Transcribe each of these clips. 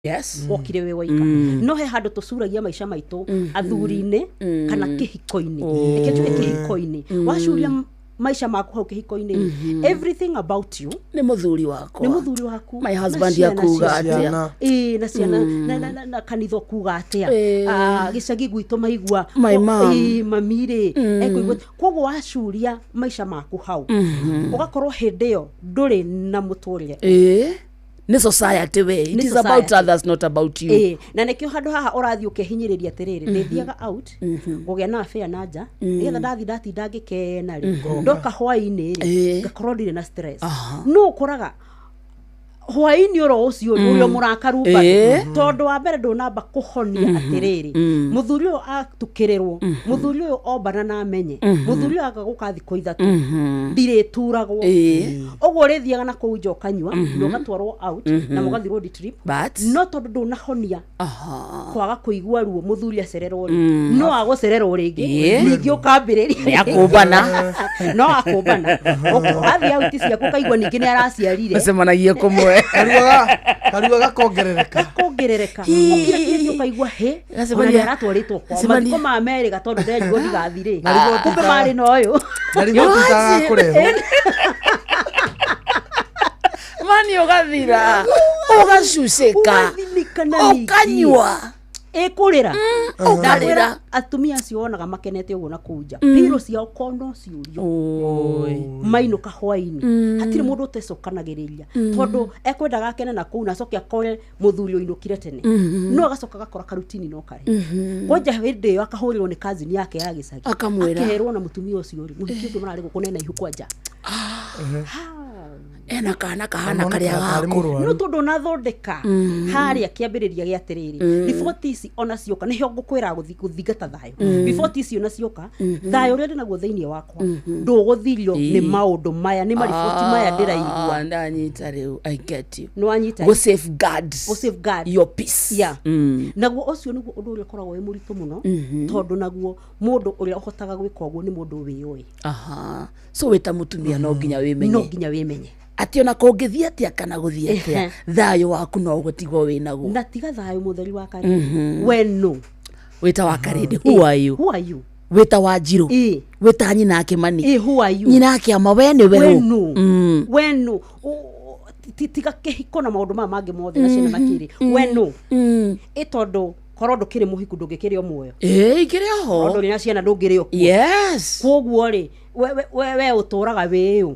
Wokire wĩ woika, no he handũ tũcuragia maica maitũ athuri-inĩ kana kĩhiko-inĩ. Reke njuge kĩhiko-inĩ, wacuria maica maku hau kĩhiko-inĩ, everything about you nĩ mũthuri wakwa, nĩ mũthuri waku, my na husband ciana akuga ciaku. atĩa? Ciana. Ĩĩ, na ciana na kanitha ũkuga atĩa? Ah, gĩcagi gwitũ maigua My mom. Ĩĩ, mami rĩ ekũigua. Koguo wacuria maica maku hau, ũgakorwo hĩndĩ ĩyo ndũrĩ na mũtũrĩre. Ĩĩ, nĩ society we, it Nĩ is about society. others, not about you. Ĩĩ, na nĩkĩo handũ haha ũrathiĩ ũkehinyĩrĩria atĩrĩrĩ, ndĩthiaga out ngũgĩa na affair na nja, nĩgetha ndathiĩ ndatinda ngĩkena rĩ, ndoka hwaĩ-inĩ rĩ, ngakorwo ndirĩ na stress. No ũkoraga hwaĩ-inĩ oro ũcio rĩ, ũrĩ o mũrakaru bado, tondũ wa mbere ndũnamba kũhonia atĩrĩrĩ, mũthuri ũyũ atukĩrĩrwo, mũthuri ũyũ ombana na amenye, mũthuri ũyũ aga gũka thikũ 3, ndirĩturagwo. Ũguo ũrĩthiaga na kũu nja ũkanyua na ũgatwarwo out na mũgathiĩ road trip, but no tondũ ndũnahonia kwaga kũigua ruo mũthuri acererwo rĩ, no agũcererwo rĩngĩ, ningĩ ũkambĩrĩria. Nĩ akũmbana. No akũmbana, wathiĩ auti ciaku ũkaigua ningĩ nĩ araciarire. Macemanagie kũmwe. Karua gakongerereka. Kongerereka, ũkira ũkaigua hĩ, ona Gacemania- nĩ aratwarĩtwo kwao gacemania- mathiko ma merĩga tondũ nderigwo ndigathi rĩ, Na riboti kumbe marĩ na ũyũ. Na riboti itagakũrehwo. Mani ũgathira, ũgacucĩka, Ũgathinĩkana ningĩ. ũkanyua, Ĩkũrĩra. Ũkarĩra. Ndakwĩra atumia acio wonaga makenete ũguo na kũu nja, piro ciao kono ciũrio mainũka hwainĩ, hatirĩ mũndũ ũtecokanagĩrĩria, tondũ ekwendaga akene na kũu na acoke akore mũthuri ũinũkire tene, no agacoka agakora karutini no karĩ kwanja hĩndĩ ĩyo akahũrĩrwo nĩ kazini yake ya gĩcagi. Akamwĩra. Akerwo na mũtumia ũcio rĩ, mũhiki ũcio mararĩ gũkũ nena ihu kwanja. Ena kana kahana Ona karĩa tarĩ gaku. mũrwaru. No tondũ ũnathondeka harĩa kĩambĩrĩria gĩa atĩrĩrĩ, riboti ici ona cioka nĩho ngũkwĩra gũthingata thayũ, riboti ici ona cioka, thayũ ũrĩa ndĩnaguo thĩinĩ wakwa ndũgũthirio nĩ maũndũ maya, nĩ mariboti maya ndĩraigua. Ah, ndanyita rĩu, I get you. Nĩ wanyita? Go safeguard Go safeguard your peace. Yeah. Naguo ũcio nĩguo ũndũ ũrĩa ũkoragwo wĩ mũritũ mũno, tondũ naguo mũndũ ũrĩa ũhotaga gwĩka ũguo nĩ mũndũ wĩyũĩ. Aha. So wĩta mũtumia no nginya No wĩmenye nginya wĩmenye atĩ ona kũngĩthiĩ atĩa kana gũthiĩ atĩa, thayũ waku no ũgũtigwo wĩnaguo. Na tiga thayũ mũtheri wa karĩ, we no Wĩta wa karĩndĩ, who are you? Who are you? Wĩta wa njirũ, wĩta nyina akĩmani, Ĩ, who are you? Nyina akĩama, we nĩ we ũ? Wenu wenu tiga kĩhiko na maũndũ maya mangĩ mothe na ciana makĩrĩ, wenu ĩ tondũ korwo ndũkĩrĩ mũhiku ndũngĩkĩrĩ o muoyo. Ĩ, ikĩrĩ Korwo oho. ndũrĩ na ciana ndũngĩrĩ o kuo. Koguo rĩ, we ũtũraga wĩyũ,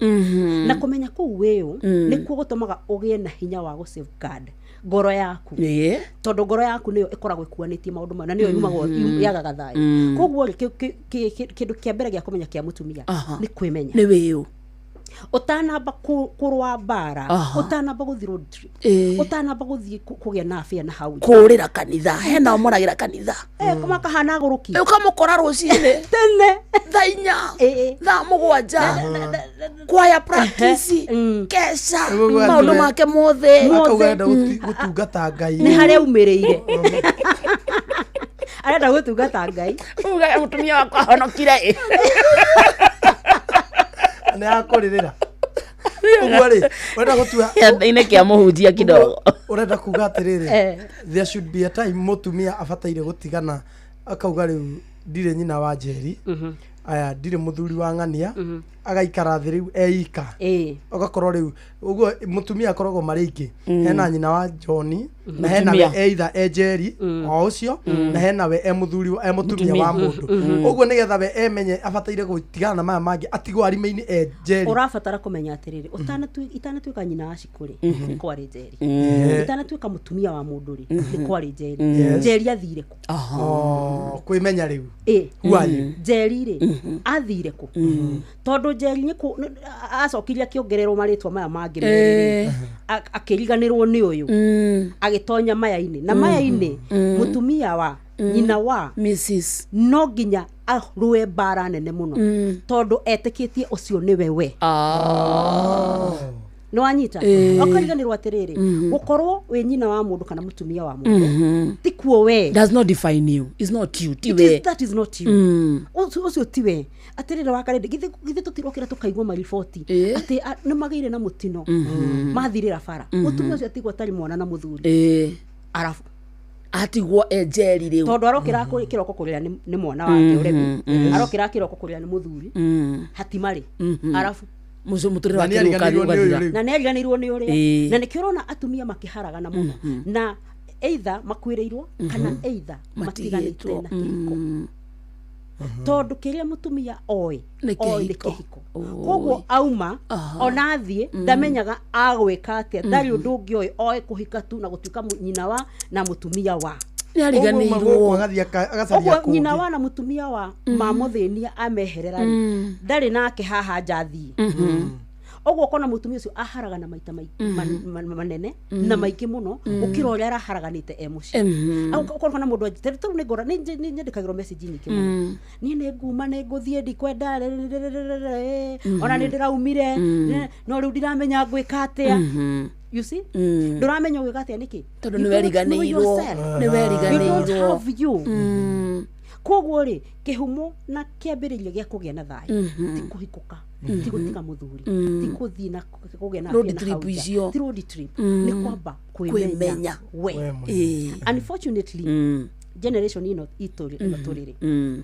na kũmenya kũu wĩyũ nĩkuo gũtũmaga ũgĩe na hinya wa gũ safeguard ngoro yaku, tondũ ngoro yaku nĩyo ĩkoragwo ĩkuanĩtie maũndũ maya na nĩyo yumagwo yagaga thayũ. Koguo rĩ, kĩndũ kĩa mbere gĩa kũmenya kĩa mũtumia nĩ kwĩmenya. Nĩ wĩyũ. Ũtanamba kũrũa mbara, ũtanamba gũthiĩ road trip, ũtanamba gũthiĩ kũgĩa na affair na hau nja. Kũrĩra kanitha, hena omoragĩra kanitha. Eh, makahana agũrũki. Ũkamũkora rũcinĩ tene, thaa 4, thaa 7, kwaya practice, keca, Ũguo maũndũ make mothe. Akauga enda gũtungata Ngai. Nĩ harĩa aumĩrĩire, arenda gũtungata Ngai. Uga mũtumia wakwa ahonokire ĩ. Nĩ akũrĩrĩra ũguo rĩ, ũrenda gũtua Kĩanda-inĩ kĩa mũhunjia kidogo. Ũrenda kuga atĩrĩrĩ, there should be a time mũtumia abataire gũtigana, akauga rĩu ndirĩ nyina wa Njeri, aya ndirĩ mũthuri wa ng'ania, agaikara thĩ rĩu eika. Ũgakorwo rĩu ũguo mũtumia akoragwo marĩ aingĩ, hena nyina wa John na hena we Mũtumia. either e Njeri o ũcio, na hena we e mũthuri, e mũtumia wa mũndũ ũguo, nĩgetha we emenye abataire gũtigana na maya mangĩ, atigwo arime-inĩ e Njeri. Ũrabatara kũmenya atĩrĩrĩ, itanatuĩka nyina wa cikũ rĩ, nĩ kwarĩ Njeri. Itanatuĩka mũtumia wa mũndũ rĩ, nĩ kwarĩ Njeri. Njeri athire kũ? Oh, kwĩmenya rĩu. Ĩ. Who are you? Njeri rĩ, athire kũ? Tondũ Njeri nĩ acokire akĩongererwo marĩtwa maya mangĩ merĩ rĩ, akĩriganĩrwo nĩ ũyũ, agĩtonya maya-inĩ na maya-inĩ, mũtumia wa nyina wa Mrs. No nginya arũe mbara nene mũno, tondũ etĩkĩtie ũcio nĩwe we. Nĩ wanyita? Ũkariganĩrwo atĩrĩrĩ, gũkorwo wĩ nyina wa mũndũ kana mũtumia wa mũndũ ti kuo we. Does not define you, it's not you, ti It we. That is not you. Ũcio ti we. Atĩrĩrĩ, wakarĩndĩ, githĩ tũtirokĩra tũkaigua mariboti atĩ nĩ magĩire na mũtino, mathirĩra bara, mũtumia ũcio atigwo atarĩ mwana na mũthuri? Arabu Atigwo enjeri rĩu. Tondũ arokĩra kĩroko kũrĩra nĩ mwana wake ũremi, arokĩra kĩroko kũrĩra nĩ mũthuri, hatimarĩ arabu Mũcio mũtũrĩre Na wake nĩ rĩu ũkathiĩ ariganĩirwo nĩ ũyũ ũgathira. rĩu. Na nĩ ariganĩirwo nĩ ũrĩa. Na nĩkĩo ũrona atumia makĩharagana mũno, na either makuĩrĩirwo kana either matiganĩte Matigĩtwo. na kĩhiko, tondũ kĩrĩa mũtumia oĩ Nĩ oĩ nĩ kĩhiko. kĩhiko. Koguo auma ona athiĩ ndamenyaga agwĩka atĩa, ndarĩ ũndũ ũngĩ oĩ, oĩ kũhika tu na gũtuĩka nyina wa na mũtumia wa. Nĩ ariganĩirwo. Agathiĩ agacaria Ũguo nyina kũngĩ. wa na mũtumia wa mamũthĩnia ameherera rĩ, ndarĩ nake haha nja athiĩ. Ũguo ũkona mũtumia ũcio aharagana maita manene na maingĩ mũno gũkĩra ũrĩa araharaganĩte e mũciĩ. Ũkona mũndũ tarĩu nĩ ngora nĩ nyandĩkagĩrwo message nyingĩ mũno, niĩ nĩ nguma, nĩ ngũthiĩ, ndikwenda ona nĩ ndĩraumire, no rĩu ndiramenya ngwĩka atĩa. You see, ndũramenya ũgwĩka atĩa nĩkĩ? Tondũ You nĩ don't know weriganĩirwo. yourself. Nĩ You don't weriganĩirwo. have you. Koguo rĩ, kĩhumo na kĩambĩrĩria gĩa kũgĩa na thayũ ti kũhikũka, ti gũtiga mũthuri, ti kũthiĩ na kũgĩa na Road affair na trip hau nja. icio. Ti road trip, nĩ kwamba Kwĩmenya. kwĩmenya we. We mwenyewe. Unfortunately, generation ĩno itũ ĩno tũrĩ rĩ,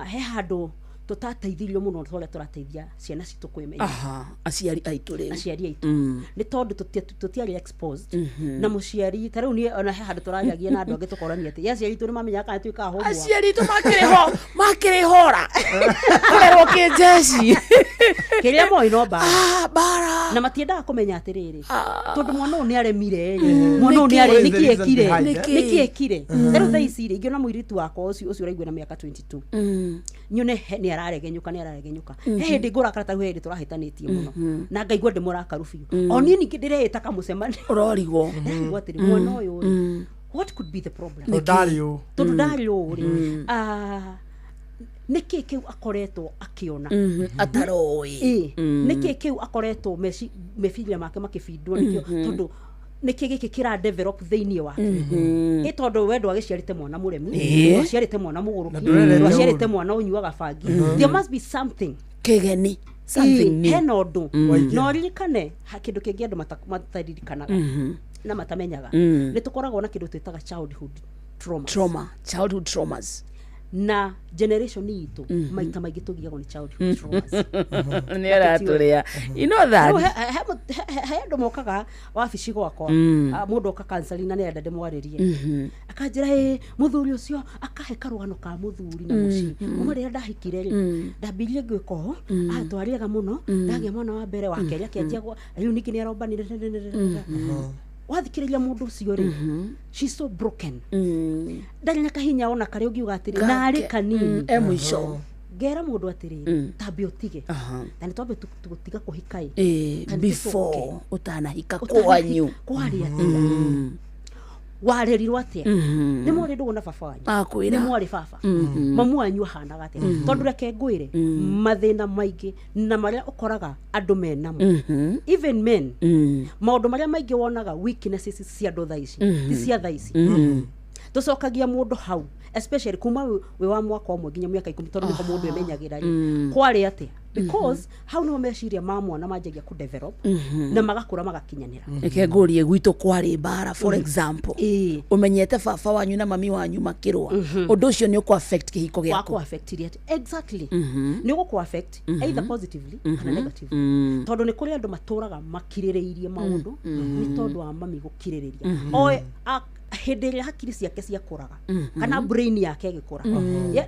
he handũ tũtateithirio mũno ta ũrĩa tũrateithia ciana citũ kwĩmenya. Aha, aciari aitũ rĩu. Aciari aitũ, nĩ tondũ tũtiarĩ exposed na mũciari ta rĩu niĩ ona he handũ tũrariagia na andũ angĩ tũkorania atĩ aciari aitũ nĩ mamenyaga kana tuĩkaga homework. Aciari aitũ makĩrĩ ho, makĩrĩ hora kũrerwo kĩnjeci. Kĩrĩa moĩ no mbara. Ah, bara. Na matiendaga kũmenya atĩrĩrĩ, tondũ mwana ũyũ nĩ aremire ĩ, mwana ũyũ nĩ arĩ What is the nĩkĩ reason ekire, behind it? nĩkĩ ekire. Ta rĩu thaa ici rĩ, ingĩona mũirĩtu wakwa ũcio ũcio ũraigua na mĩaka 22, nyone nĩ araregenyũka, nĩ araregenyũka, he hĩndĩ ngũrakara, ta rĩu he hĩndĩ tũrahĩtanĩtie mũno na ngaigua ndĩ mũrakaru biũ, o niĩ ningĩ ndĩreĩta kamũcemanio. Ũrorigwo. Ndĩraigua atĩrĩ, mwana ũyũ rĩ, what could be the problem? Tondũ ndarĩ ũũ. Tondũ ndarĩ ũũ rĩ, nĩkĩ kĩu akoretwo akĩona Ataroĩ? Ĩ, nĩkĩ kĩu akoretwo meciria make makĩbindwo nĩkĩo, tondũ nĩkĩ gĩkĩ kĩra develop thĩinĩ wake? Ĩ tondũ we ndwagĩciarĩte mwana mũremi, ndwaciarĩte mwana mũgũrũki, Na ndũrerete ndwaciarĩte ũũru. mwana ũnyuaga bangi, there must be something. Kĩgeni, something Ĩ, new. hena ũndũ. Waingĩra. Na ũririkane kĩndũ kĩngĩ andũ mataririkanaga na matamenyaga, nĩ tũkoragwo na kĩndũ twĩtaga childhood trauma. Trauma, childhood traumas. Na generation itũ maita maingĩ tũgiagwo nĩ childhood traumas. Nĩ aratũrĩa, you know that. Rĩu he andũ mokaga wabici gwakwa, mũndũ oka counseling na nĩarenda ndĩmwarĩrie, akanjĩra ĩ mũthuri ũcio, akahe karũgano ka mũthuri na mũciĩ kuma rĩrĩa ndahikire rĩ, ndambirie ngwĩka ũũ, twarĩaga mũno, ndagĩa mwana wa mbere, wa kerĩ akĩanjia rĩu ningĩ nĩarombanire. Wathikĩrĩria mũndũ ũcio rĩ, she's so broken, ndarĩ na kahinya ona karĩa ũngiuga atĩrĩ narĩ kanini. E mũico. Ngera mũndũ atĩrĩrĩ, tambe ũtige, na nĩ twambe gũtiga kũhika ĩ. Kana Before ũtanahika kwanyu. Kwarĩ atĩa? Warerirwo atĩa? Nĩ mwarĩ ndũgũ na baba wanyu? Akwĩra. Nĩ mwarĩ baba, mamu wanyu ahanaga atĩa? Tondũ reke ngwĩre, mathĩna maingĩ na marĩa ũkoraga andũ menamo, even men, maũndũ marĩa maingĩ wonaga weaknesses cia andũ thaa ici ti cia thaa ici. Tũcokagia mũndũ hau, especially kuma wĩ wa mwaka ũmwe nginya mĩaka 10, tondũ nĩho mũndũ emenyagĩra rĩ kwarĩ atĩa, because hau nĩho meciria ma mwana manjagia kũ develop na magakũra magakinyanĩra. Reke ngũrie, gwitũ kwarĩ mbara, for example, ũmenyete baba wanyu na mami wanyu makĩrũa, ũndũ ũcio nĩ ũkũ affect kĩhiko gĩaku. Wako affect atĩ exactly nĩ ũgũkũ affect either positively kana negatively, tondũ nĩ kũrĩ andũ matũraga makirĩrĩirie maũndũ nĩ tondũ wa mami gũkirĩrĩria oe hĩndĩ ĩrĩa hakiri ciake ciakũraga kana brain yake ĩgĩkũra.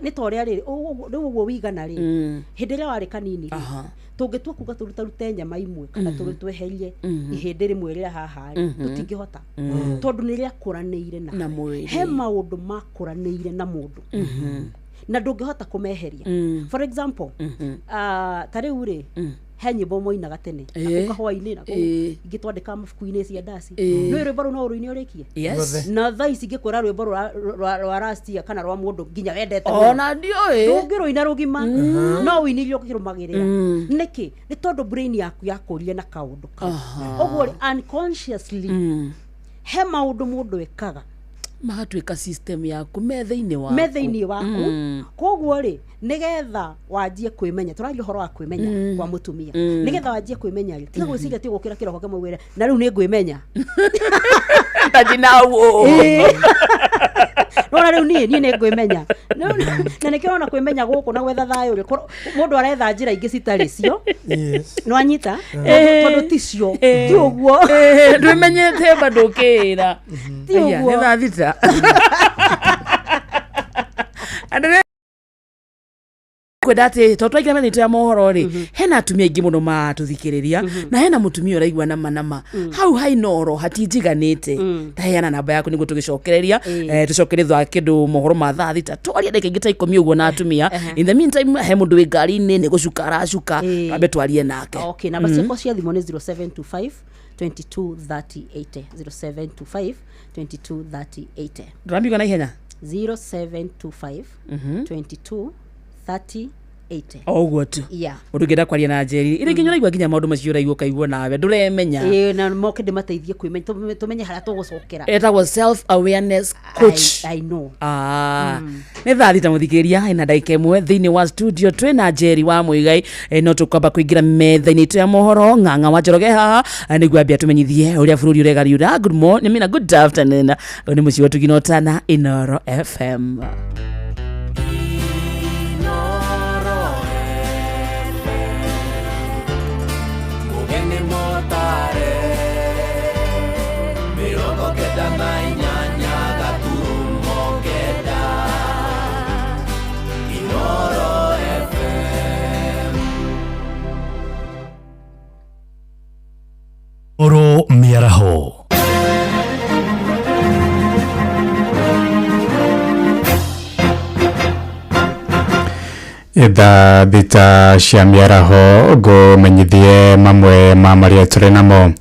Nĩ ta ũrĩa rĩrĩ rĩu ũguo wĩigana rĩ, hĩndĩ ĩrĩa warĩ kanini rĩ, tũngĩtua kuga tũrutarute nyama imwe kana tweherie ihĩndĩ rĩmwe rĩa haha rĩ, tũtingĩhota tondũ nĩ rĩakũranĩire Na nawe. mwĩrĩ. He maũndũ makũranĩire na mũndũ na ndũngĩhota kũmeheria. For example, ta rĩu rĩ, he nyĩmbo moinaga tene na kahũa-inĩ na ingĩ twandĩkaga mabuku-inĩ cia ndaci. Nĩ rwĩmbo rũu no ũrũine ũrĩkie. Yes. Na thaa ici ingĩkwĩra rwĩmbo rwa last year kana rwa mũndũ nginya wendete mũno, Ona ndiũĩ. ndũngĩrũina rũgima, no ũinirie ũkĩrũmagĩrĩra. Nĩkĩ? Nĩ tondũ brain yaku yakũrire na kaũndũ kau. Ũguo rĩ, unconsciously he maũndũ mũndũ ekaga. Magatuĩka system yaku me thĩinĩ waku. Me thĩinĩ waku. Koguo rĩ, nĩgetha wanjie kwĩmenya, tũraria ũhoro wa kwĩmenya kwa mũtumia, nĩgetha wanjie kwĩmenya rĩ, tiga gwĩciria ti gũkĩra kĩroko kĩmwe wĩre na rĩu nĩ ngwĩmenya. Tajinawo. Nona rĩu niĩ nĩ ngwĩmenya. Na nĩkĩo ũrona kwĩmenya gũkũ na gwetha thayũ rĩ, mũndũ aretha njĩra ingĩ citarĩ cio. Nĩwanyita? Tondũ ti cio, ti ũguo. Ndwĩmenyete bado ũkĩĩra. Ti ũguo. Nĩ thaa thita. Andũ kwenda atä tondå twaingä metha itå ya mohoro rä hena atumia aingä må no matå na hena må tumia å raigua nama nama hau hainoro hatinjiganä te taheana namba yaku nä guo tå gä cokereria tå cokerie thutha wa kä ndå mohoro ma thaa thita twaria ndagä ingä ta ikå å guo na atumia. In the meantime, he må ndå wä ngari-inä nä gå cuka aracuka, twambe twarie nake. Okay, namba ciakwa cia thimũ nĩ 0725 22 30 80, 0725 22 30 80. Ndåramigua na ihenya. 0725 22 30 80. O ũguo tu. Yeah. Mũndũ ũngĩenda kwaria na Njeri ĩrĩ nginya ũraigua nginya maũndũ macio ũraigua ũkaigua nawe ndũremenya. Ĩĩ, na moke ndĩmateithie kwĩmenya, tũmenye harĩa tũgũcokera. Etagwo self awareness coach. I know. Ah, nĩ thaa thita mũthikĩrĩria ĩna ndagĩka ĩmwe thĩinĩ wa studio twĩ na Njeri wa Mũigai. No tũkwamba kũingĩra metha-inĩ itũ ya mohoro ng'ang'a wa Njoroge haha, nĩguo ambia tũmenyithie ũrĩa bũrũri ũregariũra. Good morning, I mean, good afternoon. Ũyũ nĩ mũciĩ wa Tugina Ũtana, Inooro FM. Mugeni motare 98 gaturumo 9 Inooro FM. Oro mĩaraho. Thaa thita cia mĩaraho ngũmenyithie mamwe ma marĩa tũrĩ namo.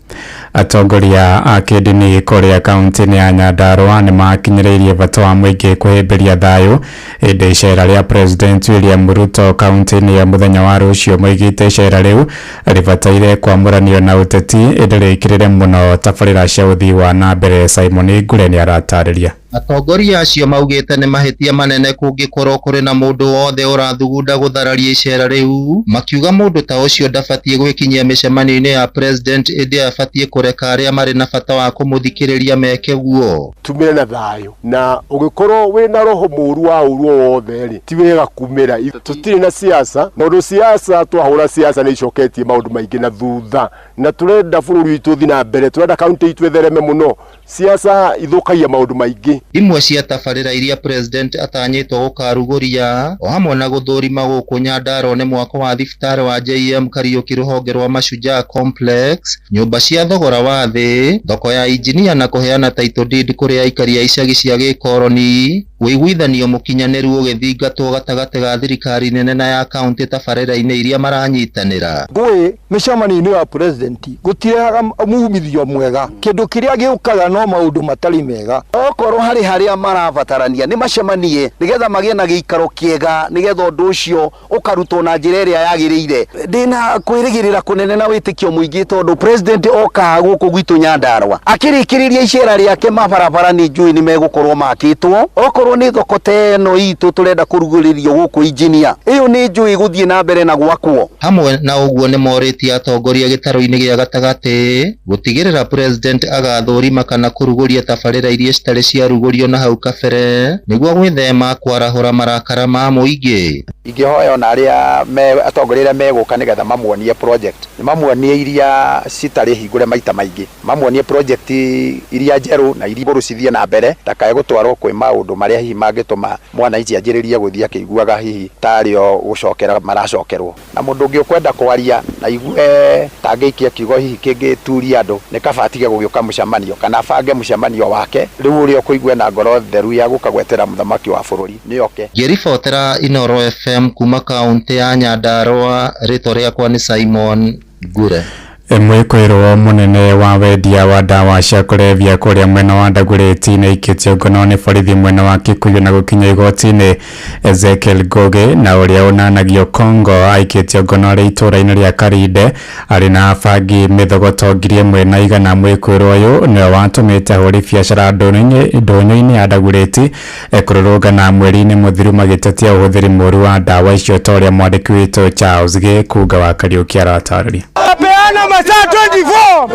Atongoria a kĩndini kũrĩa kaunti-inĩ ya Nyandarua nĩ makinyĩrĩirie bata wa mũingĩ kũhĩmbĩria thayũ hĩndĩ icera rĩa President William Ruto kaunti-inĩ ya mũthenya wa rũciũ. Moigĩte icera rĩu rĩbataire kwamũranio na ũteti ĩndĩ rĩkĩrĩre mũno tabarĩra cia ũthii wa na mbere. Simon Ngure nĩ aratarĩria. Atongoria acio maugĩte nĩ mahĩtia manene kũngĩkorwo kũrĩ na mũndũ wothe ũrathugunda gũthararia icera rĩu, makiuga mũndũ ta ũcio ndabatiĩ gwĩkinyia mĩcemanio-inĩ ya president ĩndĩ abatiĩ kũreka arĩa marĩ na bata wa kũmũthikĩrĩria meke guo. Tumire na thayũ na ũgĩkorwo wĩna roho mũru wa ũru o wothe rĩ, ti wega kumĩra. Tũtirĩ na siasa tondũ siasa twahũra siasa nĩ icoketie maũndũ maingĩ na thutha, na tũrenda bũrũri witũ ũthiĩ na mbere, tũrenda kaunti itũ ĩthereme mũno. Siasa ithũkagia maũndũ maingĩ. Imwe cia tabarĩra iria president atanyĩtwo gũkarugũria o hamwe na gũthũrima gũkũ Nyandarua nĩ mwako wa thibitarĩ wa JM Kariuki rũhonge rwa Mashujaa Complex, nyũmba cia thogora wa thĩ, thoko ya injinia na kũheana title deed kũrĩ aikari a icagi cia gĩkoroni, ũiguithanio mũkinyanĩru ũgĩthingatwo gatagatĩ ga thirikari nene na ya kaunti tabarĩra-inĩ iria maranyitanĩra. Ngũĩ mĩcemanio-inĩ ya president gũtirehaga mumithio mwega, kĩndũ kĩrĩa gĩũkaga no maũndũ matarĩ mega. Okorwo harĩ harĩa marabatarania nĩ macemanie nĩgetha magĩe na gĩikaro kĩega, nĩgetha ũndũ ũcio ũkarutwo na njĩra ĩrĩa yagĩrĩire. Ndĩna kwĩrĩgĩrĩra kũnene na wĩtĩkio mũingĩ tondũ president okaga gũkũ gwitũ Nyandarua akĩrĩkĩrĩria icera rĩake, mabarabara nĩ njũĩ nĩ megũkorwo makĩtwo. Okorwo nĩ thoko ta ĩno itũ tũrenda kũrugũrĩrio gũkũ injinia ĩyo nĩ njũĩ gũthiĩ na mbere na gwakwo. Hamwe na ũguo nĩ morĩtie atongoria gĩtarũ-inĩ gĩa gatagatĩ gũtigĩrĩra president agathũrima kana kũrugũria tabarĩra iria citarĩ ciarugũrio na hau kabere nĩguo gwĩthema kwarahũra marakara ma mũingĩ. Ingĩhoya ona arĩa me atongoria arĩa megũka nĩgetha mamuonie project, nĩ mamuonie iria citarĩ hingũre maita maingĩ, mamuonie project iria njerũ na iria ngũrũ cithiĩ na mbere, ndakae gũtwarwo kwĩ maũndũ marĩa hihi mangĩtũma mwananchi anjĩrĩrie gũthiĩ akĩiguaga hihi tarĩ o gũcokera maracokerwo. Na mũndũ ũngĩ ũkwenda kwaria na igue tangĩikia kiugo hihi kĩngĩturia andũ, nĩ kaba atige gũgĩũka mũcemanio kana abange mũcemanio wake rĩu ũrĩa ũkũigua na ngoro theru ya gũka gwetera mũthamaki wa bũrũri nĩ oke. Ngĩribotera Inooro FM kuma kaunti ya Nyandarua, rĩtwa rĩakwa nĩ Simon Ngure. Mwĩkũĩrwo mũnene wa wendia wa ndawa cia kũrebia kũrĩa mwena wa Dagoretti nĩ aikĩtio ngono nĩ borithi mwena wa Kikuyu na gũkinya igoti-inĩ. Ezekiel Ngugi na ũrĩa ũnanagio Congo aikĩtio ngono arĩ itũũra-inĩ rĩa Karinde arĩ na bangi mĩthogoto 1100. Mwĩkũĩrwo ũyũ nĩwe watũmĩte ahũri biacara ndũnyũ-inĩ ya Dagoretti kũrũrũngana mweri-inĩ mũthiru magĩtetia ũhũthĩri mũũru wa ndawa icio ta ũrĩa mwandĩki witũ Charles Gĩkunga wa Kariũki aratarĩria. Peana masaa 24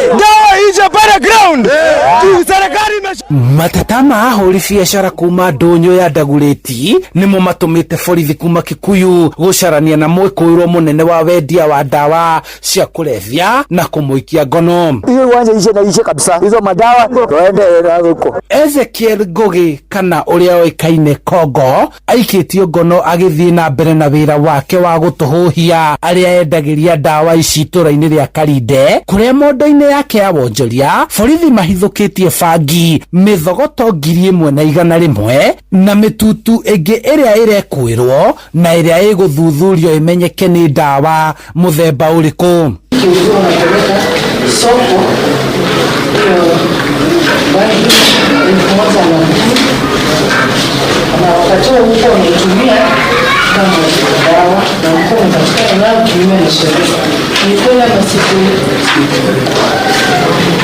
dawa ishe pale ground. Serikali Mateta ma ahũri biacara kuma ndũnyũ ya Dagoretti nĩmo matũmĩte borithi kuma Kikuyu gũcarania na mwĩkũĩrwo mũnene wa wendia wa ndawa cia kũrebia na kũmũikia ngono. Hiyo uwanja ishe na ishe kabisa, hizo madawa tuende huko. Ezekiel Ngugi kana ũrĩa oĩkaine Kongo aikĩtio ngono agĩthiĩ na mbere na wĩra wake wa gũtũhũhia arĩa endagĩria ndawa ici itũũra-inĩ rĩa Karinde kũrĩa mondo-inĩ yake ya wonjoria borithi mahithũkĩtie bangi mĩthogoto 1100 na mĩtutu ĩngĩ ĩrĩa ĩrekwĩrwo na ĩrĩa ĩgũthuthurio ĩmenyeke nĩ ndawa mũthemba ũrĩkũ. Soko hiyo bangi 1110 na wakati huo huko wanaitumia kama dawa na huko wanapatikana nayo kinyume na sheria. Ni kweli ama si kweli?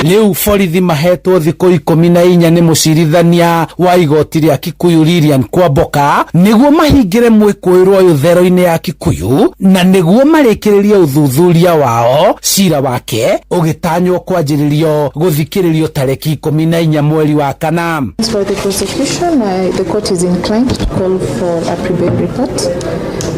Rĩu borithi mahetwo thikũ 14 nĩ mũcirithania wa igoti rĩa Kikuyu Lilian Kwamboka nĩguo mahingĩre mwĩkũĩrwo ũyũ thero-inĩ ya Kikuyu na nĩguo marĩkĩrĩrie ũthuthuria wao. Cira wake ũgĩtanywo kwanjĩrĩrio gũthikĩrĩrio tarĩki 14 mweri wa kana. As for the prosecution, the court is inclined to call for a pre-bail report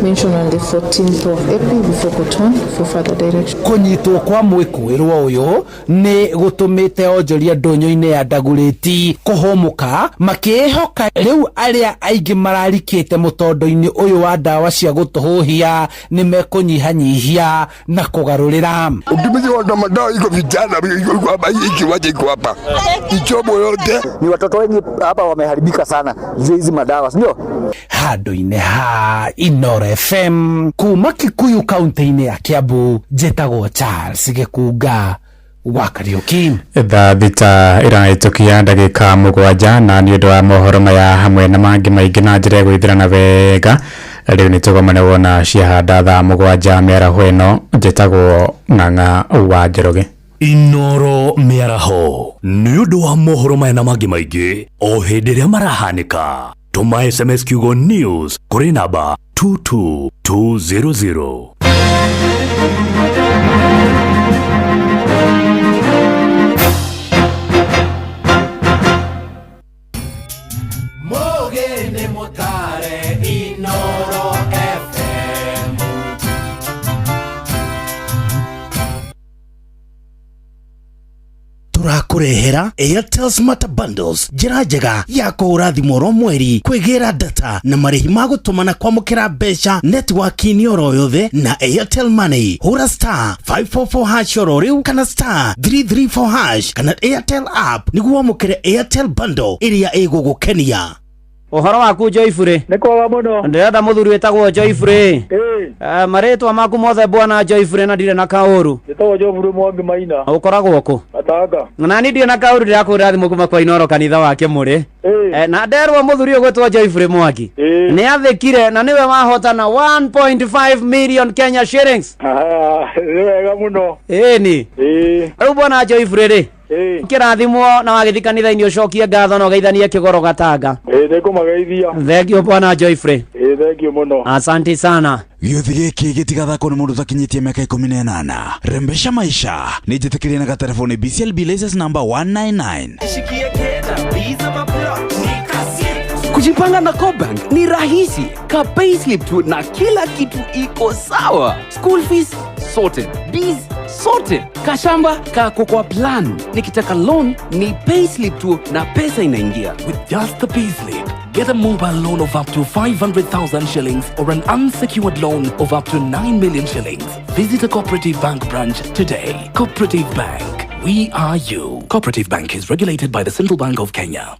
mentioned on the 14th of April before court 1 for further direction. Kũnyitwo kwa mwĩkũĩrwo ũyũ nĩ gũtũmĩte onjoria ndũnyũ-inĩ ya Dagoretti kũhũmũka makĩĩhoka rĩu arĩa aingĩ mararikĩte mũtondo-inĩ ũyũ wa ndawa cia gũtũhũhia nĩ mekũnyihanyihia na kũgarũrĩra. Utumizi wa madawa iko vijana iko hapa, hii kiwanja iko hapa, ichomo yote. Ni watoto wengi hapa wameharibika sana juu hizi madawa, ndio handũ-inĩ ha Inoro FM kuma Kikuyu kaunti-inĩ ya Kiambu, njĩtagwo Charles Gĩkunga wa Kariũki. Thaa 6 ĩrahĩtũkia ndagĩka 7 na nĩ ũndũ wa mohoro maya hamwe na mangĩ maingĩ na njĩra ya gwĩthirana wega rĩu nĩ tũgomane wona ciahanda thaa 7 mĩaraho ĩno. Njĩtagwo Ng'ang'a wa Njoroge. Inoro mĩaraho nĩ ũndũ wa mohoro maya na mangĩ maingĩ o hĩndĩ ĩrĩa marahanĩka. Tũma SMS kiugo news kũrĩ namba 22200. Mugeni mutare Inoro FM. Tũrakũrehera Airtel Smart Bundles, njĩra njega ya kũhũra thimũ oro mweri, kwĩgĩra data na marĩhi ma gũtũma na kwamũkĩra mbeca netiwaki-inĩ oro yothe na Airtel Money. Hũra star 544 hash oro rĩu kana star 334 hash kana Airtel app nĩguo wamũkĩre Airtel Bundle ĩrĩa ĩgũgũkenia. Ũhoro waku Joyfrey? Nĩ kwega mũno. Ndĩrenda mũthuri wĩtagwo Joyfrey. Marĩtwa maku mothe bwana Joyfrey na ndirĩ na kaũru. Njĩtagwo Joyfrey Mwangi Maina. Ũkoragwo kũ? Gatanga. Na niĩ ndirĩ na kaũru, ndĩrakũhũrĩra thimũ kuma kwa Inoro kanitha wa Kĩmũrĩ. Na nderwo mũthuri ũyũ gwĩtwo Joyfrey Mwangi nĩ athĩkire na nĩwe wahotana 1.5 million Kenya shillings. Nĩ wega mũno. Ĩni. Rĩu bwana Joyfrey rĩ, kĩrathimwo na wagĩthiĩ kanitha-inĩ ũcokie ngatho na ũgeithanie kĩgoro Gatanga. Nĩngũmageithia. Thank you bwana Joyfrey. Thank you mũno. Asante sana. Gĩũthi gĩkĩ gĩtigathakwo nĩ mũndũ ũtakinyĩtie mĩaka 18. Rembesha maisha nĩ njĩtĩkĩrie na gatelefoni BCLB license number 199. Kujipanga na CoBank ni rahisi. Ka payslip tu na kila kitu iko sawa. School fees sorted, biz sorted, kashamba kako kwa plan. Nikitaka loan ni payslip tu na pesa inaingia. With just the payslip, get a mobile loan of up to 500,000 shillings or an unsecured loan of up to 9 million shillings. Visit a Cooperative Bank branch today. Cooperative Bank, we are you. Cooperative Bank is regulated by the Central Bank of Kenya.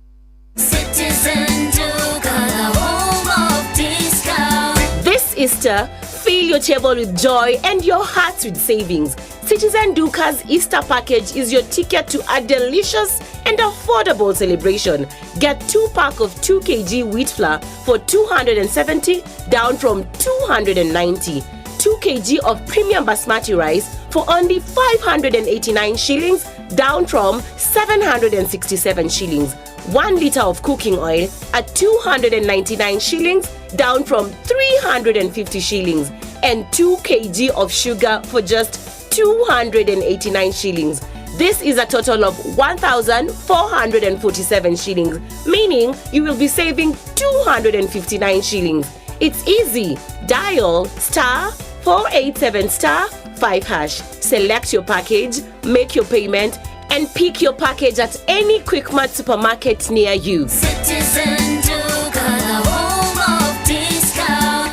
Citizen Duka, the home of discount. This Easter, fill your table with joy and your hearts with savings. Citizen Duka's Easter package is your ticket to a delicious and affordable celebration. Get 2 pack of 2 kg wheat flour for 270 down from 290. 2 kg of premium basmati rice for only 589 shillings down from 767 shillings. 1 liter of cooking oil at 299 shillings down from 350 shillings and 2 kg of sugar for just 289 shillings. This is a total of 1,447 shillings, meaning you will be saving 259 shillings. It's easy. Dial star 487 star 5 hash. Select your package, make your payment, and pick your package at any Quickmart supermarket near you. Citizen Duka, the home of discount.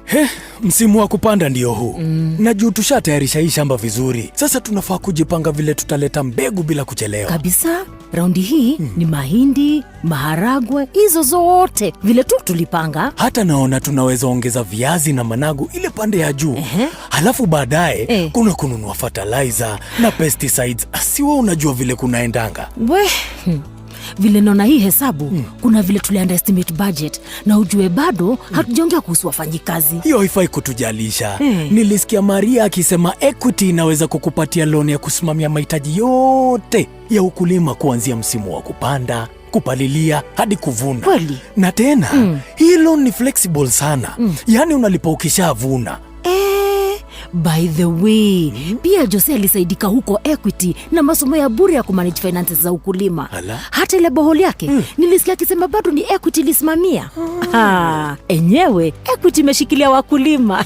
He, msimu wa kupanda ndio huu na juu tushatayarisha hii shamba vizuri. Sasa tunafaa kujipanga vile tutaleta mbegu bila kuchelewa. Kabisa, raundi hii ni mahindi, maharagwe, hizo zote vile tu tulipanga. Hata naona tunaweza ongeza viazi na managu ile pande ya juu. Halafu baadaye kuna kununua fertilizer na pesticides. Si wewe unajua vile kunaendanga. We, vile naona hii hesabu kuna vile tuli underestimate budget na ujue bado hatujaongea kuhusu wafanyikazi. Hiyo haifai kutujalisha. Nilisikia Maria akisema Equity inaweza kukupatia loan ya kusimamia mahitaji yote ya ukulima kuanzia msimu wa kupanda, kupalilia hadi kuvuna. Kweli? Na tena hii loan ni flexible sana. Yaani unalipa ukishavuna. By the way, pia Jose alisaidika huko Equity na masomo ya bure ya kumanage finances za ukulima. Ala. Hata ile borehole yake nilisikia akisema bado ni Equity ilisimamia. Enyewe Equity imeshikilia wakulima.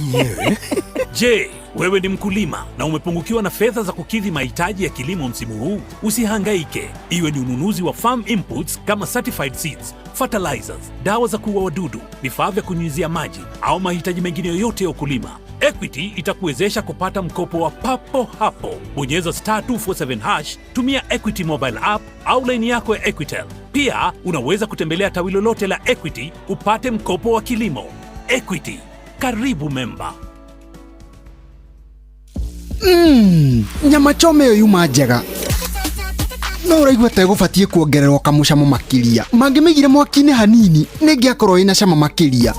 Je, wewe ni mkulima na umepungukiwa na fedha za kukidhi mahitaji ya kilimo msimu huu? Usihangaike. Iwe ni ununuzi wa farm inputs kama certified seeds, fertilizers, dawa za kuua wadudu, vifaa vya kunyunyizia maji au mahitaji mengine yoyote ya ukulima. Equity itakuwezesha kupata mkopo wa papo hapo. Bonyeza star 247 hash, tumia Equity mobile app au laini yako ya Equitel. Pia unaweza kutembelea tawi lolote la Equity upate mkopo wa kilimo. Equity, karibu memba. Nyama choma ĩyo yuma njega no ũraigua ta ĩgũbatiĩ kuongererwo kamũcamo makĩria. Mangĩmĩigire mwaki-inĩ hanini nĩngĩakorwo ĩna cama makĩria.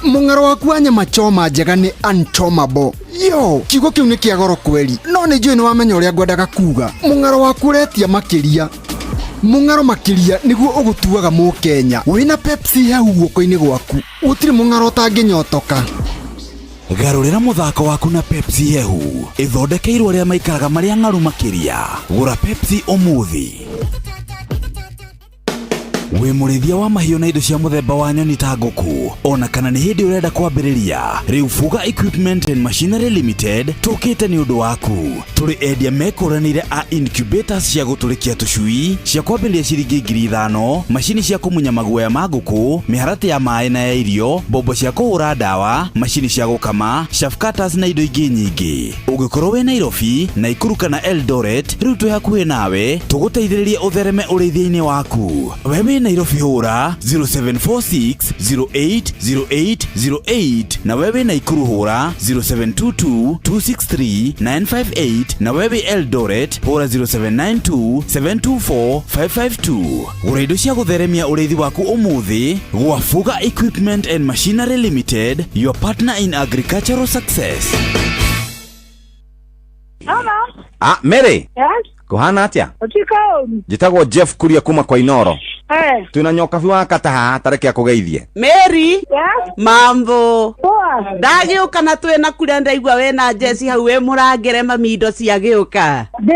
Mũng'aro waku wa nyama choma njega nĩ unchomable. Yo, kiugo kĩu nĩ kĩa goro kweri, no nĩ njũĩ nĩ wamenya ũrĩa ngwendaga kuga. Mũng'aro waku ũretia makĩria. Mũng'aro makĩria nĩguo ũgũtuaga mũkenya. Wĩna Pepsi hehu guoko-inĩ gwaku, gũtirĩ mũng'aro ũtangĩnyotoka. Garũrĩra mũthako waku na Pepsi hehu ĩthondekeirwo arĩa maikaraga marĩa ng'aru makĩria. Gũra Pepsi ũmũthĩ. Wĩ mũrĩithia wa mahiũ na indo cia mũthemba wa nyoni ta ngũkũ ona kana nĩ hĩndĩ ũrenda kwambĩrĩria, rĩu Fuga Equipment and Machinery Limited tũkĩte nĩ ũndũ waku. Tũrĩ endia mekũranĩire a incubators cia gũtũrĩkia tũcui cia kwambĩrĩria ciringi 5,000, macini cia kũmunya maguoya ma ngũkũ, mĩharatĩ ya maĩ na ya irio, mbombo cia kũhũra ndawa, macini cia gũkama, chaff cutters na indo ingĩ nyingĩ. Ũngĩkorwo wĩ Nairobi, Naikuru kana Eldoret, rĩu twĩ hakuhĩ nawe tũgũteithĩrĩrie ũthereme ũrĩithia-inĩ waku. We wĩ Nairobi hũra 0746 08 08 08 na we wĩ Naikuru hũra 0722 263 958 na we wĩ Eldoret hũra 0792 724 552. Gũra indo cia gũtheremia ũrĩithi waku ũmũthĩ gwa Fuga Equipment and Machinery Limited, your partner in agricultural success. Hello. Mary. Yes. Kuhana atia? Ũtuĩka ũru. Njĩtagwo Jeff Kuria kuma kwa Inoro. Twina nyokabi wa kata haha tareke akũgeithie. Mary. Yes. Mambo. Poa. Ndagĩũka na twĩna kũrĩa ndaigua wĩna Jesse hau wĩ mũrangĩre mami indo ciagĩũka. Ndĩ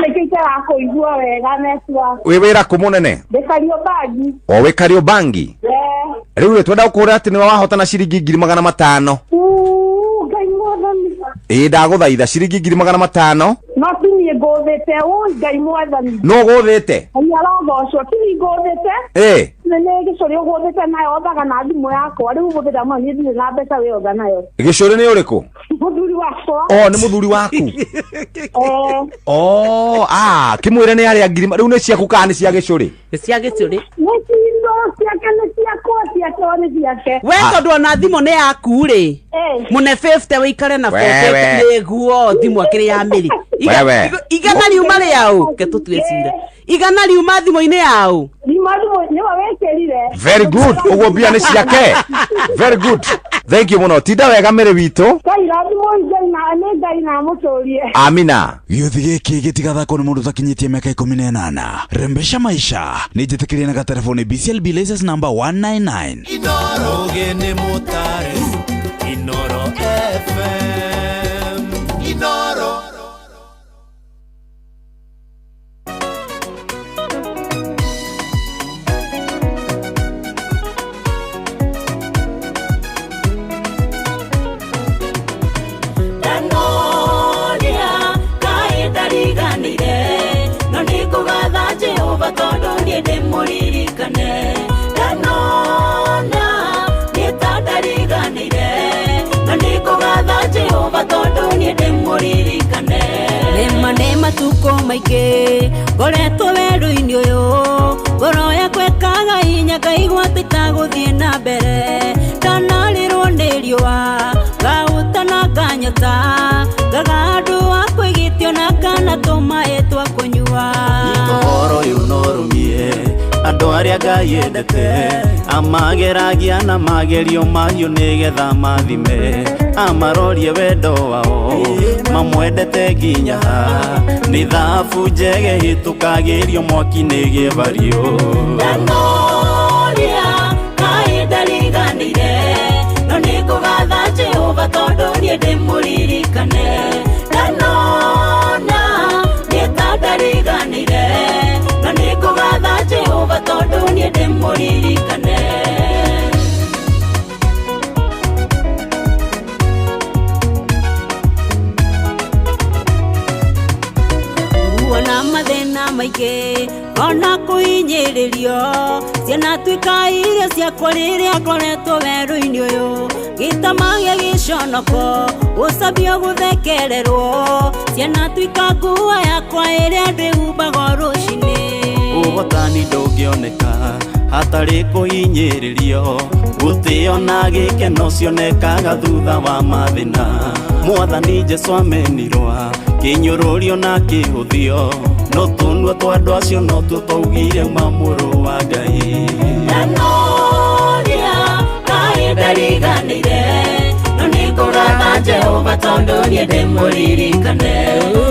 nĩkĩo itarakuigua wega network. Wĩ wĩra kũ mũnene? Ndĩ Kariobangi. O wĩ Kariobangi? Eh. Rĩu rĩ twenda gũkũra atĩ nĩwe wahotana ciringi 500,000. Ngai mwathani. Ĩĩ ndagũthaitha ciringi 500,000. No ti niĩ ngũthĩte, ũi Ngai mwathani. Nũ ũgũthĩte? Ngai arogocwo, ti niĩ ngũthĩte. Ĩĩ. Nĩ gĩcũrĩ ũgũthĩte nayo othaga na thimũ yakwa rĩu ũmũthĩ ndamwĩra niĩ ndirĩ na mbeca wĩ otha nayo. Gĩcũrĩ nĩ ũrĩkũ? Mũthuri wakwa. O nĩ mũthuri waku. Eh. O ah, kĩmwĩre nĩ arĩa ngirima. Rĩu nĩ ciaku kana nĩ cia gĩcũrĩ? Nĩ cia gĩcũrĩ. Nĩ cindo ciake nĩ ciakwa ciake o nĩ ciake. We tondũ ona thimũ nĩ yaku rĩ Eh. mũne 50 wĩikare na Wewe. 40 nĩguo thimũ akĩrĩ ya mĩrĩ Wewe. Igana riuma rĩaũ ke tũtue cira igana riuma thimũ-inĩ yaũ Riuma thimũ nĩwe wĩkĩrire. Very good. Ũguo mbia nĩ ciake. Very good. Thank you mũno. Tinda wega mĩrĩ witũ. Ngai rathimwo Ngai na nĩ Ngai na amũtũrie. Amina. Gĩũthi gĩkĩ gĩtigathakwo nĩ mũndũ ũtakinyĩtie mĩaka 18. Rembesha maisha nĩ njĩtĩkĩrie na gatelefoni BCLB license number 199. Inooro nĩ mũtare Inooro FM Inooro. Ndanoria kaĩ ndariganĩire no nĩ ngũgatha Jehova tondũ niĩ ndĩmũririkane ndanona nĩ ta ndariganĩire no nĩ ngũgatha Jehova tondũ niĩ ndĩmũririkane Rĩma nĩ matukũ maingĩ ngoretwo werũ-inĩ ũyũ ngoro yakwa ĩkaga hinya ngaigua atĩ itagũthiĩ na mbere ndanarĩrwo nĩ riũa ngahũta na nganyota ngaga andũ a kwĩgitio na kana tũmaĩ twa kũnyua. Ũhoro ũyũ no rũmie andũ arĩa Ngai endete amageragia na magerio mahiũ nĩgetha mathime amarorie wendo wao mamwendete nginya ha nĩ thabu njege hĩtũkagĩrio mwaki nĩ gĩbario. Ndanoria kaĩ ndariganĩire no nĩ ngũgatha Jehova tondũ niĩ ndĩmũririkane ndanona nĩ ta ndariganĩire no nĩ ngũgatha Jehova tondũ niĩ ndĩmũririkane. Kuona mathĩna maingĩ ona kũhinyĩrĩrio ciana tuĩka irio ciakwa rĩrĩa ngoretwo werũ-inĩ ũyũ gĩtama gĩa gĩconoko gũcambio gũthekererwo ciana tuĩka nguo yakwa ĩrĩa ndĩhumbaga rũcinĩ. Ũhotani ndũngĩoneka hatarĩ kũhinyĩrĩrio gũtĩo na gĩkeno cionekaga thutha wa mathĩna Mwathani Jesũ amenirwa kĩnyũrũrio na kĩhũthio no tũnua twa andũ acio no tuo twaugire uma mũrũ wa Ngai. Ndanoria kaĩ ndariganĩire no nĩ ngũgatha Jehova tondũ niĩ ndĩmũririkane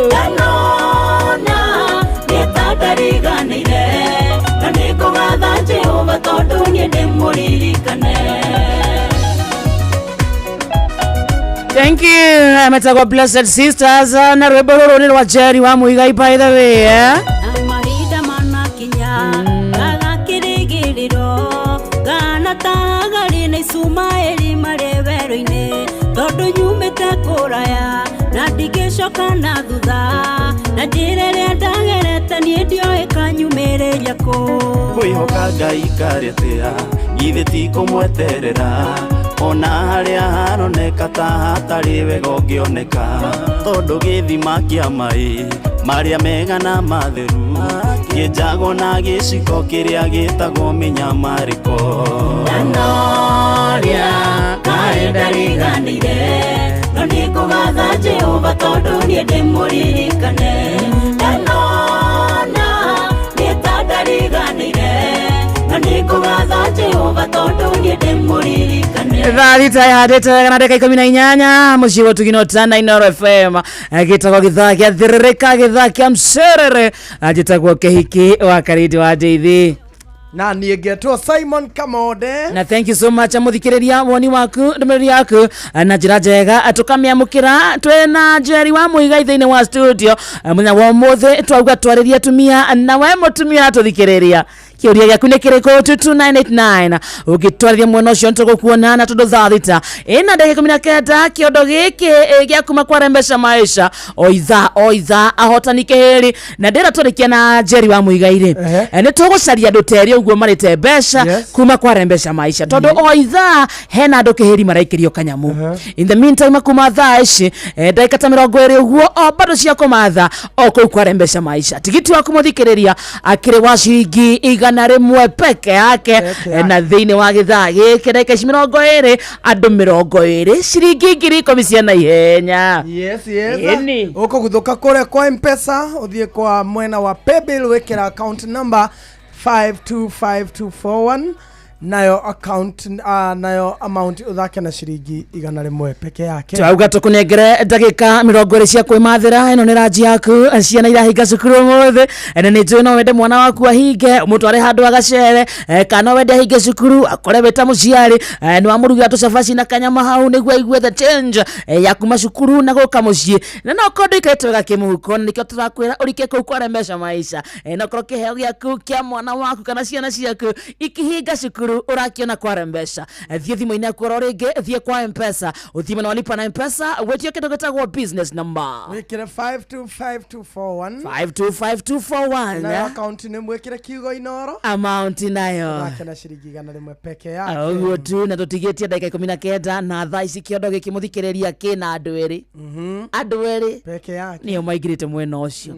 ndanona nĩ ta ndariganĩire no nĩ ngũgatha Jehova tondũ niĩ ndĩmũririkane. Thank you. Ametagwo Blessed Sisters na rwĩmbo rũrũ nĩ rwa Jerry wa Muigai by the way eh? Na mahinda manakinya ngaga kĩrĩgĩrĩro ngana ta Hagari na Ishumaeli marĩ werũ-inĩ tondũ nyumĩte kũraya na ndingĩcoka na thutha na njĩra ĩrĩa ndagerete niĩ ndioĩ kanyumĩrĩria kũ. Kwĩhoka Ngai karĩ atĩa githĩ ti kũmweterera ona harĩa haroneka ta hatarĩ wega ũngĩoneka tondũ gĩthima kĩa maĩ marĩa mega na matheru kĩenjagwo na gĩciko kĩrĩa gĩtagwo mĩnyamarĩko. Ndanoria kaĩ ndariganĩire no nĩ ngũgatha Jehova tondũ niĩ ndĩmũririkane ndanona nĩ ta ndariganĩire no nĩ ngũgatha Jehova tondũ niĩ ndĩmũririkane. Thaa thita yahandĩte wega na ndagĩka 18 mũciĩ wa Tugino Tana Inooro FM gĩtagwo gĩthaa kĩa thĩrĩrĩka gĩthaa kĩa mcerere njĩtagwo Kĩhiki wa Karindi wa Ndeithi na niĩ ngetwo Simon Kamonde. Na thank you so much mũthikĩrĩria woni waku ndũmĩrĩri yaku na njĩra njega tũkamĩamũkĩra twĩna Jerry wa Muigai thĩinĩ wa studio mũthenya wa ũmũthĩ twauga twarĩrie atumia na we mũtumia tũthikĩrĩria Kĩũria gĩaku nĩ kĩrĩkũ? 22989 ũngĩtwarithia mwena ũcio nĩtũgũkuona na tondũ thaa thita ĩna ndagĩka 19 kĩondo gĩkĩ gĩa kuma kwa Rembesha Maisha o ithaa o ithaa ahotani kĩhĩri na ndĩra tũrĩkia na Njeri wa Muigai rĩ, nĩ tũgũcaria andũ terĩ ũguo marĩte mbeca kuma kwa Rembesha Maisha tondũ o ithaa hena andũ kĩhĩri maraikĩrio kanyamu. In the meantime, kuma thaa ici ndagĩka ta 20 ũguo o bado cia kũmatha o kũu kwa Rembesha Maisha, tigiti waku mũthikĩrĩria akĩrĩ wa ciringi 100 peke yake. Na thĩinĩ wa gĩthaa gĩkĩ ndagĩka ici 20 andũ 20 ciringi 10,000 cia naihenya. Yes. Ĩni. Ũkũguthũka kũrĩa kwa Mpesa, ũthiĩ kwa mwena wa paybill, wĩkĩra account number 525241, nayo account nayo amount ũthake na ciringi 100 peke yake. Twauga tũkũnengere ndagĩka 20 cia kwĩmathĩra. Ĩno nĩ ranji yaku, ciana irahinga cukuru ũmũthĩ, na nĩ njũĩ no wende mwana waku ahinge ũmũtware handũ agacere, kana no wende ahinge cukuru akore wĩ ta mũciari nĩ wamũrugĩra tũcabaci na kanyama hau nĩguo aigue the change ya kuma cukuru na gũka mũciĩ. Na no korwo ndũikarĩte wega kĩmũhuko, na nĩkĩo tũrakwĩra ũrike kũu kwa Rembesha Maisha. No korwo kĩheo gĩaku kĩa mwana waku kana ciana ciaku ikihinga cukuru ũrakĩona kwa Rembesha. Thiĩ thimũ-inĩ yaku oro rĩngĩ, thiĩ kwa Mpesa, ũthiĩ mwena wa lipa na Mpesa, wĩtio kĩndũ gĩtagwo business number. Wĩkĩre 525241. 525241. Nayo account nĩ mwĩkĩre kiugo Inoro. Amount nayo ũthake na ciringi 100 peke yake. Ũguo tu, na tũtigĩtie ndagĩka 19 na thaa ici kĩondo gĩkĩmũthikĩrĩria kĩna andũ erĩ, andũ erĩ peke yake nĩo maingĩrĩte mwena ũcio.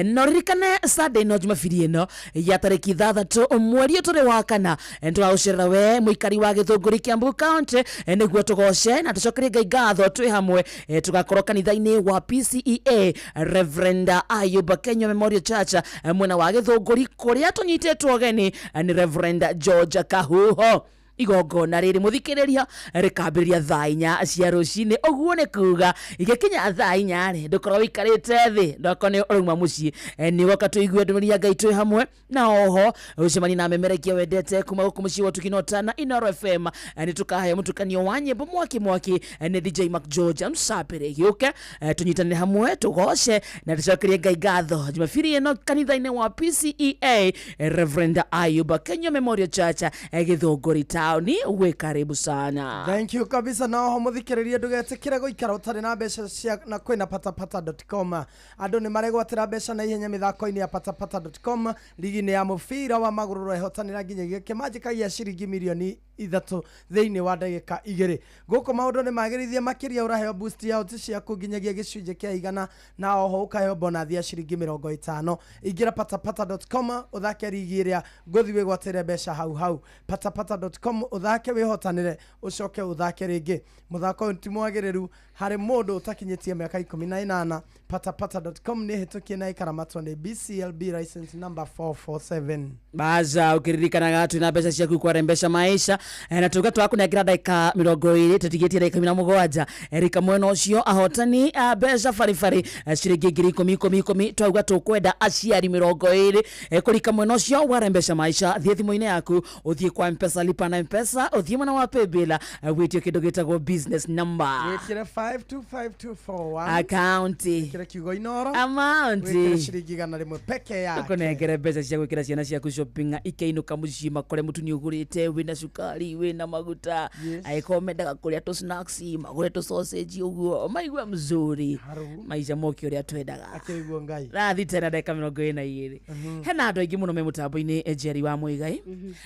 No ririkane Sunday ĩno, Jumabiri ĩno ya tarĩki 6 mweri ũyũ tũrĩ wa kana, nĩtũgagũcerera we mũikari wa Gĩthũngũri, Kiambu County, nĩguo tũgoce na tũcokerie Ngai ngatho twĩ hamwe. Tũgakorwo kanitha-inĩ wa PCEA Reverend Ayub Kenya Memorial Church, mwena wa Gĩthũngũri, kũrĩa tũnyitĩtwo ũgeni nĩ Reverend George Kahuho. Igongona rĩrĩ mũthikĩrĩria rĩkambĩrĩria thaa 4 cia rũcinĩ, ũguo nĩ kuga igĩkinya thaa 4 rĩ, ndũkorwo wĩikarĩte thĩ, ndokorwo nĩ ũrauma mũciĩ, nĩ ũgoka tũigue ndũmĩrĩri ya Ngai twĩ hamwe, na oho ũcemanie na memerekia wendete kuma gũkũ mũciĩ wa Ũtugi na Inoro FM. Nĩ tũkaheo mũtukanio wa nyĩmbo mwaki mwaki nĩ DJ Mac George Msapere. Gĩũke tũnyitanĩre hamwe, tũgoce na tũcokerie Ngai ngatho Jumabiri ĩno kanitha-inĩ wa PCEA Reverend Ayuba Kenya Memorial Church, Gĩthũngũri taũni. Wĩ karibu sana. Thank you kabisa. Na oho mũthikĩrĩrie, ndũgetĩkĩre gũikara ũtarĩ na mbeca cia na kwĩna patapata.com. Andũ nĩ maregwatĩra mbeca na ihenya mĩthako-inĩ ya patapata.com. Ligi-inĩ ya mũbira wa magũrũ ũrehotanĩra nginyagia kĩmanjĩka gĩa ciringi mirioni 3 thĩinĩ wa ndagĩka 2. Gũkũ maũndũ nĩ magĩrithie makĩria, ũraheo boost ya odds ciaku nginyagia gĩcunjĩ kĩa 100, na oho ũkaheo bonathi ya ciringi 50. Ingĩra patapata.com ũthake ligi ĩrĩa ngũthi wĩgwatĩre mbeca hau hau. patapata.com, ũthake wĩhotanĩre, ũcoke ũthake rĩngĩ. Mũthako ũyũ ti mwagĩrĩru harĩ mũndũ ũtakinyĩtie mĩaka 18. patapata.com nĩ hĩtũkie na ĩkaramatwo nĩ BCLB license number 447. Baza ũkĩririkanaga twĩna mbeca ciaku kwa Rembesha Maisha. Na tuga twakũnengera ndagĩka 20, tũtigĩtie ndagĩka 17. Rika mwena ũcio ahotani a mbeca baribari, ciringi 10,000 ikũmi ikũmi. Twauga tũkwenda aciari 20 kũrika mwena ũcio wa Rembesha Maisha. Thiĩ thimũ-inĩ yaku, ũthiĩ kwa Mpesa, lipa na Mpesa, ũthiĩ mwena wa paybill, wĩtio kĩndũ gĩtagwo business number. Wĩkĩre 525241. Account. Wĩkĩre kiugo Inoro. Amount. Wĩkĩre ciringi 100 peke yake. Tũkũnengere mbeca cia gwĩkĩra ciana ciaku shopping, ikeinũka mũciĩ makore mũtu nĩ ũgũrĩte, wĩna cukari, wĩna maguta. Angĩkorwo mendaga kũrĩa tũ snacks, magũre tũ sausage, ũguo maigue mzuri, maica moke ũrĩa twendaga. Akĩriguo Ngai. Rathi tena ndagĩka 22. Hena andũ aingĩ mũno me mũtambo-inĩ, Njeri wa Mũigai,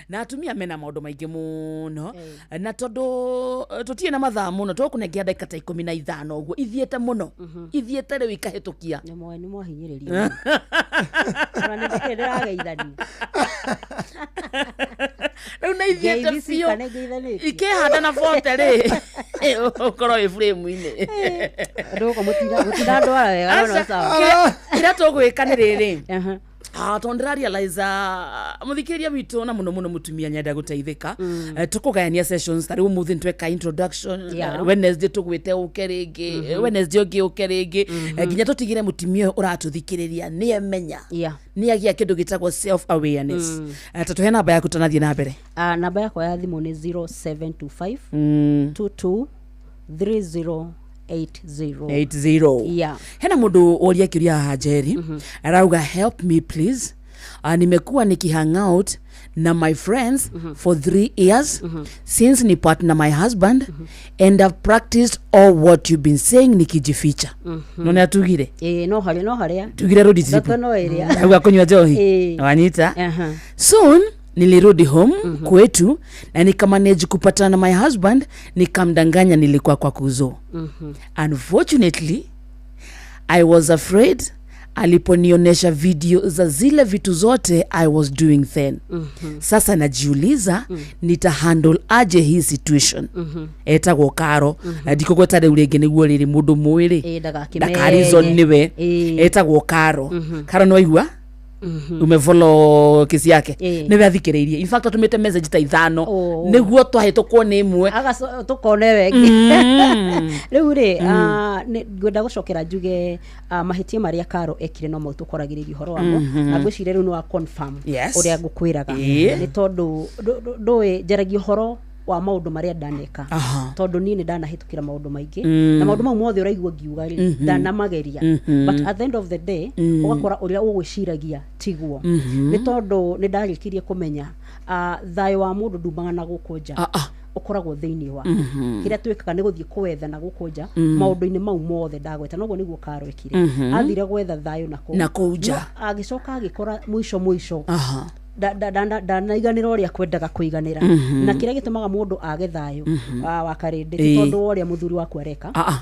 na atumia mena maũndũ maingĩ mũno, na tondũ tũtirĩ na mathaa mũno, tũkũnengera ndagĩka ta 15 ũguo, ithiĩte mũno, ithiĩte rĩu ikahĩtũkia. Nĩ mwahinyĩrĩria ona nĩ ndĩrageithania. Rĩu nĩ ithiĩte Ngeithi biũ. cika nĩ ngeithanĩtie. Ikĩhanda na bote rĩ, ũkorwo wĩ frame-inĩ. Andũ gũkũ mũtinandwara wega, no Aca, sawa. Kĩrĩa tũgwĩka nĩ rĩrĩ, tondũ ndĩrarealize mũthikĩrĩria witũ na mũno mũno mũtumia nyenda gũteithĩka. Tũkũgayania sessions. Ta rĩu ũmũthĩ nĩtweka introduction. Wednesday tũgwĩte ũke rĩngĩ, Wednesday ũngĩ ũke rĩngĩ, nginya tũtigĩre mũtumia ũyũ ũratũthikĩrĩria nĩ emenya, nĩ agĩa kĩndũ gĩtagwo self awareness. Tũtũhe namba yaku tũnathiĩ na mbere. Namba yakwa ya thimũ nĩ 0725 22 3080. 80. Yeah. Hena mũndũ ũria kĩũria haha, Njeri, arauga, "Help me please. Nimekuwa nikihang out na my friends for 3 years since ni partner my husband and I've practiced all what you've been saying nikijificha. Nona atugire. Ĩĩ, no harĩa no harĩa Tugire road trip. Ndoto no ĩrĩa. Auga kunywa njohi. Ĩĩ. Wanyita. Aha. Soon nilirudi home kwetu na nikamanage kupatana na my husband, nikamdanganya nilikuwa kwa kuzo. Unfortunately, I was afraid aliponionyesha video za zile vitu zote I was doing then. Sasa najiuliza nitahandle aje hii situation. Etagwo Karo. Na ndikũgweta rĩu rĩngĩ nĩguo rĩrĩ mũndũ mũĩ rĩ Ĩĩ, ndagakĩmenye. ndakarizon nĩwe. Ĩĩ. Etagwo Karo. Karo, nĩwaigua umefollow kesi yake? Ĩĩ. Nĩwe athikĩrĩirie. In fact, atũmĩte message ta ithano. Oh. Nĩguo twahĩtũkwo nĩ ĩmwe. Tũkone wengĩ. Rĩu rĩ, ngwenda gũcokera njuge, mahĩtia marĩa Karo ekire no mau tũkoragĩrĩria ũhoro wamo. Na ngwĩciria rĩu nĩ wa confirm Yes. ũrĩa ngũkwĩraga. Ĩĩ. Nĩ tondũ ndũĩ njaragia ũhoro wa maũndũ marĩa ndaneka. Tondũ niĩ nĩ ndanahĩtũkĩra maũndũ maingĩ. Na maũndũ mau mothe ũraigua ngiuga rĩ, ndanamageria. But at the end of the day, ũgakora ũrĩa ũgwĩciragia tiguo. Nĩ tondũ nĩ ndarĩkirie kũmenya, thayũ wa mũndũ ndumaga na gũkũ nja, ũkoragwo thĩinĩ wa kĩrĩa twĩkaga nĩ gũthiĩ kũwetha na gũkũ nja. Maũndũ-inĩ mau mothe ndagweta noguo nĩguo Karo ekire. Athire gwetha thayũ na kũu Na kũu nja. No agĩcoka agĩkora mũico mũico ndanaiganĩra ũrĩa kwendaga kũiganĩra. Na kĩrĩa gĩtũmaga mũndũ age thayũ, wa karĩndĩ, ti tondũ wa ũrĩa mũthuri waku areka,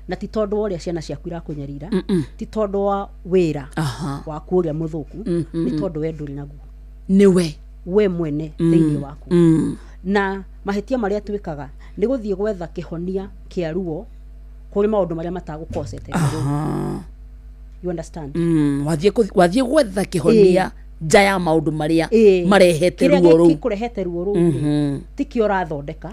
na ti tondũ wa ũrĩa ciana ciaku irakũnyarira, ti tondũ wa wĩra waku ũrĩa mũthũku, nĩ tondũ we ndũrĩ naguo. Nĩwe we mwene thĩinĩ waku. Na mahĩtia marĩa twĩkaga nĩ gũthiĩ gwetha kĩhonia kĩa ruo kũrĩ maũndũ marĩa matagũkocete. You understand? Wathiĩ gwetha kĩhonia nja ya maũndũ marĩa marehete Kĩrĩa ruo rũu. gĩkũrehete ruo rũu rĩ, tikĩo ũrathondeka.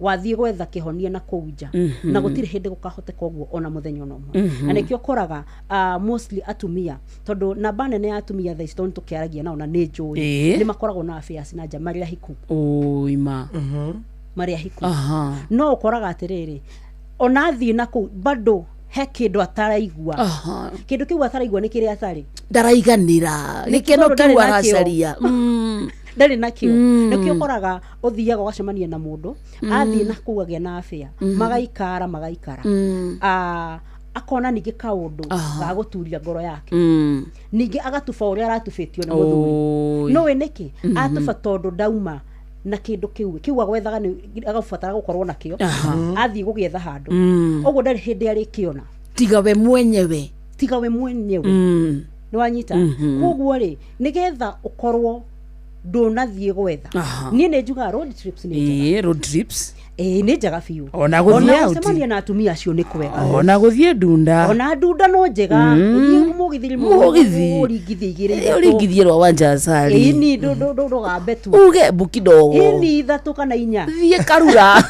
Wathiĩ gwetha kĩhonia na kũu nja. Na gũtirĩ hĩndĩ gũkahoteka ũguo ona mũthenya ona ũmwe. Na nĩkĩo ũkoraga, mostly atumia, tondũ namba nene ya atumia thaa ici, tondũ nĩtũkĩaragia nao na nĩ njũĩ, nĩ makoragwo na affairs na nja marĩ ahiku. Ũima. Marĩ ahiku. No ũkoraga atĩrĩrĩ, ona athiĩ na kũu bado he kĩndũ ataraigua. Kĩndũ kĩu ataraigua nĩ kĩrĩa atarĩ. Ndaraiganĩra. Nĩ Gĩkeno tondũ ndarĩ kĩu nakĩo. aracaria. Ndarĩ nakĩo. Nĩkĩo ũkoraga ũthiaga ũgacemania na mũndũ athiĩ na kũu agĩa na affair, magaikara magaikara. Akona ningĩ kaũndũ ga gũturia ngoro yake. Ningĩ agatuba ũrĩa aratubĩtio nĩ mũthuri. Oi. Nĩũĩ nĩkĩ atuba? Tondũ ndauma na kĩndũ kĩu kĩu agwethaga, nĩ agabatara gũkorwo nakĩo. Athiĩ gũgĩetha handũ. Ũguo ndarĩ hĩndĩ arĩkĩona. Tiga we mwenyewe. Tiga we mwenyewe. Nĩ wanyita? Koguo rĩ, nĩgetha ũkorwo ndũnathiĩ gwetha, niĩ nĩ njugaga road trips nĩ njega. Ĩĩ, road trips. Ĩĩ, nĩ njega biũ. Ona gũthiĩ out. Gũcemania na atumia acio nĩ kwega. Ona gũthiĩ ndunda. Ona ndunda no njega. Ũthiĩ mũgithi. Mũgithi. Ũringithie igĩrĩ Ĩ, ithatũ. ũringithie rwa wanja acari. Ĩni ndũgambe tu. Uge mbu kidogo. Ĩni ithatũ kana inya. Thiĩ karura.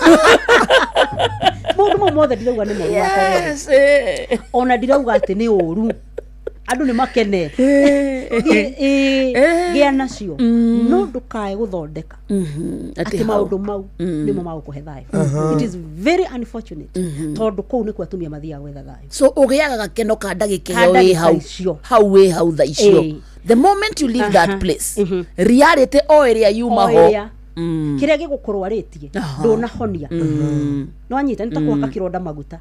Maũndũ mau mothe ndirauga nĩ moru wakwa. Yes, eh. Ona ndirauga atĩ nĩ ũru andũ nĩ makene. Ĩ, gĩa nacio, no ndũkae gũthondeka atĩ maũndũ mau nĩmo magũkũhe thayũ. It is very unfortunate, tondũ kũu nĩkuo atumia mathiaga gwetha thayũ. So ũgĩaga gakeno ka ndagĩka Ka ĩyo wĩ ndagĩka hau icio. hau wĩ hau tha icio. The moment you leave that place, reality o ĩrĩa yuma O ho. ĩrĩa. Kĩrĩa gĩgũkũrwarĩtie ndũnahonia. Nĩwanyita? Nĩ ta kũhaka kĩronda maguta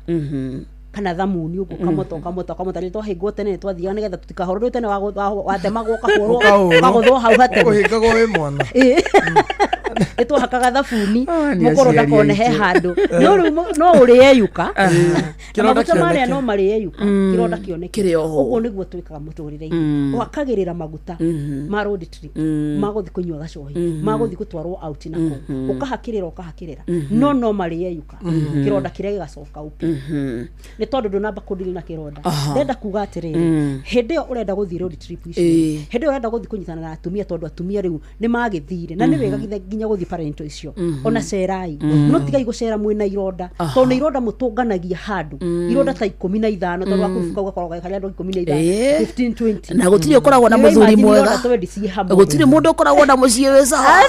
kana thamuni ũguo, kamota ũkamota ũkamota. Rĩrĩa twahĩngwo tene nĩ twathiaga nĩgetha tũtikahũrwo. Rĩu tene watemagwo ũkahũrwo. Ũkahũrwo. Ũkagũthwo hau hateme. Ũhĩngagwo wĩ mwana. Ĩĩ. Nĩ twahakaga thabuni nĩ mũkũrũ aciari ndakone he aitũ. handũ. No rĩu no ũrĩeyuka na Kĩronda maguta marĩa kĩoneke. no marĩeyuka, kĩronda kĩoneke. Kĩrĩ o ho. Ũguo nĩguo twĩkaga mũtũrĩre-inĩ. Ũhakagĩrĩra maguta ma road trip, ma gũthiĩ kũnyua gacohi, ma gũthiĩ gũtwarwo out na kũu, ũkahakĩrĩra ũkahakĩrĩra, no marĩeyuka, kĩronda kĩrĩa gĩgacoka upya, nĩ tondũ ndũnamba kũndiri na kĩronda. Ndenda kuga atĩrĩrĩ, hĩndĩ ĩyo ũrenda gũthiĩ road trip icio, hĩndĩ ĩyo ũrenda gũthiĩ kũnyitana na atumia, tondũ atumia rĩu nĩ magĩthire na nĩ wega nginya gũthiĩ parental icio. Ona cerai, no tigai gũcera mwĩna ironda, tondũ nĩ ironda mũtũnganagia handũ, ironda ta 15, tondũ wakurubuka ũgakorwo harĩ andũ 15, 15, 20. Na gũtirĩ ũkoragwo na Nĩ mũthuri ũraimagine mwega. ironda 20 ciĩ hamwe. Gũtirĩ mũndũ ũkoragwo na mũciĩ wĩ sawa.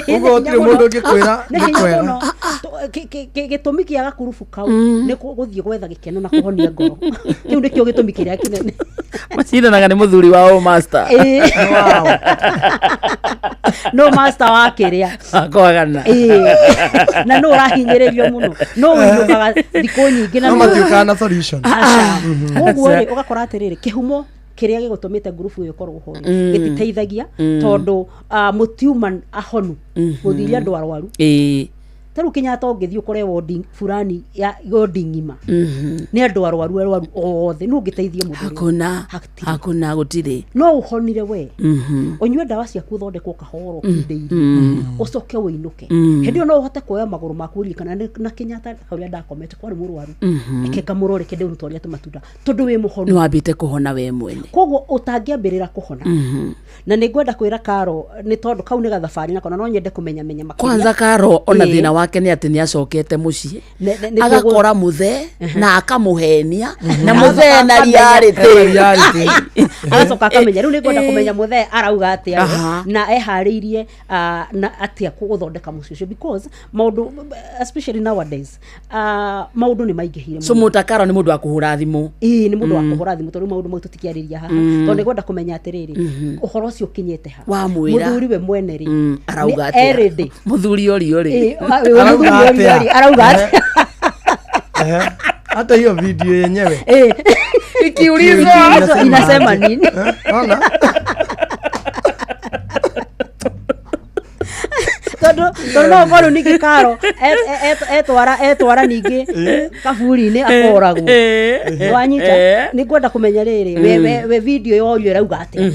Ũguo gũtirĩ mũndũ ũngĩkwĩra Nĩ hinya nĩ kwega. mũno. Gĩtũmi kĩa gakurubu kau nĩ gũthiĩ gwetha gĩkeno na kũhonia ngoro. Kĩu nĩkĩo gĩtũmi kĩrĩa kĩnene. Macindanaga nĩ mũthuri wa o master. Ĩĩ. No master wa kĩrĩa. Kwagana. Ĩĩ. Na no ũrahinyĩrĩrio mũno, no ũinũkaga thikũ nyingĩ na No nĩ- matiũkaga na solution. Aca. Koguo rĩ, ũgakora atĩrĩrĩ, kĩhumo kĩrĩa gĩgũtũmĩte ngurubu ĩyo ĩkorwo ho rĩ, gĩtiteithagia, tondũ mũtiuma ahonu, gũthiria andũ arwaru. Ta rĩu Kenyatta ũngĩthiĩ ũkore wodi fulani ya wodi ng'ima nĩ andũ arwaru, arwaru othe, nũ ũngĩteithia mũndũ ũrĩa? Hakuna. Hakuna, gũtirĩ. No ũhonire we, ũnyue ndawa ciaku, ũthondekwo kahora, ũkindĩirie, ũcoke ũinũke. Hĩndĩ ĩyo no ũhote kuoya magũrũ maku ũririkana na Kenyatta harĩa ndakomete kwarĩ mũrwaru, reke ngamũrore, reke ndĩmũtwarĩre tũmatunda, tondũ wĩ mũhonu. Nĩ wambĩte kũhona we mwene. Koguo ũtangĩambĩrĩra kũhona, na nĩ ngwenda kwĩra Karo, nĩ tondũ kau nĩ gathabarĩ nako, na no nyende kũmenya menya makĩria. Kwanza Karo ona Ĩĩ. thĩna wake nĩ atĩ nĩ acokete mũciĩ, Nĩ agakora mũthee na akamũhenia, na Agacoka mũthee na akamenya. reality. Agacoka akamenya. Rĩu nĩ ngwenda kũmenya mũthee arauga atĩa we, na eharĩirie na atĩa gũthondeka mũciĩ ũcio, because maũndũ, especially nowadays, maũndũ nĩ maingĩhire So mũno. mũta Karo nĩ mũndũ wa kũhũra thimũ. Ĩĩ, nĩ mũndũ wa kũhũra thimũ, tondũ maũndũ mau tũtikĩarĩria haha, tondũ nĩ ngwenda kũmenya atĩrĩrĩ, ũhoro ũcio ũkinyĩte ha. Wamwĩra. Mũthuri we mwene rĩ, Arauga nĩ atĩa? erĩndĩ. Mũthuri ũrio rĩ? Ĩĩ, we Arauga mũthuri ũrio atĩa? rĩ, arauga atĩa? Ehe. Hata hiyo video yenyewe Ĩĩ. Ikiulizwa. Inasema nini? Ona. Tondũ no ũkorwo ningĩ Karo etwara ningĩ kaburi-inĩ akoragwo. Wanyita? Nĩ ngwenda kũmenya rĩrĩ, we video yorio ĩrauga atĩa?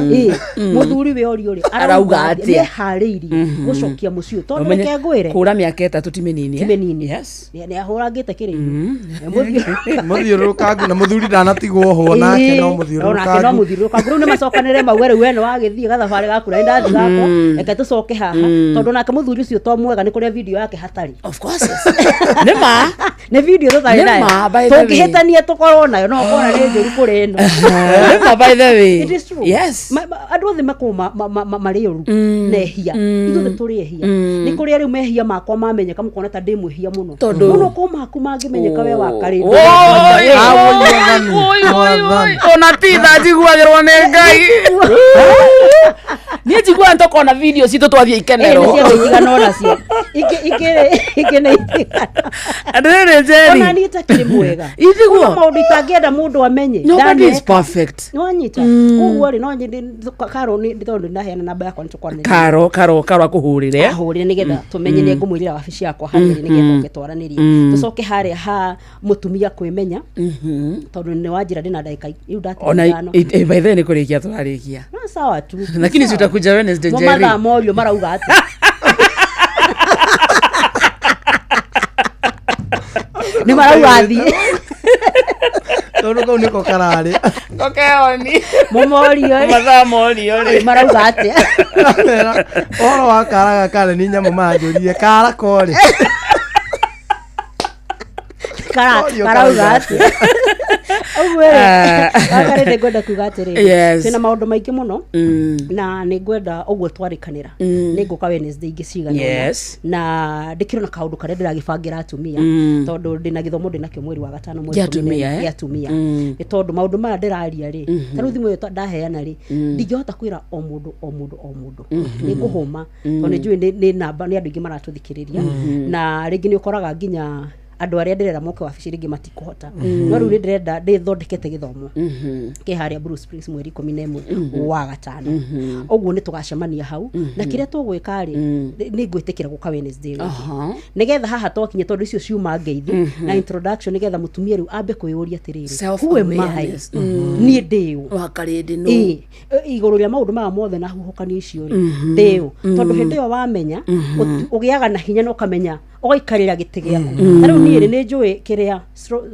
Ĩĩ, mũthuri we orio rĩ, Arauga atĩa? Nĩeharĩirie gũcokia mũciĩ ũyũ? Tondũ Ũmenye, reke ngwĩre, kũra mĩaka 3 ti mĩnini, ti eh? mĩnini. Yes. Nĩ ahũrangĩte kĩrĩiru. Mũthiũrũrũkangu na mũthuri ndanatigwo ho, nake no Onake no mũthiũrũrũkangu. Mũthiũrũrũkangu. Rĩu nĩ macokanĩre mauge, rĩu we nĩ wagĩthiĩ gathabarĩ gaku na nĩ ndathiĩ gakwa, reke tũcoke haha, tondũ nake mũthuri ũcio to mwega, nĩ kũrĩa video yake hatarĩ. Of course, yes. Nĩ ma. Nĩ video tũtarĩ Nĩ nayo. ma, by the way. Tũngĩhĩtania tũkorwo nayo, no ũkona nĩ njũru kũrĩ ĩno. Nĩ ma, by the way. It is true. Yes. Andũ othe makorwo marĩ ũru na ehia, ithuothe tũrĩ ehia. Nĩ kũrĩa rĩu mehia makwa mamenyeka, mũkona ta ndĩ mwĩhia mũno. Tondũ- Mũno ko maku mangĩmenyeka, we wakarĩ. Oi, oi, oi, oi. Ona ti tha njiguagĩrwo nĩ Ngai, niĩ njiguaga nĩtũkona video citũ twathiĩ ikenero. Nĩ ciothe itigana onacio, ingĩ nĩ itigana. Atĩrĩrĩ Njeri. Ona niĩ itakĩrĩ mwega. Itiguo. Kuna maũndũ itangĩenda mũndũ amenye. Nobody is Ndaneka. perfect. Nĩwanyita? Koguo rĩ, no nyende Karo, nĩ tondũ ndaheana namba yakwa, nĩ tũkwaranĩria. Karo akũhũrĩre. Ahũrĩre nĩgetha tũmenye. Nĩ ngũmwĩrĩra wabici yakwa harĩa ĩrĩ, nĩgetha ũke twaranĩrie. Tũcoke harĩa ha mũtumia kwĩmenya, tondũ nĩ wanjĩra ndĩna ndagĩka rĩu ndatiga Ona 5. by the way nĩ kũrĩkia tũrarĩkia. No sawa tu. Lakini Sawa. tutakuja Wednesday, Mo Njeri. mathaa morio marauga atĩa? Nĩ marauga athiĩ. Tondũ kau nĩko kararĩ. Kokeoni. Mũmorio. Mathaa morio rĩ. Marauga atĩa? Amera, ũhoro wa kara gaka nĩ nyamũ manjũrire kara korĩ. Morio Karauga karauga atĩa? Ũguo rĩ, wakarĩ nĩ ngwenda kuga atĩrĩrĩ, Yes. twĩna maũndũ maingĩ mũno, na nĩ ngwenda ũguo twarĩkanĩra, nĩ ngũka Wednesday ingĩ cigana ũna. Na ndĩkĩrĩ na kaũndũ karĩa ndĩragĩbangĩra atumia, tondũ ndĩna gĩthomo ndĩnakĩo mweri wa gatano, mweri Gĩa 14. atumia, eh? Gĩa atumia. Nĩ tondũ maũndũ maya ndĩraria rĩ, ta rĩu thimũ ĩyo ndaheana rĩ, ndingĩhota kwĩra o mũndũ o mũndũ o mũndũ, nĩ ngũhũma, tondũ nĩ njũĩ nĩ namba nĩ andũ aingĩ maratũthikĩrĩria, na rĩngĩ nĩ ũkoraga nginya andũ arĩa ndĩrera moke wabici rĩngĩ matikũhota. No rĩu nĩ ndĩrenda, ndĩthondekete gĩthomo kĩ harĩa Blue Springs mweri 11 wa gatano. Ũguo nĩ tũgacemania hau, na kĩrĩa tũgwĩka rĩ, nĩ ngwĩtĩkĩra gũka Wednesday rĩngĩ, nĩgetha haha twakinya, tondũ icio ciuma ngeithi na introduction, nĩgetha mũtumia rĩu ambe kwĩyũria atĩrĩrĩ, who am I? Self-awareness. Niĩ ndĩũ? Wakarĩndĩ nũ? Ĩĩ, igũrũ rĩa maũndũ maya mothe na huhũkanio icio rĩ, ndĩũ? Tondũ hĩndĩ ĩyo wamenya, ũgĩaga na hinya na ũkamenya ũgaikarĩra gĩtĩ gĩaku. Ta rĩu niĩ rĩ, nĩ njũĩ kĩrĩa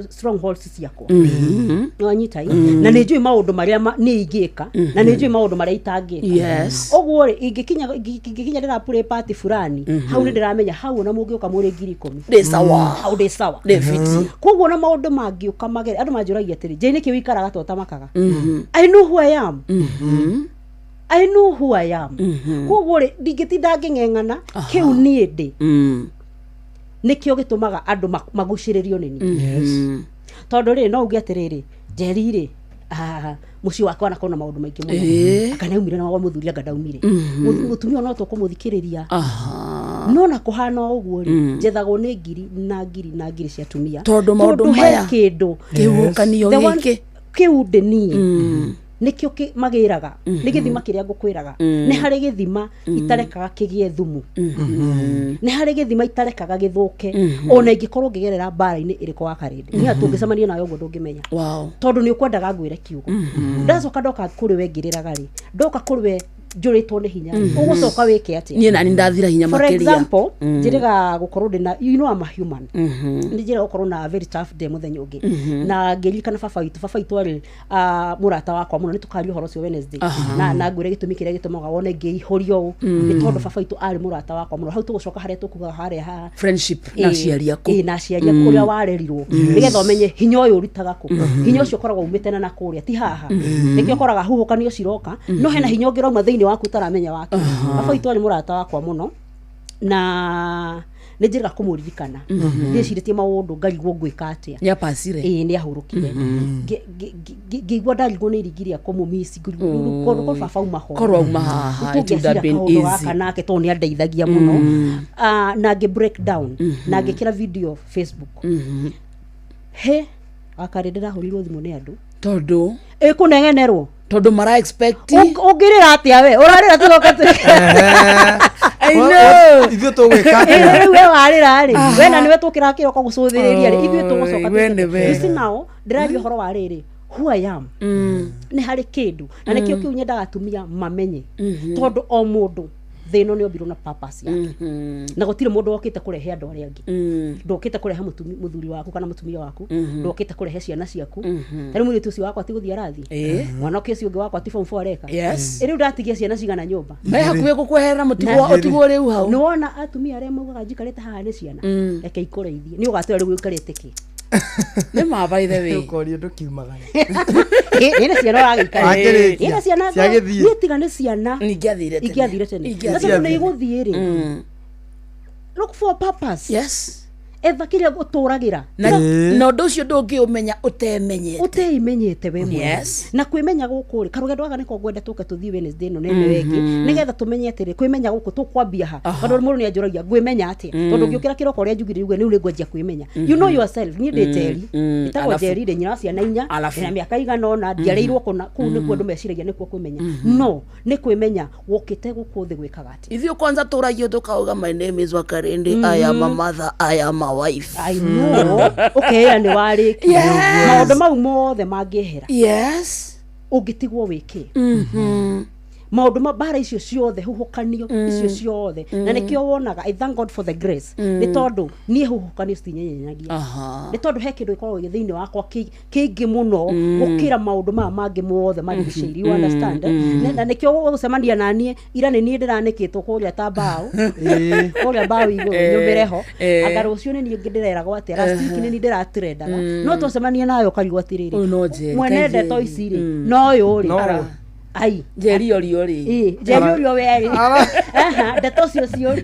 strongholds ciakwa, nĩwanyita ĩ? Na nĩ njũĩ maũndũ marĩa niĩ ingĩka, na nĩ njũĩ maũndũ marĩa itangĩka. Ũguo rĩ, ingĩkinya ndĩra play party fulani, hau nĩ ndĩramenya hau ona mũngĩũka mũrĩ 10,000, Ndĩ sawa. Hau ndĩ sawa. Ndĩ fiti. Koguo na maũndũ mangĩũka magere, andũ manjũragia atĩrĩ, Jane, nĩkĩ wĩikaraga ta ũtamakaga? I know who I am. I know who I am. Koguo rĩ, ndingĩtinda ngĩng'eng'ana kĩu niĩ ndĩ. Nĩkĩo gĩtũmaga andũ magucĩrĩrio nĩ niĩ. Yes. Tondũ rĩ, no uge atĩrĩrĩ, Njeri rĩ, mũciĩ wakwa wanakorwo na maũndũ maingĩ mũno. Anga nĩaumire na wa mũthuri, anga ndaumire. Mũtumia ũyũ no tũkũmũthikĩrĩria. No na kũhana o ũguo rĩ, njethagwo nĩ ngiri na ngiri na ngiri cia atumia. Tondũ maũndũ he maya, kĩndũ kĩhuhũkanio The one- gĩkĩ. kĩu ndĩ niĩ nĩkĩo magĩraga nĩ gĩthima kĩrĩa ngũkwĩraga. Nĩ harĩ gĩthima itarekaga kĩgĩe thumu, nĩ harĩ gĩthima itarekaga gĩthũke, ona ingĩkorwo ngĩgerera mbara-inĩ ĩrĩkũ wa karĩndĩ niĩ tũngĩcemania nawe ũguo ndũngĩmenya. Tondũ nĩ ũkwendaga ngwĩre kiugo. Ndacoka ndoka kũrĩ we ngĩrĩraga rĩ, ndoka kũrĩ we njũrĩtwo nĩ hinya, ũgũcoka wĩke atĩa? Niĩ nani ndathira hinya For makĩria. example, njĩrĩga gũkorwo ndĩna, you know I'm a human, nĩ njĩrĩga gũkorwo na very tough day mũthenya ũngĩ, na ngĩririkana baba witũ. Baba witũ arĩ mũrata wakwa mũno. Nĩ tũkaria ũhoro ũcio Wednesday, na ngwĩre gĩtũmi kĩrĩa gĩtũmaga wone ngĩihũrio ũũ, nĩ tondũ baba witũ arĩ mũrata wakwa mũno. Hau tũgũcoka harĩa tũkugaga harĩa ha Friendship na aciari aku. Ĩĩ, na aciari aku, ũrĩa warerirwo, nĩgetha ũmenye hinya ũyũ ũrutaga kũ. Hinya ũcio ũkoragwo umĩte na nakũrĩa, ti haha. Nĩkĩo ũkoraga huhũkanio ciroka, no hena hinya ũngĩ ũrauma thĩinĩ waku ũtaramenya wake. Baba witũ arĩ mũrata wakwa mũno, na nĩ njĩrĩga kũmũririkana ndĩcirĩtie maũndũ ngarigwo ngwĩka atĩa. Nĩapacire. Ĩĩ, nĩ ahurũkire. Ngĩigua ndarigwo nĩ irigi rĩa kũmũmici korwo baba auma ho. Korwo auma haha, it would have been kaũndũ easy. gaka nake tondũ nĩ andeithagia mũno. Na ngĩ break down na ngĩkĩra video Facebook. He wakarĩ ndĩrahũrirwo thimũ nĩ andũ. Tondũ Ĩkũnegenerwo. Tondũ mara expect. Ũngĩrĩra atĩa we ũrarĩra tũgoka? I know. Ithuĩ tũgwĩka Ĩ, atĩa? rĩu we warĩra rĩ, we na nĩwe tũkĩra kĩroko gũcũthĩrĩria rĩ, ithuĩ tũgũcoka We twĩke nĩwe. You see now, ndĩraria ũhoro wa rĩrĩ, who I am, nĩ harĩ kĩndũ na nĩkĩo kĩu nyendaga atumia mamenye, tondũ o mũndũ thĩ ĩno nĩ ombirwo na purpose yake, na gũtirĩ mũndũ wokĩte kũrehe andũ arĩa angĩ. Ndũkĩte kũrehe mũthuri waku kana mũtumia waku, ndũkĩte kũrehe ciana ciaku. Ta rĩu mũirĩtu ũcio wakwa ti gũthiĩ arathiĩ, mwanake ũcio ũngĩ wakwa ti form four areka. Ĩ, rĩu ndatigia ciana cigana nyũmba? Me hakuhĩ gũkweherera mũtigwo ũtigwo rĩu hau. Nĩ wona atumia arĩa maugaga njikarĩte haha nĩ ciana, reke ikũreithie, nĩ ũgatwĩra rĩu ũikarĩte kĩ. Nĩ ma, by the way. Ũkorio ndũkiumagara. Ĩ, nĩ ciana ũragĩikara. Wakĩrĩkia. Ĩ, nĩ ciana Ciagĩthiĩ. Niĩ tiga nĩ ciana Ingĩathire tene. Ingĩathire tene. Na Ingĩathire tondũ nĩ igũthiĩ rĩ, look for a purpose. Etha kĩrĩa ũtũragĩra. Na ũndũ ũcio ndũngĩũmenya ũtemenyete. Ũteimenyete we mwene. Na kwĩmenya gũkũ rĩ, karũgendo gaka nĩko ngwenda tũke tũthiĩ Wednesday ĩno nene wengĩ, nĩgetha tũmenye atĩrĩ, kwĩmenya gũkũ tũkwambia ha. Tondũ mũndũ nĩ anjũragia ngwĩmenya atĩa, tondũ ngĩũkĩra kĩroko ũrĩa njugire uge rĩu nĩngwanjia kwĩmenya. You know yourself. Niĩ ndĩ Njeri, ĩtagwo Alafu. Njeri, ndĩ nyina wa ciana 4, Alafu. ndĩna mĩaka igana ũna, njiarĩirwo kũna kũu nĩkuo andũ meciragia nĩkuo kwĩmenya. No nĩ kwĩmenya wokĩte gũkũ thĩ gwĩkaga atĩa. Ithuĩ kwanza tũragio tũkauga, "My name is Wakarindi, I am a mother, I am a wife." I know, ũkeĩra nĩ warĩkia. Maũndũ mau mothe mangĩehera, ũngĩtigwo wĩke maũndũ ma mbara icio ciothe, huhũkanio icio ciothe, na nĩkĩo wonaga I thank God for the grace, nĩ tondũ niĩ huhũkanio citinyenyenyagia, nĩ tondũ he kĩndũ gĩkoragwo gĩ thĩinĩ wakwa kĩingĩ mũno gũkĩra maũndũ maya mangĩ mothe marigicĩirie, you understand? Na nĩkĩo ũgũcemania na niĩ ira nĩ niĩ ndĩranĩkĩtwo kũrĩa ta mbaũ, kũrĩa mbaũ igũrũ nyũmĩre ho. Anga rũciũ nĩ niĩ ndĩreragwo atĩa, last week nĩ niĩ ndĩratrendaga, no twacemania nawe ũkarigwo atĩrĩrĩ, Ũyũ no Njeri, mwene kaĩ ndeto Njeri. ici rĩ, no ũyũ rĩ, No ũyũ. Ai. Njeri ũrio rĩ. Ĩ, Njeri ũrio werĩ. Aha, ndeto ũcio ciũri.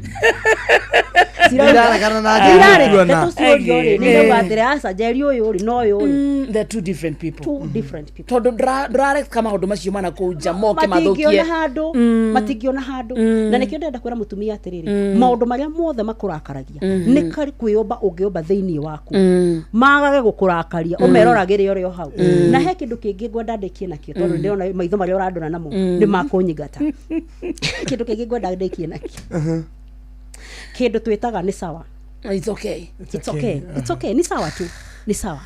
Iraregana na Njeri Irare, ũkuona. ndeto ciũrio rĩ, nĩ Eh. ndauga atĩrĩ, aca, Njeri ũyũ rĩ, no ũyũ rĩ. They're two different people. Two different people. Tondũ ndũrareka maũndũ macio mana kũu nja moke mathũkie. Matingĩona handũ, matingĩona handũ. Na nĩkĩo ndĩrenda kwĩra mũtumia atĩrĩrĩ, maũndũ marĩa mothe makũrakaragia, nĩ karĩ kwĩyũmba ũngĩũmba thĩinĩ waku, magage gũkũrakaria, ũmeroragĩre ũrĩ o hau. Na he kĩndũ kĩngĩ ngwenda ndĩkie nakĩo, tondũ ndĩrona maitho marĩa ũrandora namo nĩ makũnyingata. Kĩndũ kĩngĩ ngwenda ndĩkie nakĩo, kĩndũ twĩtaga nĩ sawa. It's okay. It's okay. It's okay. Ni sawa tu, ni sawa.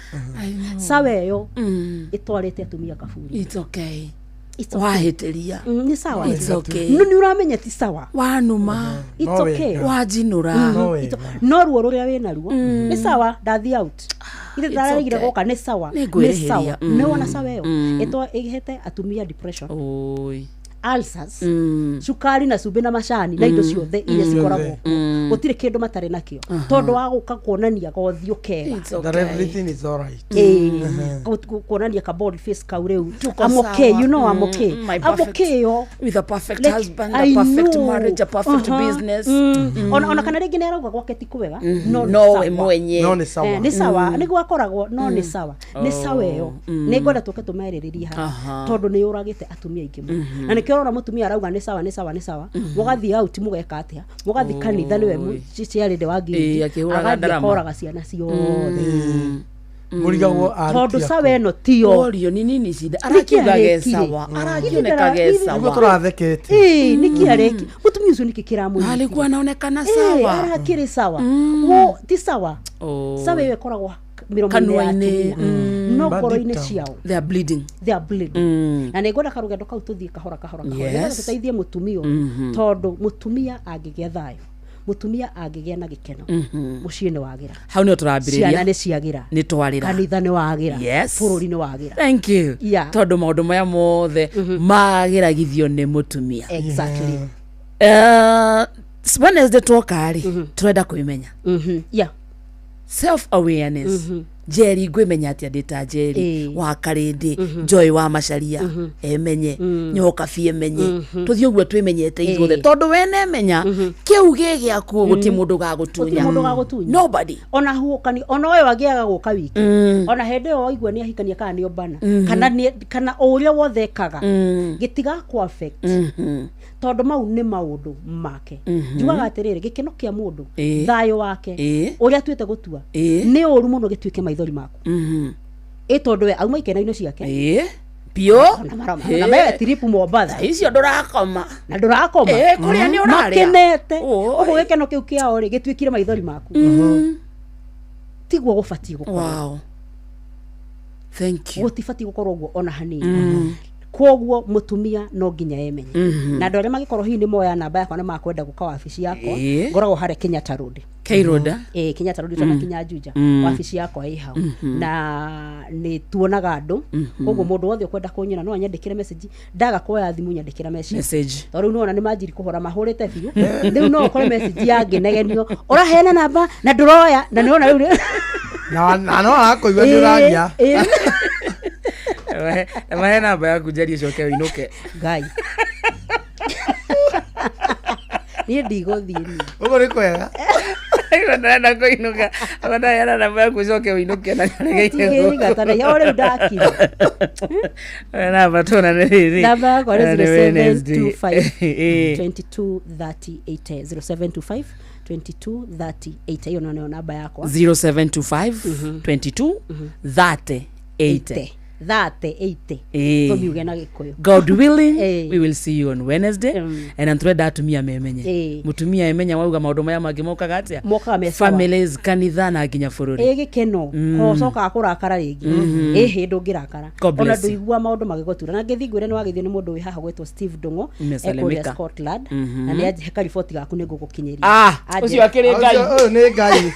Sawa ĩyo ĩtwarĩte atumia kaburi. It's okay. It's okay. Wahĩtĩria. Nĩ sawa. It's okay. No nĩ ũramenya ti sawa. Wanuma. It's No okay. wega. Wanjinũra. No wega. No ruo rũrĩa wĩ naruo, nĩ sawa, ndathiĩ out ithe It's ndararegire okay. gũka, nĩ sawa. Nĩ Nĩ ngwĩrĩhĩria. sawa. Nĩ wona sawa ĩyo ĩhete atumia depression. Oi. Ulcers, cukari na cumbĩ na macani na indo ciothe iria cikoragwo kuo. Gũtirĩ kĩndũ matarĩ nakĩo tondũ wa gũka kuonania gothiũ kega. It's okay. That everything is all right. Ĩĩ, kuonania ka bold face kau rĩu. Tuko I'm okay, sawa. you know, I'm okay. My I'm perfect- okay yo. With a perfect Like, husband, a I perfect know. marriage, a perfect business. Ona kana rĩngĩ nĩ arauga gwake ti kwega, no nĩ No we sawa. mwenye. No nĩ sawa. Eh, nĩ sawa nĩguo akoragwo, no nĩ sawa, nĩ sawa ĩyo. Nĩ ngwenda tũke tũmerĩrĩrie haha tondũ nĩ yũragĩte atumia aingĩ mũno, na nĩkĩo ũrona mũtumia arauga nĩ sawa, nĩ sawa, nĩ sawa. Mũgathiĩ out, mũgeka atĩa, mũgathiĩ kanitha, nĩwe ciarĩndĩ wa Ĩĩ, ngiri akĩhũraga agathiĩ ndarama. akoraga ciana ciothe Mũrigagwo tondũ sawa ĩno tiyo. Orio ni nini shida? Arakiuga ge sawa, arakioneka ge Nĩguo sawa. tũrathekete. Ĩĩ, nĩkĩ areki mũtumia ũcio, nĩkĩ kĩramũnyitire? Alikuwa anaonekana Ĩĩ, sawa. arakĩrĩ sawa. Wo ti sawa. Oh. Sawa ĩyo ĩkoragwo mĩromo-inĩ ya Kanua-inĩ, atumia, no But ngoro-inĩ deep down. ciao They are bleeding. they are bleeding. Na nĩ ngwenda karũgendo kau tũthiĩ kahora kahora kahora Yes. nĩgetha tũteithie mũtumia ũyũ, tondũ mũtumia angĩgĩa thayũ, mũtumia angĩgĩa na gĩkeno, mũciĩ nĩ wagĩra, Hau nĩho tũrambĩrĩria. ciana nĩ ciagĩra, Nĩ twarĩra. kanitha nĩ wagĩra, Yes. bũrũri nĩ wagĩra. Thank you. Yeah. Tondũ maũndũ maya mothe magĩragithio nĩ mũtumia. Exactly. Wednesday twoka rĩ, tũrenda kwĩmenya. Yeah. Self awareness. Njeri ngwĩmenya atĩa ndĩ ta Njeri Ĩĩ. wa Karĩndĩ, Joy wa Macaria emenye, Nyokabi emenye, tũthiĩ ũguo twĩmenyete ithuothe, Ĩĩ. tondũ we nemenya kĩu gĩ gĩaku, gũtirĩ mũndũ Gũtirĩ ũgagũtunya. mũndũ ũgagũtunya. Nobody. Ona huũkani, ona ũyũ angĩaga gũka wiki, ona hĩndĩ ĩyo waigua nĩ ahikania kana nĩ ombana, kana kana o ũrĩa wothe ekaga, gĩtigakũ affect tondũ mau nĩ maũndũ make. Njugaga atĩrĩrĩ, gĩkeno kĩa mũndũ, Ĩĩ. thayũ wake, Ĩĩ. ũrĩa atuĩte gũtua, Ĩĩ. nĩ ũru mũno gĩtuĩke maithori maku, ĩ tondũ we auma ikeno-inĩ ciake. Ĩĩ biũ. Na na me trip Mombatha. Icio ndũrakoma. Na ndũrakoma. Ĩĩ, kũrĩa nĩ ũrarĩa. Makenete. Oi. Ũguo gĩkeno kĩu kĩao rĩ, gĩtuĩkire maithori maku. Tiguo gũbatiĩ gũkorwo. Wow, thank you. Gũtibatiĩ gũkorwo ũguo ona hanini. Koguo mũtumia no nginya emenye. Na andũ arĩa mangĩkorwo hihi nĩ moya namba yakwa na makwenda gũka wabici yakwa, ngoragwo harĩa Kenyatta Road. K Road. Ĩĩ, Kenyatta Road ũtanakinya Juja. Wabici yakwa ĩ hau na nĩ tuonaga andũ. Koguo mũndũ wothe ũkwenda kũnyona no anyandĩkĩre message, ndaga kuoya thimũ, nyandĩkĩra message. Message. Tondũ rĩu nĩwona nĩ manjiri kũhũra mahũrĩte biũ, rĩu no ũkore message yangĩnegenio, ũraheana namba na ndũroya, na nĩwona rĩu Na no arakũigua nĩ ũraria. Ĩĩ, Mahe namba yaku Njeri, ũcoke ũinũke. Ngai, niĩ ndigũthiĩ niĩ. Ũguo nĩ kwega. Ndĩrenda kũinũka, ndaheana namba yaku ũcoke ũinũke na Tigĩrĩgatana o rĩu ndakira. Namba tuonane rĩrĩ. Namba yakwa nĩ Na nĩ Wednesday. 0725 Ĩĩ. 22 30 80, 0725 22 30 80, ĩyo nĩyo namba yakwa. 0725 22 30 80. 30 80. Ĩĩ. Tũmiuge na Gĩkũyũ. God willing, Ĩĩ. we will see you on Wednesday. And antũrenda atumia memenye. Ĩĩ. Mũtumia emenya, wauga maũndũ maya mangĩ mokaga atĩa? Mokaga me sawa. Families, kanitha na nginya bũrũri. Ĩ gĩkeno kocokaga kũrakara rĩngĩ, ĩ hĩndĩ ũngĩrakara God ona bless you. ndũigua maũndũ magĩgũtura. Na ngĩthiĩ ngwĩre nĩ wagĩthio nĩ mũndũ wĩ haha gwĩtwo Steve Ndung'u, Nimesalimika. ekũrĩa Scotland, na nĩ anjĩhe kariboti gaku, nĩ ngũgũkinyĩria. Ah, ũcio akĩrĩ Ngai. Ũyũ nĩ Ngai.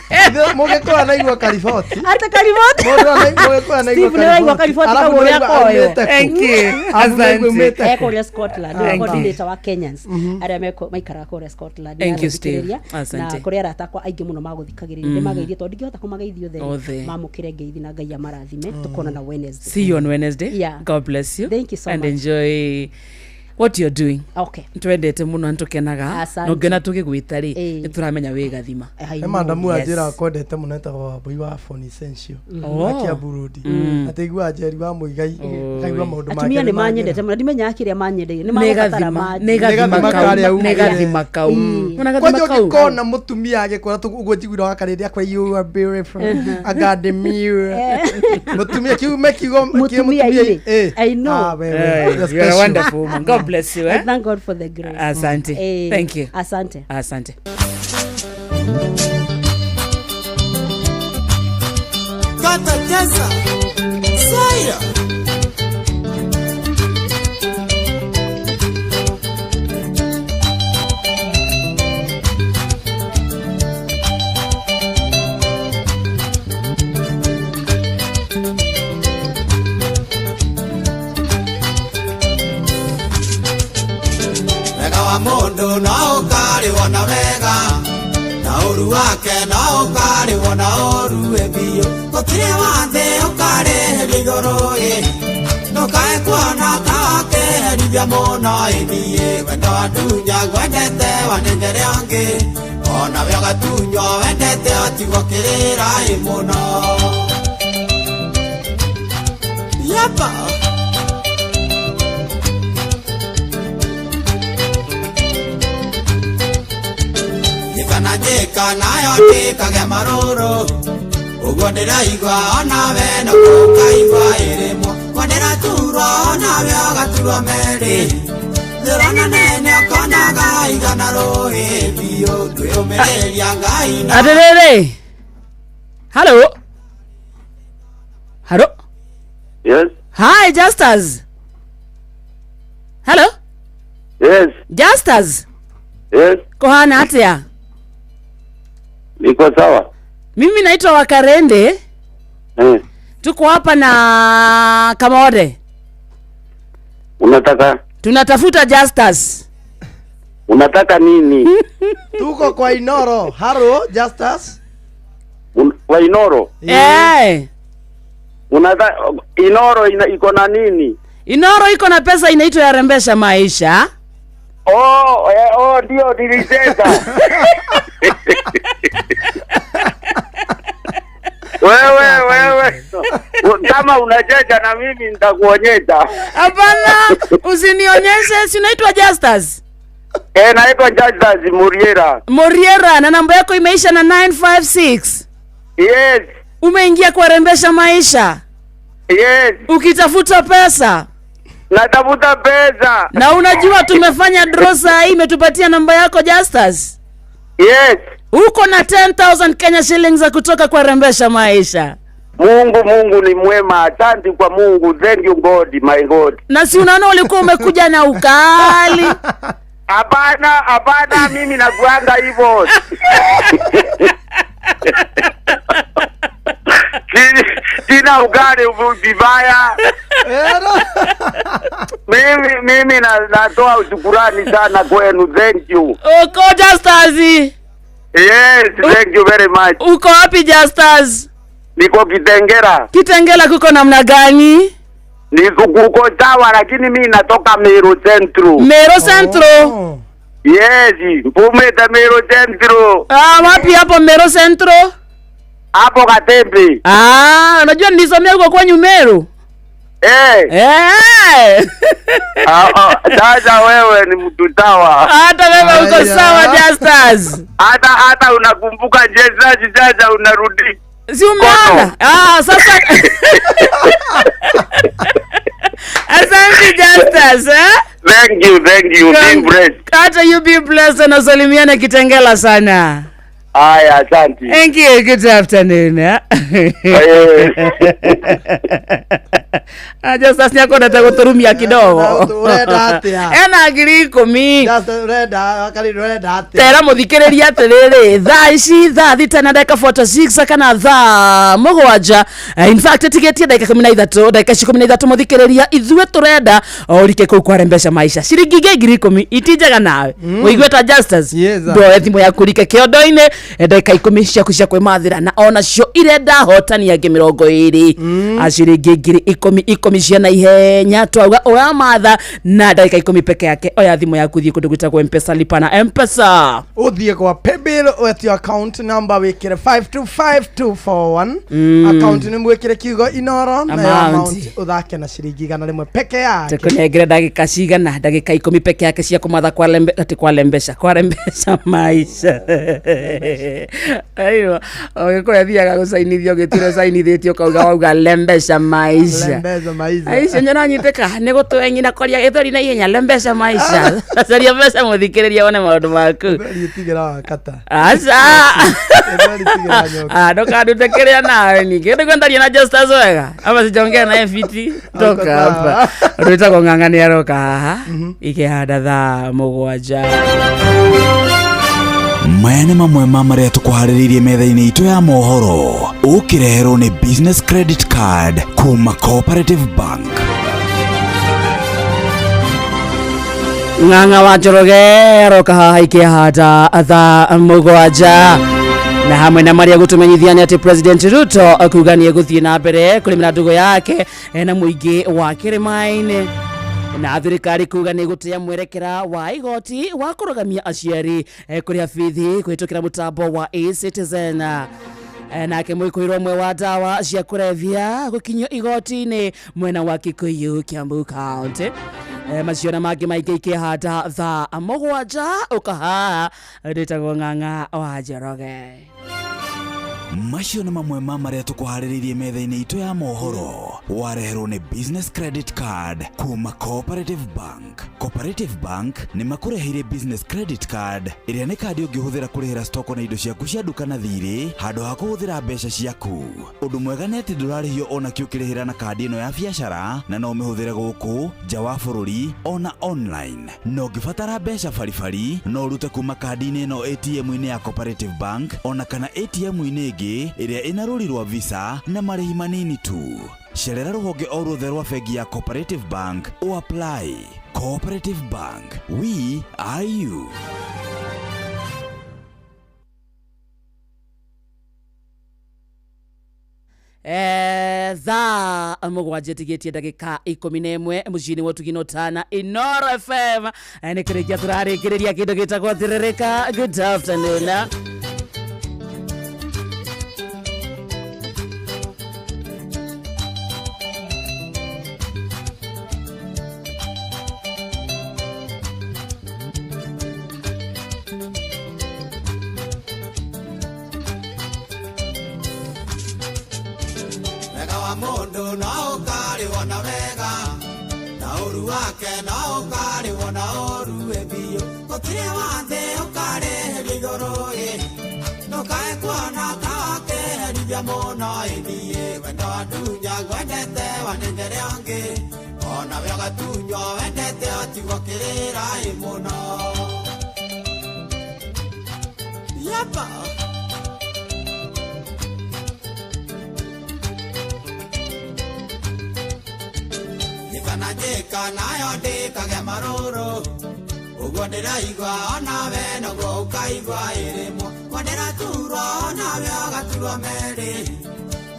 Mũgĩkũyũ anaigua kariboti. Ate kariboti. Mũndũ mũgĩkũyũ anaigua Steve nĩ waigua kariboti Alafu kau ũrĩa nĩwaigua koyo. aumĩte kũ? Thank you. Alafu nĩwaigua Asante. aumĩte kũ? Ekũrĩa Scotland, nĩwe Thank you. coordinator wa Kenyans arĩa maikaraga kũrĩa Scotland. Thank you, Steve. Nĩarathikĩrĩria. Na Asante. kũrĩ arata akwa aingĩ mũno magũthikagĩrĩria, ndĩmageithie tondũ ndingĩhota kũmageithia othe. Othe. Mamũkĩre ngeithi na Ngai amarathime. Tũkonana Wednesday. See you on Wednesday. Yeah. God bless you. Thank you so and much. Enjoy what you're doing. Okay. Twendete mũno na tũkenaga. Asante. Na ũngĩona tũgĩgwĩta rĩ, Ĩĩ. nĩ tũramenya wĩ gathima. I He know. madamu Yes. anjĩra kwendete mũno, etagwo Wambui wa Phone Essential. Oh. Akiambu Road. Atĩ aiguaga Njeri wa Mũigai, akaigua maũndũ make Atumia nĩ nĩ manyendete mũno, ndimenyaga kĩrĩa manyendeire, nĩ Nĩ magũbatara gathima, manjĩ. nĩ gathima Nĩ gathima kau, karĩa nĩ umire. gathima kau. Wona gathima Kwanja kau? ũngĩkona mũtumia agĩkwĩra ũguo njiguire wa Karĩndĩ akwa, "You are beautiful." Academia. Mũtumia kiume kiugo Mũtumia irĩ. Eh. I know. Ah, wewe. Eh, You're you are a special. wonderful woman. God bless you. I Eh? thank God for the grace. Asante. Eh, Thank you. Asante. Asante. Kata cheza Saira. mũndũ no ũkarĩhwo na wega na ũru wake no ũkarĩhwo na ũru ĩ biũ gũtirĩ wa thĩ ũkarĩhĩrio igũrũ ĩ ndũkae kuona ta wakĩherithia mũno ĩ niĩ wendo wandunya ngwendete wanengere ũngĩ onawe ũgatunywo wendete ũtigwo kĩrĩra ĩ mũno. Yapa. Njĩka na njĩka nayo ndĩkagĩa marũrũ ũguo ndĩraigua onawe no kũkaigua ĩrĩmwo ũguo ndĩraturwo onawe ũgaturwo merĩ thĩrona nene ũkonaga igana rũĩ biũ kwĩyũmĩrĩria Ngai na Atiriri. Hello. Hello. Yes. Hi, Justus. Hello. Yes. Justus. Yes. Kuhana atia? Niko sawa. Mimi naitwa Wakarende. Tuko hapa na Kamode. Unataka? Tunatafuta Justus. Unataka nini? Tuko kwa Inoro. Haro, Justus. Kwa Inoro? Eh. Unataka Inoro iko na nini? Inoro iko na pesa inaitwa ya Rembesha Maisha. Oh, oh ndio nilicheza. Wewe. Kama unacheza na mimi nitakuonyesha. Hapana, usinionyeshe, si unaitwa Justus? Naitwa Justus Muriera. Muriera, na namba yako imeisha na 956. Yes. Umeingia kwa Rembesha Maisha. Yes. Ukitafuta pesa. Natafuta pesa. Na unajua tumefanya draw saa hii, imetupatia namba yako Justus. Yes. Uko na 10,000 Kenya shillings za kutoka kwa Rembesha Maisha. Mungu ni mwema. Asante kwa Mungu. Thank you God, my God. Na si unaona ulikuwa umekuja na ukali. Hapana, mimi nakuanga hivyo. Sina ugali vibaya. Mimi natoa shukrani sana kwenu. Thank you. Uko Justus? Yes, thank you very much. Uko wapi Justus? Niko Kitengela. Kitengela kuko namna gani? Niko kuko sawa, lakini mimi natoka Meru Central. Meru Central? Oh. Yes, mpumeta Meru Central. Ah, wapi hapo Meru Central? Hapo Katembe. Ah, unajua nilisomea huko kwenyu Meru. Eh. Eh. Sasa wewe ni mtu sawa. Hata wewe uko sawa Justus. Hata unakumbuka jezaji jaja unarudi. Si umeona? Ah, sasa. Asante Justus, eh? Thank you. Be blessed. Hata you be blessed na salimiana Kitengela sana. Aya, asante. Thank you. Good afternoon. Justus nyako nataka kuturumia kidogo. Urenda atia? Ena 10,000. Justus urenda, kali urenda atia? Tera muthikiriria atiriri, thaa ici thaa 6:46 kana thaa 7. In fact tigetie ndagika 13, ndagika 13 muthikiriria ithuĩ turenda urike kuu kwa Rembesha Maisha. Ciringi 10,000 itinjaga nawe. Uigue ta Justus. Ndoe thimu yaku rike kiondo-inĩ ndagika 10 ciaku cia kwĩmathĩra na onacio irenda hotani angĩ 20. A ciringi 10,000 cia na ihenya twauga ũramatha na ndagika 10 peke yake. Oya thimu yaku thiĩ kũndũ gwĩtagwo M-Pesa, lipa na M-Pesa. Ũthiĩ kwa paybill wetio account number wĩkĩre 525241. Account nĩ mwĩkĩre kiugo Inoro na amount ũthake na ciringi 100 peke yake. Tũkũnengere ndagika cigana? Ndagika 10 peke yake cia kũmatha kwa lembe, ati kwa lembesha, kwa Rembesha Maisha. Aiyo, ũgĩkũrĩa thiaga gũcainithio gĩtire ũcainithĩtio ũkauga wauga Lembesha Maisha. Lembesha Maisha. Aicio nyona nyitĩka nĩ gũtweng'ina koria gĩthũri na ihenya Lembesha Maisha. Caria mbeca mũthikĩrĩria wone maũndũ maku. Tigĩra wakata. Aca. Ah, ndũkandute kĩrĩa nawe ningĩ. Nĩguo ndaria na Justus wega. Ama sijaongea naye fiti. Toka hapa. Ũndũ wĩtagwo Ng'ang'a nĩ aroka haha. Ikĩhanda thaa 7. Maya nĩ mamwe ma marĩa tũkũharĩrĩirie metha-inĩ itũ ya mohoro ũkĩreherwo nĩ Business Credit Card kuma Cooperative Bank. Ng'ang'a wa Njoroge aroka haha ikĩhanda thaa 7 na hamwe na marĩa gũtũmenyithia nĩ atĩ President Ruto kuga nĩ egũthiĩ na mbere kũrĩmĩra ndũgũ yake na mũingĩ wa kĩrĩma-inĩ, na thirikari kuga nĩ gũtĩa mwerekera wa igoti wa kũrũgamia aciari kũrĩha bithi kũhĩtũkĩra mũtambo wa eCitizen. Nake mũikũirwo ũmwe wa ndawa cia kũrebia gũkinyio igoti-inĩ mwena wa Kikuyu, Kiambu County. Macio na mangĩ maingĩ ikĩhanda thaa 7 ũkahaha. Ndĩtagwo Ng'ang'a wa Njoroge. Macio nĩ mamwe ma marĩa tũkũharĩrĩirie metha-inĩ itũ ya mohoro. Wareherwo nĩ Business Credit Card kuma Cooperative Bank. Cooperative Bank nĩ makũreheire Business Credit Card ĩrĩa nĩ kandi ũngĩhũthĩra kũrĩhĩra stoko na indo ciaku cia nduka na thirĩ handũ ha kũhũthĩra mbeca ciaku. Ũndũ mwega nĩ atĩ ndũrarĩhio ona kĩ ũkĩrĩhĩra na kandi ĩno ya biacara, na no ũmĩhũthĩre gũkũ nja wa bũrũri ona online. Na ũngĩbatara mbeca baribari no ũrute kuma kandi-inĩ ĩno ATM-inĩ ya Cooperative Bank ona kana ATM-inĩ ĩngĩ ĩrĩa ĩna rũri rwa Visa na marĩhi manini tu. Cerera rũhonge o ruothe rwa bengi ya Cooperative Bank o apply. Cooperative Bank, we are you. Thaa 7 tigĩtie ndagĩka 11 mũciĩ-inĩ wa Ũtugi na Ũtana Inooro FM. Nĩ kũrĩkia tũrarĩkĩrĩria kĩndũ gĩtagwo Thĩrĩrĩka. Good afternoon. Wega wa mũndũ no ũkarĩhwo na wega, na ũru wake no ũkarĩhwo na ũru ĩ biũ. Gũtirĩ wa thĩ ũkarĩhĩrio igũrũ ĩ, ndũkae kuona ta wakĩherithia mũno ĩ niĩ. Wendo wa ndunya ngwendete wanengere ũngĩ, onawe ũgatunywo wendete ũtigwo kĩrĩra ĩ mũno. Yapa. Njĩka njĩka nayo ndĩkagĩa marũrũ, ũguo ndĩraigua onawe noguo ũkaigua ĩrĩmwo. Guo ndĩraturwo onawe ũgaturwo merĩ,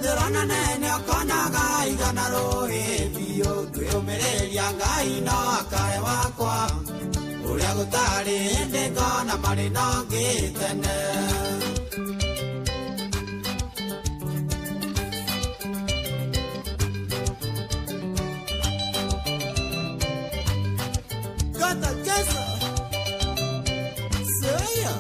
thĩrona nene ũkonaga igana rũĩ biũ. Ngwĩyũmĩrĩria Ngai no akae wakwa, ũrĩa gũtarĩ hĩndĩ ngona marĩ na ũngĩ tene. Gata kesa Seya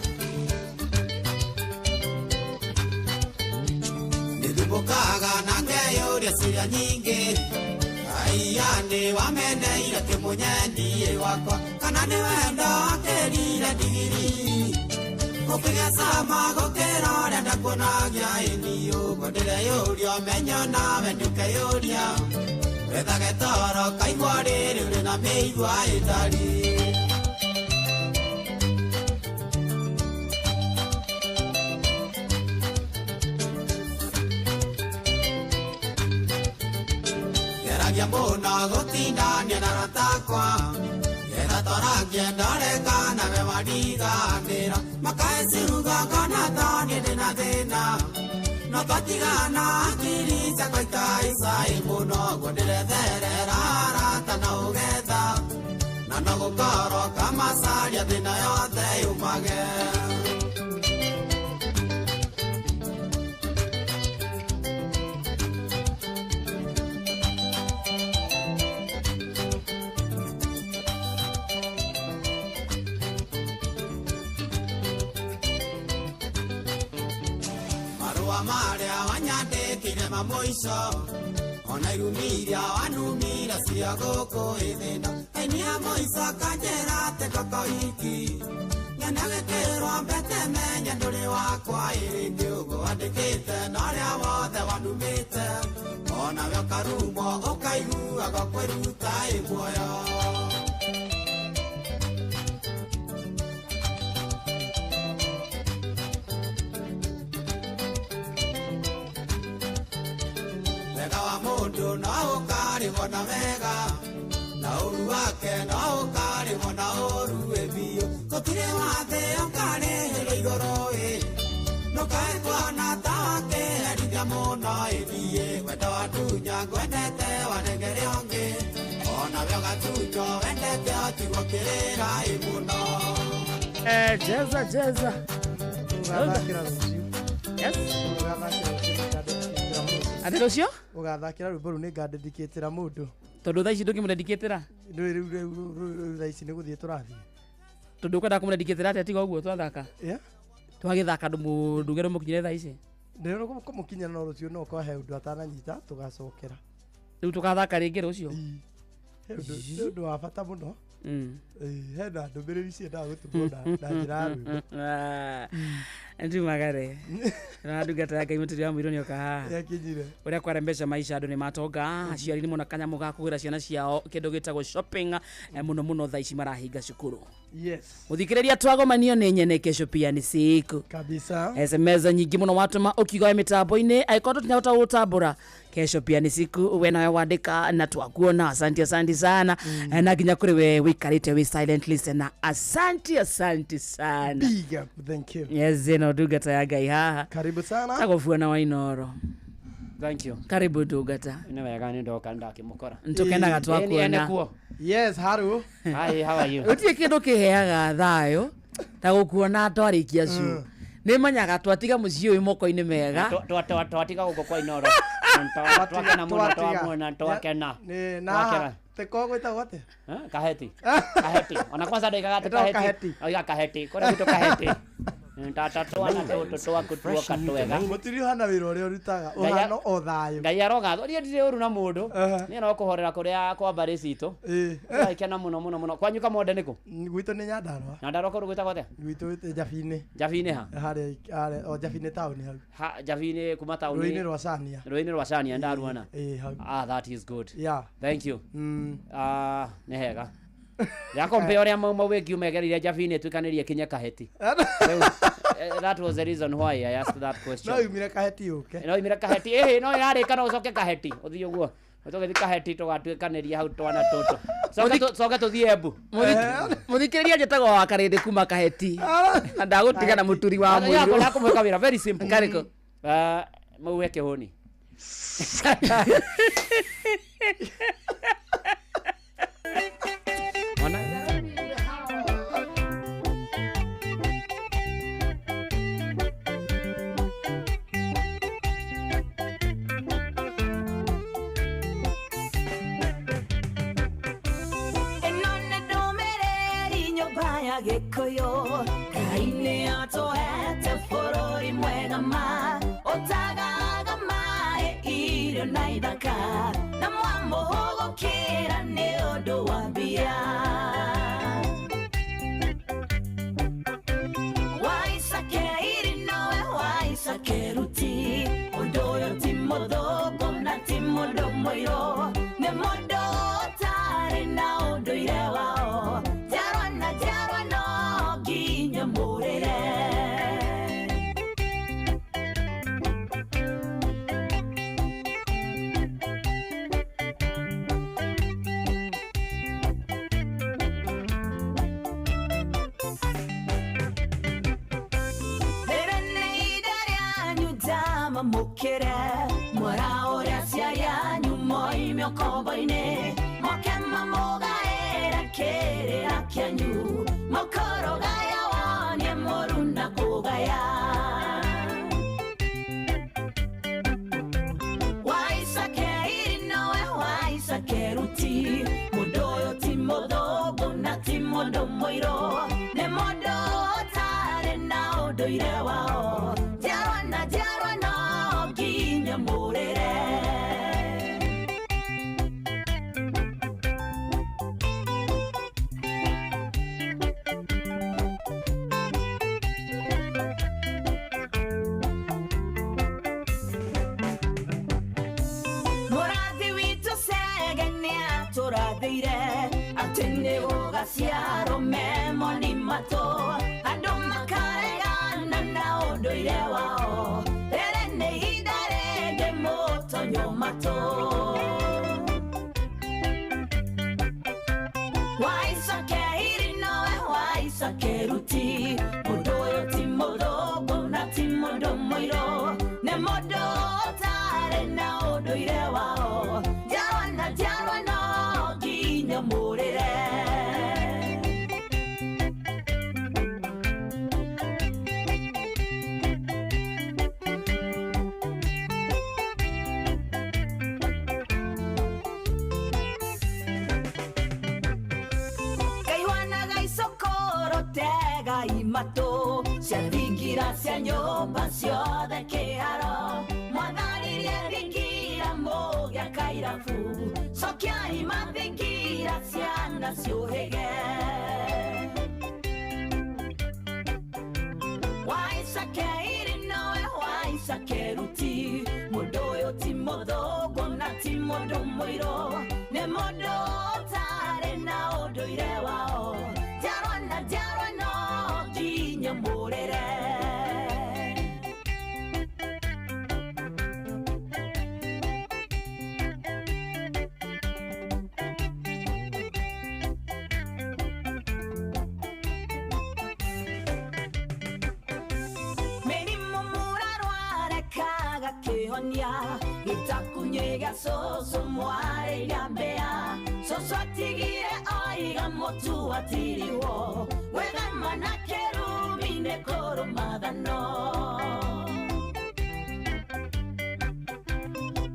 Nĩndumbukaga na ngeyũria ciũria nyingĩ, Aiya nĩ wameneire kĩmũnyendie wakwa, kana nĩ wendo akĩrire ndigiri. Gũkĩgĩa cama gũkĩra ũrĩa ndakuonagia ĩ niĩ, ũguo ndĩreyũria ũmenyo nawe ndũkeyũria. Wethage toro kaigua rĩrĩ ũrĩ na mĩigua ĩtari. Geragia mũno gũtindania na arata akwa, getha twarangie ndore kana we wariganĩra. Makae ciugo ngona ta niĩ ndĩna thĩna, no twatigana hakiri ciakwa ikaica ĩ mũno. Ũguo ndĩretherera arata na ũgetha, na no gũkorwo kamacaria thĩna yothe yumage. Marũa marĩa wanyandĩkĩire ma mũico, ona irumiria wanumira cia gũkũ ĩthĩna. Aini a mũico kanjĩra atĩ ngoko iki, nyone gĩkĩrwo mbete menye ndũrĩ wakwa ĩ rĩngĩ. Ũguo wandĩkĩte na ũrĩa wothe wanumĩte, onawe ũkarumwo ũkaiguaga kwĩruta ĩ muoyo. Wega wa mũndũ no ũkarĩhwo na wega, na ũru wake no ũkarĩhwo na ũru ĩ biũ gũtirĩ wathe ũkarĩhĩrwo igũrũ ĩ ndũkae kuona ta wakĩherithia mũno ĩthiĩ wendo watunya ngwendete wanengere ũngĩ onawe ũgatunywo wendete ũtigwo kĩrĩra ĩ mũno. Jeza jeza. Ũgathakĩra rũciũ. Yes. Ũgathakĩra rũciũ nĩngadedicatĩra mũndũ. Atĩ rũciũ? Ũgathakĩra rwĩmbo rũu nĩngadedicatĩra mũndũ. Tondũ thaa ici ndũngĩmũdedicatĩra? Rĩu rĩu rĩu rĩu thaa ici nĩ gũthiĩ tũrathiĩ. Tondũ ũkwenda kũmũdedicatĩra atĩa tiga ũguo twathaka? Yeah. Twagĩthaka ndũge ndũmũkinyĩre thaa ici? Ndĩrona kũmũkinyĩra no rũciũ no ũkorwo he ũndũ atananyita tũgacokera. Rĩu tũgathaka rĩngĩ rũciũ? He ũndũ ũndũ wa bata mũno. Hena ndũmĩrĩri ciendaga gũtũmwo na njĩra ya rwĩmbo. Ndumagare na ndungata ya Ngai mũturi wa mũirũ nĩoka haha. Nĩakinyire. Ũrĩa kwarembesha maisha andũ nĩ matonga aciari nĩ mona kanyamũ ga kũgũra ciana ciao kĩndũ gĩtagwo shopping mũno mũno thaa ici marahinga cukuru. Yes. Mũthikĩrĩria twagomanio nĩ nyene kesho pia ni siku. Kabisa. SMS nyingĩ mũno watũma ũkiuga mĩtambo-inĩ angĩkorwo tũtinahota gũtambũra kesho pia ni siku we nawe wandĩka na twakuona. Asante asante sana. Na nginya kũrĩ we wĩikarĩte wĩ silent listener. Asante asante sana. Big up, thank you. Yes, ĩno ndungata ya Ngai haha. Karibu sana. Tagobuana wa Inooro. Thank you. Karibu ndungata. Nĩ wega nĩ ndoka ndakĩmũkora. Nĩtũkenaga twakuona. Yes, haru. Hi, how are you? Gũtirĩ kĩndũ kĩheaga thayũ ta gũkuona twarĩkia cu. Nĩ manyaga twatiga mũciĩ ũyũ moko-inĩ mega. Twatiga gũkũ kwa Inooro. Twakena mũno twamuona twakena. Na teko gwĩtagwo atĩa? Kaheti. Kaheti. Ona kwanza ndoigaga atĩ kaheti. Oiga kaheti. Kũrĩa gwitũ kaheti. Tata twana tũtũ twaku tuoka twega. Mũturi ũhana wĩra ũrĩa ũrutaga ũhana o thayũ. Ngai arogathwo. Niĩ ndirĩ ũru na mũndũ. Niĩ no kũhorera kũrĩa kwa mbarĩ citũ. Tũgakena mũno mũno mũno. Kwanyu Kamonde nĩkũ? Gwitũ nĩ Nyandarũa. Nyandarũa kũndũ gwĩtagwo atĩa? Gwitũ Njabinĩ. Njabinĩ ha? Harĩa o Njabinĩ taũni hau. Ha Njabinĩ kuma taũni. Rũĩ-inĩ rwa Cania. Rũĩ-inĩ rwa Cania ndaruona. Ĩĩ hau. Ah, that is good. Yeah. Thank you. Nĩ hega. Yakombe ũrĩa mauma wĩngi umegereire Njabinĩ ĩtuĩkanĩrie kinya Kaheti. That was the reason why I asked that question. No umire Kaheti ũke. No umire Kaheti. Ĩhĩ no ĩrarĩka no ũcoke Kaheti. Ũthiĩ ũguo. Tũgĩthiĩ Kaheti tũgatuĩkanĩria hau twana tũtũ. Coke tũthiĩ Embu. Mũthikĩrĩria njĩtagwo wa Karĩndĩ kuma Kaheti. Na ndagũtiga na mũturi wa mũirũ. Ndakũmwĩka wĩra very simple. Karĩkũ? Mũue kĩhũni. Gĩkũyũ Ngai nĩ atũhete bũrũri mwega ma ũtagaga maĩ irio na ithaka na mwamũhũgũkĩra nĩ ũndũ wa mbia. Waicakeiri nowe waicakeruti ũndũ ũyũ ti mũthũngũ na ti mũndũ mũirũ nĩ mũndũ ũtarĩ na ũndũire wao njiarwa na njiarwa no nginya mũrĩre. Rĩrĩ nĩ ihinda rĩanyu ndamamũkĩre mwara ũrĩa aciari anyu moime ũkombo-inĩ moke mamũgaĩre kĩrĩra kĩanyu mũkũrũgaya wonie mũru na kũgaya. Waicakeiri nowe waicakeruti mũndũ ũyũ ti mũthũngũ na ti mũndũ mũirũ nĩ mũndũ ũtarĩ na ũndũire wao njiarwa na njiarwa no nginya mũrĩre. Mũrathi witũ Chege nĩatũrathĩire atĩ nĩ gũgaciarwo memoni matũ andũ makaregana na ũndũire wao rĩrĩ nĩ ihinda rĩngĩ mũtonyo matũ. Waicakeiri Tegai matũ cia thingira cia nyũmba ciothe kĩharo mwatharirie thingira mũgĩaka irabu cokiai mathingira ciana ciũhĩge Waicakeire nowe waicakeruti mũndũ ũyũ ti mũthũngũ na ti mũndũ mũirũ nĩ mũndũ ũtarĩ na ũndũire wao njiarwa na njiarwa no nginya mũrĩre. Mĩrimũ mũrarwara kaga kĩhonia gĩtakunyĩga cũcũ mwarĩria mbĩa cũcũ atigire oiga mũtu atiriwo gwĩthema na kĩrumi nĩ kũrũmathano.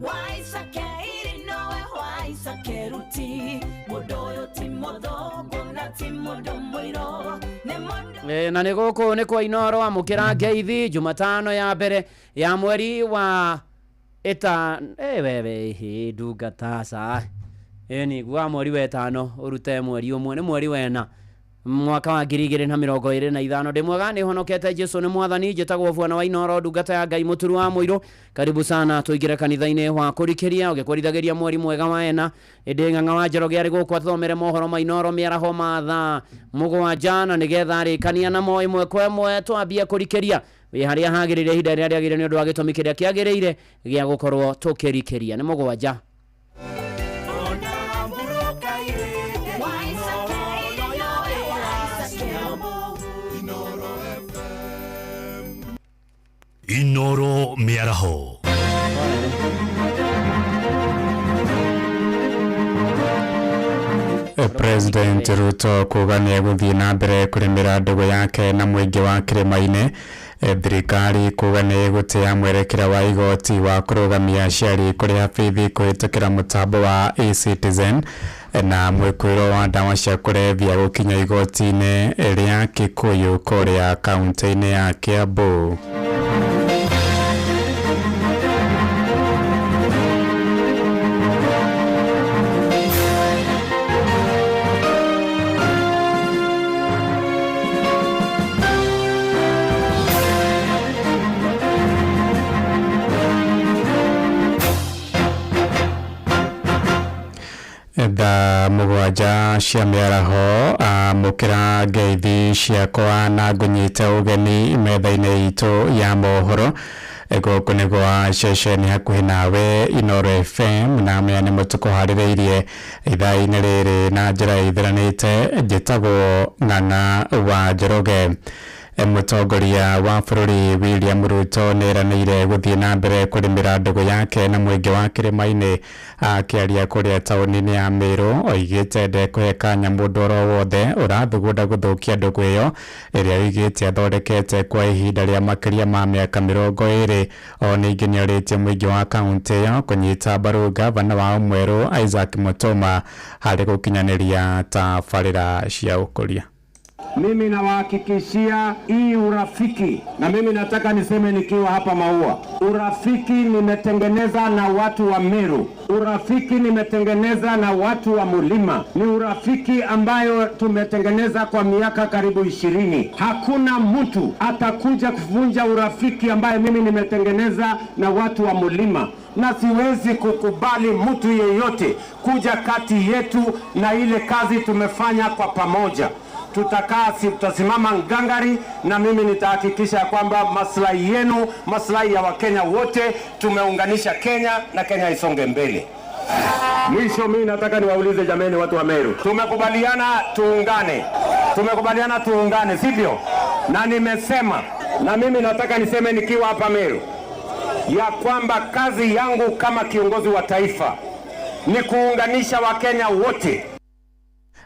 Waicakeire nowe waicakeruti mũndũ ũyũ ti mũthũngũ na ti mũndũ mũirũ nĩ mũndũ Na nä gå kå nä kwa Inoro amå kä ra ngeithi Jumatano ya mbere ya mweri wa ĩta wewe hĩ ndungata ca nigua mweri wa ĩtano ũrute mweri ũmwe nĩ mweri wena mwaka wa 2025 ndĩ mwega nĩ honokete Jesu nĩ mwathani njĩtagwo bwana wa Inoro ndungata ya Ngai mũturu wa mũirũ karibu sana tũingĩre kanitha-inĩ wa kũrikĩria ũgĩkwarithagĩria mweri mwega wa ena ĩndĩ ng'ang'a wa Njoroge arĩ gũkũ athomere mohoro ma Inoro mĩaraho ma thaa mũgwanja na nĩgetha arĩkania namo ĩmwe kwa ĩmwe twambie kũrikĩria wĩ harĩa hagĩrĩire ihinda rĩrĩa rĩagĩrĩire nĩ ũndũ wa gĩtũmi kĩrĩa kĩagĩrĩire gĩa gũkorwo tũkĩrikĩria nĩ mũgwanja. Inoro mĩaraho. President Ruto kuga nĩ egũthiĩ na mbere kũrĩmĩra ndũgũ yake na mũingĩ wa kĩrĩma-inĩ. Thirikari kuga nĩ ĩgũtĩa mwerekera wa igoti wa kũrũgamia aciari kũrĩha bithi kũhĩtũkĩra mũtambo wa eCitizen na mwĩkũĩro wa ndawa cia kũrebia gũkinya igoti-inĩ rĩa Kikuyu kũrĩa kaunti-inĩ ya Kiambu. Thaa mũgwanja cia mĩaraho amũkĩra ngeithi ciakwa na ngũnyite ũgeni metha-inĩ itũ ya mohoro gũkũ nĩ gwa ceceni hakuhĩ nawe Inoro FM na maya nĩmo tũkũharĩrĩirie ithaa-inĩ rĩrĩ na njĩra ĩtheranĩte njĩtagwo Ng'ang'a wa Njoroge. Mũtongoria wa bũrũri William Ruto nĩeranĩire gũthiĩ na mbere kũrĩmĩra ndũgũ yake na mũingĩ wa kĩrĩma-inĩ akĩaria kũrĩa taũni-inĩ ya Meru oigĩte ndekũhe kanya mũndũ oro wothe ũrathugunda gũthũkia ndũgũ ĩyo ĩrĩa oigĩte athondekete kwa ihinda rĩa makĩria ma mĩaka 20. O ningĩ nĩorĩtie mũingĩ wa kaũntĩ ĩyo kũnyita mbaru gavana wao mwerũ Isaac Mutuma harĩ gũkinyanĩria tabarĩra cia ũkũria. Mimi nawahakikishia hii urafiki, na mimi nataka niseme nikiwa hapa Maua, urafiki nimetengeneza na watu wa Meru, urafiki nimetengeneza na watu wa Mulima, ni urafiki ambayo tumetengeneza kwa miaka karibu 20. Hakuna mtu atakuja kuvunja urafiki ambayo mimi nimetengeneza na watu wa Mulima, na siwezi kukubali mtu yeyote kuja kati yetu na ile kazi tumefanya kwa pamoja. Tutakaa, tutasimama ngangari, na mimi nitahakikisha kwamba maslahi yenu, maslahi ya Wakenya wote, tumeunganisha Kenya na Kenya isonge mbele. Mwisho mimi nataka niwaulize jameni, watu wa Meru, tumekubaliana tuungane, tumekubaliana tuungane, sivyo? Na nimesema, na mimi nataka niseme nikiwa hapa Meru ya kwamba kazi yangu kama kiongozi wa taifa ni kuunganisha Wakenya wote.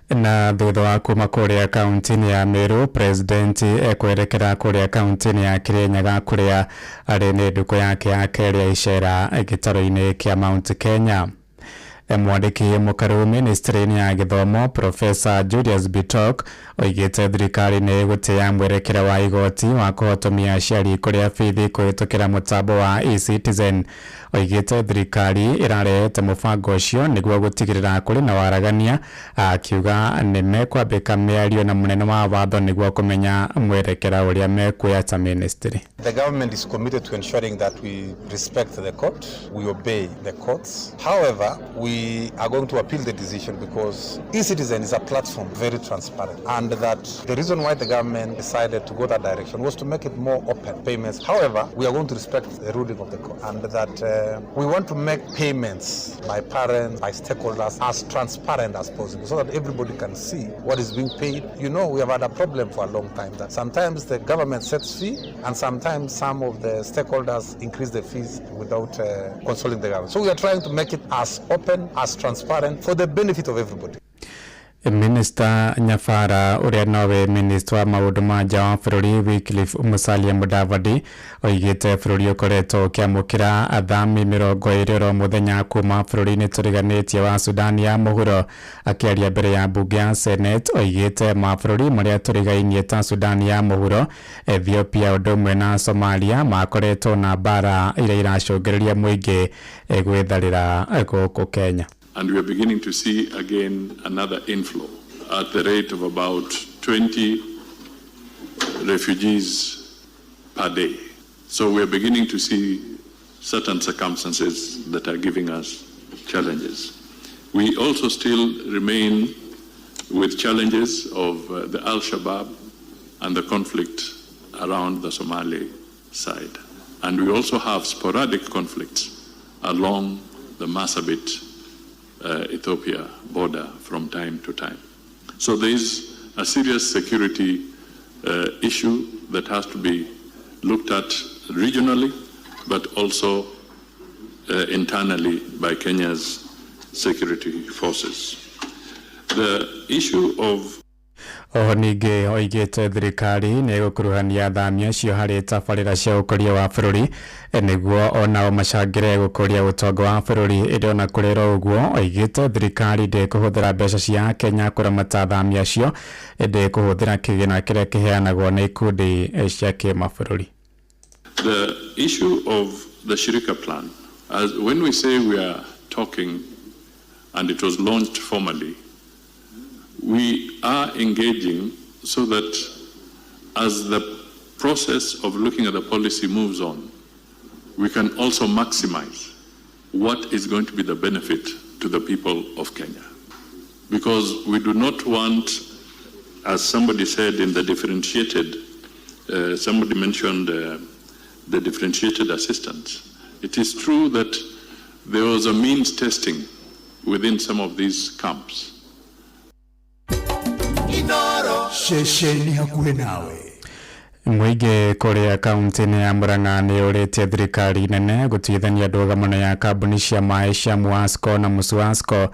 Na thutha wa kuma kũrĩa kaunti-inĩ ya Meru, president ekwerekera kũrĩa kaunti-inĩ ya Kirinyaga kũrĩa arĩ nĩ ndukũ yake ya kerĩ ya icera gĩtarũ-inĩ kĩa Mount Kenya. Mwandĩki mũkaru ministry-inĩ ya gĩthomo Profesa Julius Bitok oigĩte thirikari nĩ ĩgũtĩa mwerekera wa igoti wa kũhotomia aciari kũrĩa bithi kũhĩtũkĩra mũtambo wa eCitizen. Oigĩte thirikari ĩrarehete mũbango ũcio nĩguo gũtigĩrĩra kũrĩ na waragania, akiuga nĩ mekwambĩka mĩario na mũnene wa watho nĩguo kũmenya mwerekera ũrĩa mekuoya ta ministry. The government is committed to ensuring that we respect the court, we obey the courts. However, we are going to appeal the decision because eCitizen is a platform very transparent, and that the reason why the government decided to go that direction was to make it more open payments. However, we are going to respect the ruling of the court, and that we want to make payments by parents, by stakeholders as transparent as possible so that everybody can see what is being paid. You know, we have had a problem for a long time that sometimes the government sets fee and sometimes some of the stakeholders increase the fees without consulting the government. So we are trying to make it as open, as transparent for the benefit of everybody. Minista Nyabara ũrĩa nowe minista wa maũndũ ma nja wa bũrũri Wycliffe Musalia Mudavadi oigĩte bũrũri ũkoretwo ũkĩamũkĩra athami 20 oro mũthenya kuma bũrũri-inĩ tũriganĩtie wa Sudani ya mũhuro. Akĩaria mbere ya mbunge ya Senate oigĩte mabũrũri marĩa tũrigainie ta Sudani ya mũhuro, Ethiopia ũndũ ũmwe na Somalia makoretwo na mbara iria iracũngĩrĩria mũingĩ gwĩtharĩra gũkũ Kenya. And we are beginning to see again another inflow at the rate of about 20 refugees per day. So we are beginning to see certain circumstances that are giving us challenges. We also still remain with challenges of the Al-Shabaab and the conflict around the Somali side. And we also have sporadic conflicts along the Marsabit Ethiopia border from time to time. So there is a serious security issue that has to be looked at regionally, but also internally by Kenya's security forces. The issue of Oho ningĩ oigĩte thirikari nĩ ĩgũkuruhania athami acio harĩ tabarĩra cia ũkũria wa bũrũri nĩguo onao macangĩre gũkũria ũtonga wa bũrũri. Ĩndĩ ona kũrĩ oro ũguo oigĩte thirikari ndĩkũhũthĩra mbeca cia Kenya kũramata athami acio, ĩndĩ kũhũthĩra kĩgĩna kĩrĩa kĩheanagwo nĩ ikundi cia kĩmabũrũri. The issue of the Shirika plan, as when we say we are talking, and it was launched formally, we are engaging so that as the process of looking at the policy moves on, we can also maximize what is going to be the benefit to the people of Kenya. Because we do not want, as somebody said in the differentiated, somebody mentioned the differentiated assistance. It is true that there was a means testing within some of these camps. Ceceni hakuhĩ nawe. Mũingĩ kũrĩa kaunti-inĩ ya Murang'a nĩ ũrĩtie thirikari nene gũtuithania ndũgamano ya kambuni cia maĩ cia Muasco na Musuasco,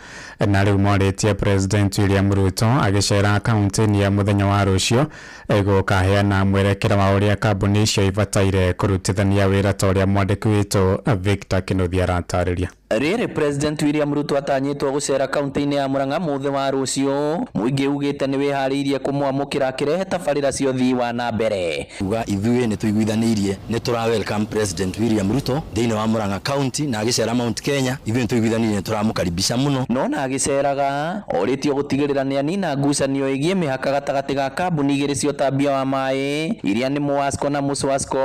na rĩu morĩtie President William Ruto agĩcera kaunti-inĩ ya mũthenya wa rũciũ gũkaheana mwerekera wa ũrĩa kambuni icio ibataire kũrutithania wĩra ta ũrĩa mwandĩki witũ Victor Kĩnuthia aratarĩria. Rĩrĩ President William Ruto atanyĩtwo gũcera kaunti-inĩ ya Murang'a mũthĩ wa rũciũ, mũingĩ ugĩte nĩ wĩharĩirie kũmwamũkĩra akĩrehe tabarĩra cia ũthii wa na mbere. Uga ithuĩ nĩ tũiguithanĩirie nĩ tũra welcome President William Ruto thĩinĩ wa Murang'a County na agĩcera Mount Kenya, ithuĩ nĩ tũiguithanĩirie nĩ tũramũkaribisha mũno. No na agĩceraga orĩtio gũtigĩrĩra nĩ anina ngucanio ĩgiĩ mĩhaka gatagatĩ ga kambuni igĩrĩ cia ũtambia wa maĩ iria nĩ Muasco na Musuasco,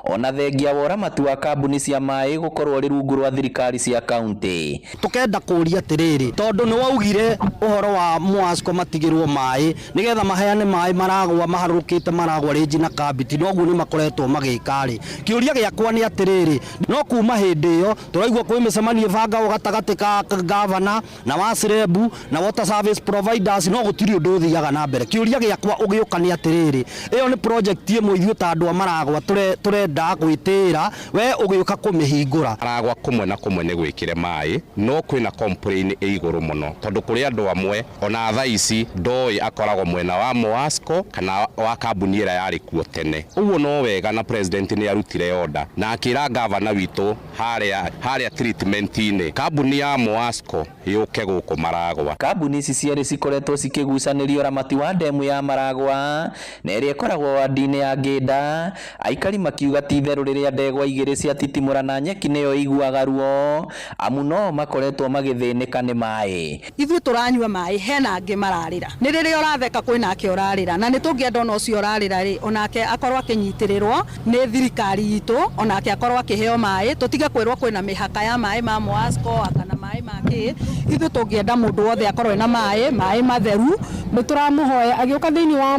ona thengia wa ũramati wa kambuni cia maĩ gũkorwo rĩ rungu rwa thirikari cia kaunti. Tukenda kũria atĩrĩrĩ, tondũ nĩ waugire ũhoro wa Muasco matigĩrwo maĩ nĩgetha maheane maĩ maragwa maharũrũkĩte maragwa rĩnji na kambiti, noguo nĩ makoretwo magĩka rĩ. Kĩũria gĩakwa nĩ atĩrĩrĩ, no kuma hĩndĩ ĩyo tũraigua kwĩ mĩcemanio ĩbangagwo gatagatĩ ka gavana na wasirebu na water service providers, no gũtirĩ ũndũ ũthiaga na mbere. Kĩũria gĩakwa ũgĩũka nĩ atĩrĩrĩ, ĩyo nĩ project ĩmwe ithuĩ ta andũ a Maragwa tũrenda gwĩtĩĩra, we ũgĩũka kũmĩhingũra. Maragwa kũmwe na kũmwe nĩ twĩkĩre maĩ no kwĩna complain ĩ igũrũ mũno tondũ kũrĩ andũ amwe ona thaa ici ndoĩ akoragwo mwena wa Moasco kana wa kambuni ĩrĩa yarĩ kuo tene. Ũguo no wega na president nĩ arutire order na akĩra gavana witũ harĩa treatment-inĩ kambuni ya Moasco yũke gũkũ Maragwa. Kambuni ici cierĩ cikoretwo cikĩgucanĩrio ũramati wa ndemu ya Maragwa na ĩrĩa ĩkoragwo wandi-inĩ ya Ngĩnda. Aikari makiuga ti itherũ rĩrĩa ndegwa igĩrĩ ciatitimũrana nyeki nĩyo iguaga ruo, amu no makoretwo magĩthĩnĩka nĩ maĩ. Ithuĩ tũranyua maĩ hena angĩ mararĩra, nĩ rĩrĩa ũratheka kwĩna ake ũrarĩra, na nĩ tũngĩenda ona ũcio ũrarĩra rĩ onake akorwo akĩnyitĩrĩrwo nĩ thirikari itũ, onake akorwo akĩheo maĩ, tũtige kwĩrwo kwĩna mĩhaka ya maĩ ma Moasco kana maĩ ma kĩ. Ithuĩ tũngĩenda mũndũ wothe akorwo ena maĩ matheru. Nĩ tũramũhoya agĩũka thĩinĩ wa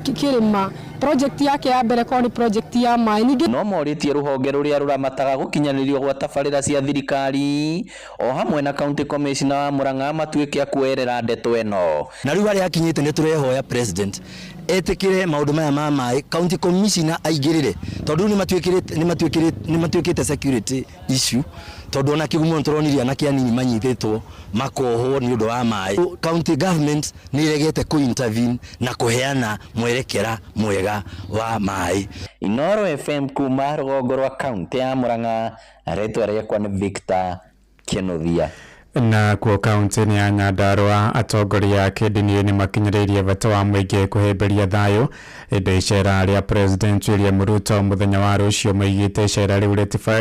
kĩrĩma project yake ya mbere korwo nĩ project ya maĩ. Ningĩ no morĩtie rũhonge rũrĩa rũramataga gũkinyanĩrio gwa tabarĩra cia thirikari o hamwe na county commissioner wa Murang'a matuĩke a kuoerera ndeto ĩno. Na rĩu harĩa akinyĩte nĩ tũrehoya president etĩkĩre maũndũ maya ma maĩ, county commissioner aingĩrĩre tondũ rĩu nĩ matuĩkĩte security issue, tondũ ona kĩgumo nĩtũronire anake anini manyitĩtwo makohwo nĩ ũndũ wa maĩ. County government nĩ ĩregete kũ intervene na kũheana mwerekera mwega wa maĩ. Inoro FM kuma rũgongo rwa kaunti ya Murang'a, rĩtwa rĩakwa nĩ Victor Kĩnuthia. Na kuo kaunti-inĩ ya Nyandarua atongoria a kĩndini nĩ makinyĩrĩirie bata wa mũingĩ kũhĩmbĩria thayũ hĩndĩ icera rĩa President William Ruto mũthenya wa rũciũ. Maigĩte icera rĩu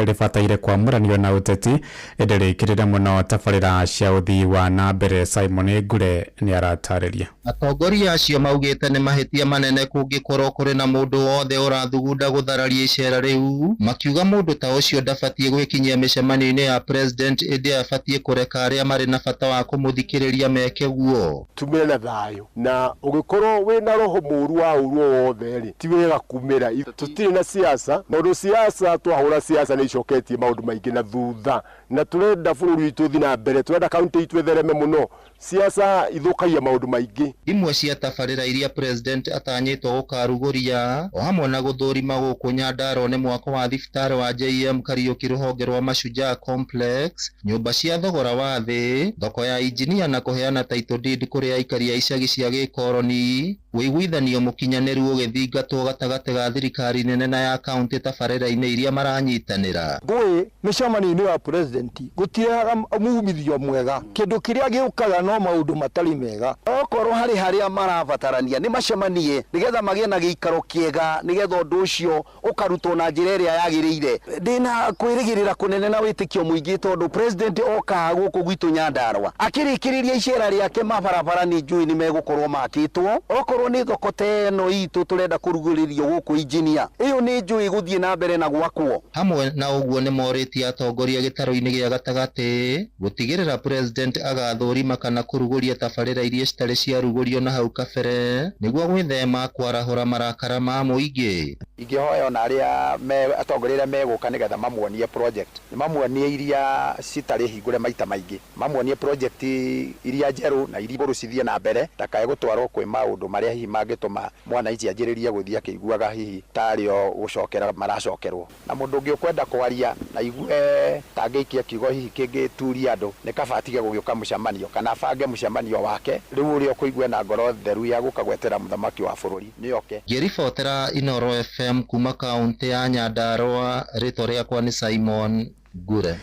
rĩbataire kwamũranio na ũteti ĩndĩ rĩkĩrĩre mũno tabarĩra cia ũthii wa na mbere. Simon Ngure nĩ aratarĩria. Atongoria acio maugĩte nĩ mahĩtia manene kũngĩkorwo kũrĩ na mũndũ wothe ũrathugunda gũthararia icera rĩu, makiuga mũndũ ta ũcio ndabatiĩ gwĩkinyia mĩcemanio-inĩ ya president ĩndĩ abatiĩ kũreka arĩa marĩ na bata wa kũmũthikĩrĩria meke guo. Tumĩre na thayũ, na ũgĩkorwo wĩna roho mũru wa ũru o wothe rĩ, ti wega kumĩra. Tũtirĩ na siasa, maũndũ siasa twahũra siasa nĩ icoketie maũndũ maingĩ na thutha, na tũrenda bũrũri witũ ũthiĩ na mbere, tũrenda kaunti itũ ĩthereme mũno. Siasa ithũkagia maũndũ maingĩ. Imwe cia tabarĩra iria president atanyĩtwo gũkarugũria o hamwe na gũthũrima gũkũ Nyandarua nĩ mwako wa thibitarĩ wa JM Kariuki rũhonge rwa Mashujaa Complex, nyũmba cia thogora wa thĩ, thoko ya injinia na kũheana title deed kũrĩ aikari a icagi cia gĩkoroni, wĩiguithanio mũkinyanĩru ũgĩthingatwo gatagatĩ ga thirikari nene na ya kaunti tabarĩra-inĩ iria maranyitanĩra. Ngũĩ mĩcemanio-inĩ ya president gũtirehaga mumithio mwega, kĩndũ kĩrĩa gĩũkaga no maũndũ matarĩ mega. Okorwo harĩ harĩa marabatarania nĩ macemanie nĩgetha magĩe na gĩikaro kĩega, nĩgetha ũndũ ũcio ũkarutwo na njĩra ĩrĩa yagĩrĩire. Ndĩna kwĩrĩgĩrĩra kũnene na wĩtĩkio mũingĩ tondũ president okaga gũkũ gwitũ Nyandarua akĩrĩkĩrĩria icera rĩake mabarabara nĩ njũĩ nĩ megũkorwo makĩtwo. Okorwo nĩ thoko ta ĩno itũ tũrenda kũrugũrĩrio gũkũ injinia, ĩyo nĩ njũĩ gũthiĩ na mbere na gwakwo. Hamwe na ũguo nĩ morĩtie atongoria gĩtarũ-inĩ gĩa gatagatĩ gũtigĩrĩra president agathũrima kana kũrugũria tabarĩra iria citarĩ ciarugũrio na hau kabere nĩguo gwĩthema kwarahũra marakara ma mũingĩ. Ingĩhoya ona arĩa atongoria arĩa megũka nĩgetha mamuonie project, nĩ mamuonie iria citarĩ hingũre maita maingĩ, mamuonie project iria njerũ na iria ngũrũ cithiĩ na mbere, ndakae gũtwarwo kwĩ maũndũ marĩa hihi mangĩtũma mwananchi anjĩrĩrie gũthiĩ akĩiguaga hihi tarĩ o gũcokera maracokerwo. Na mũndũ ũngĩ ũkwenda kwaria na igue tangĩikia kiugo hihi kĩngĩturia andũ, nĩ kaba atige gũgĩũka mũcemanio kana abange mũcemanio wake rĩu ũrĩa ũkũigua na ngoro theru ya gũka gwetera mũthamaki wa bũrũri nĩ oke. Ngĩribotera Inoro FM kuma kaunti ya Nyandarua, rĩtwa rĩakwa nĩ Simon Ngure.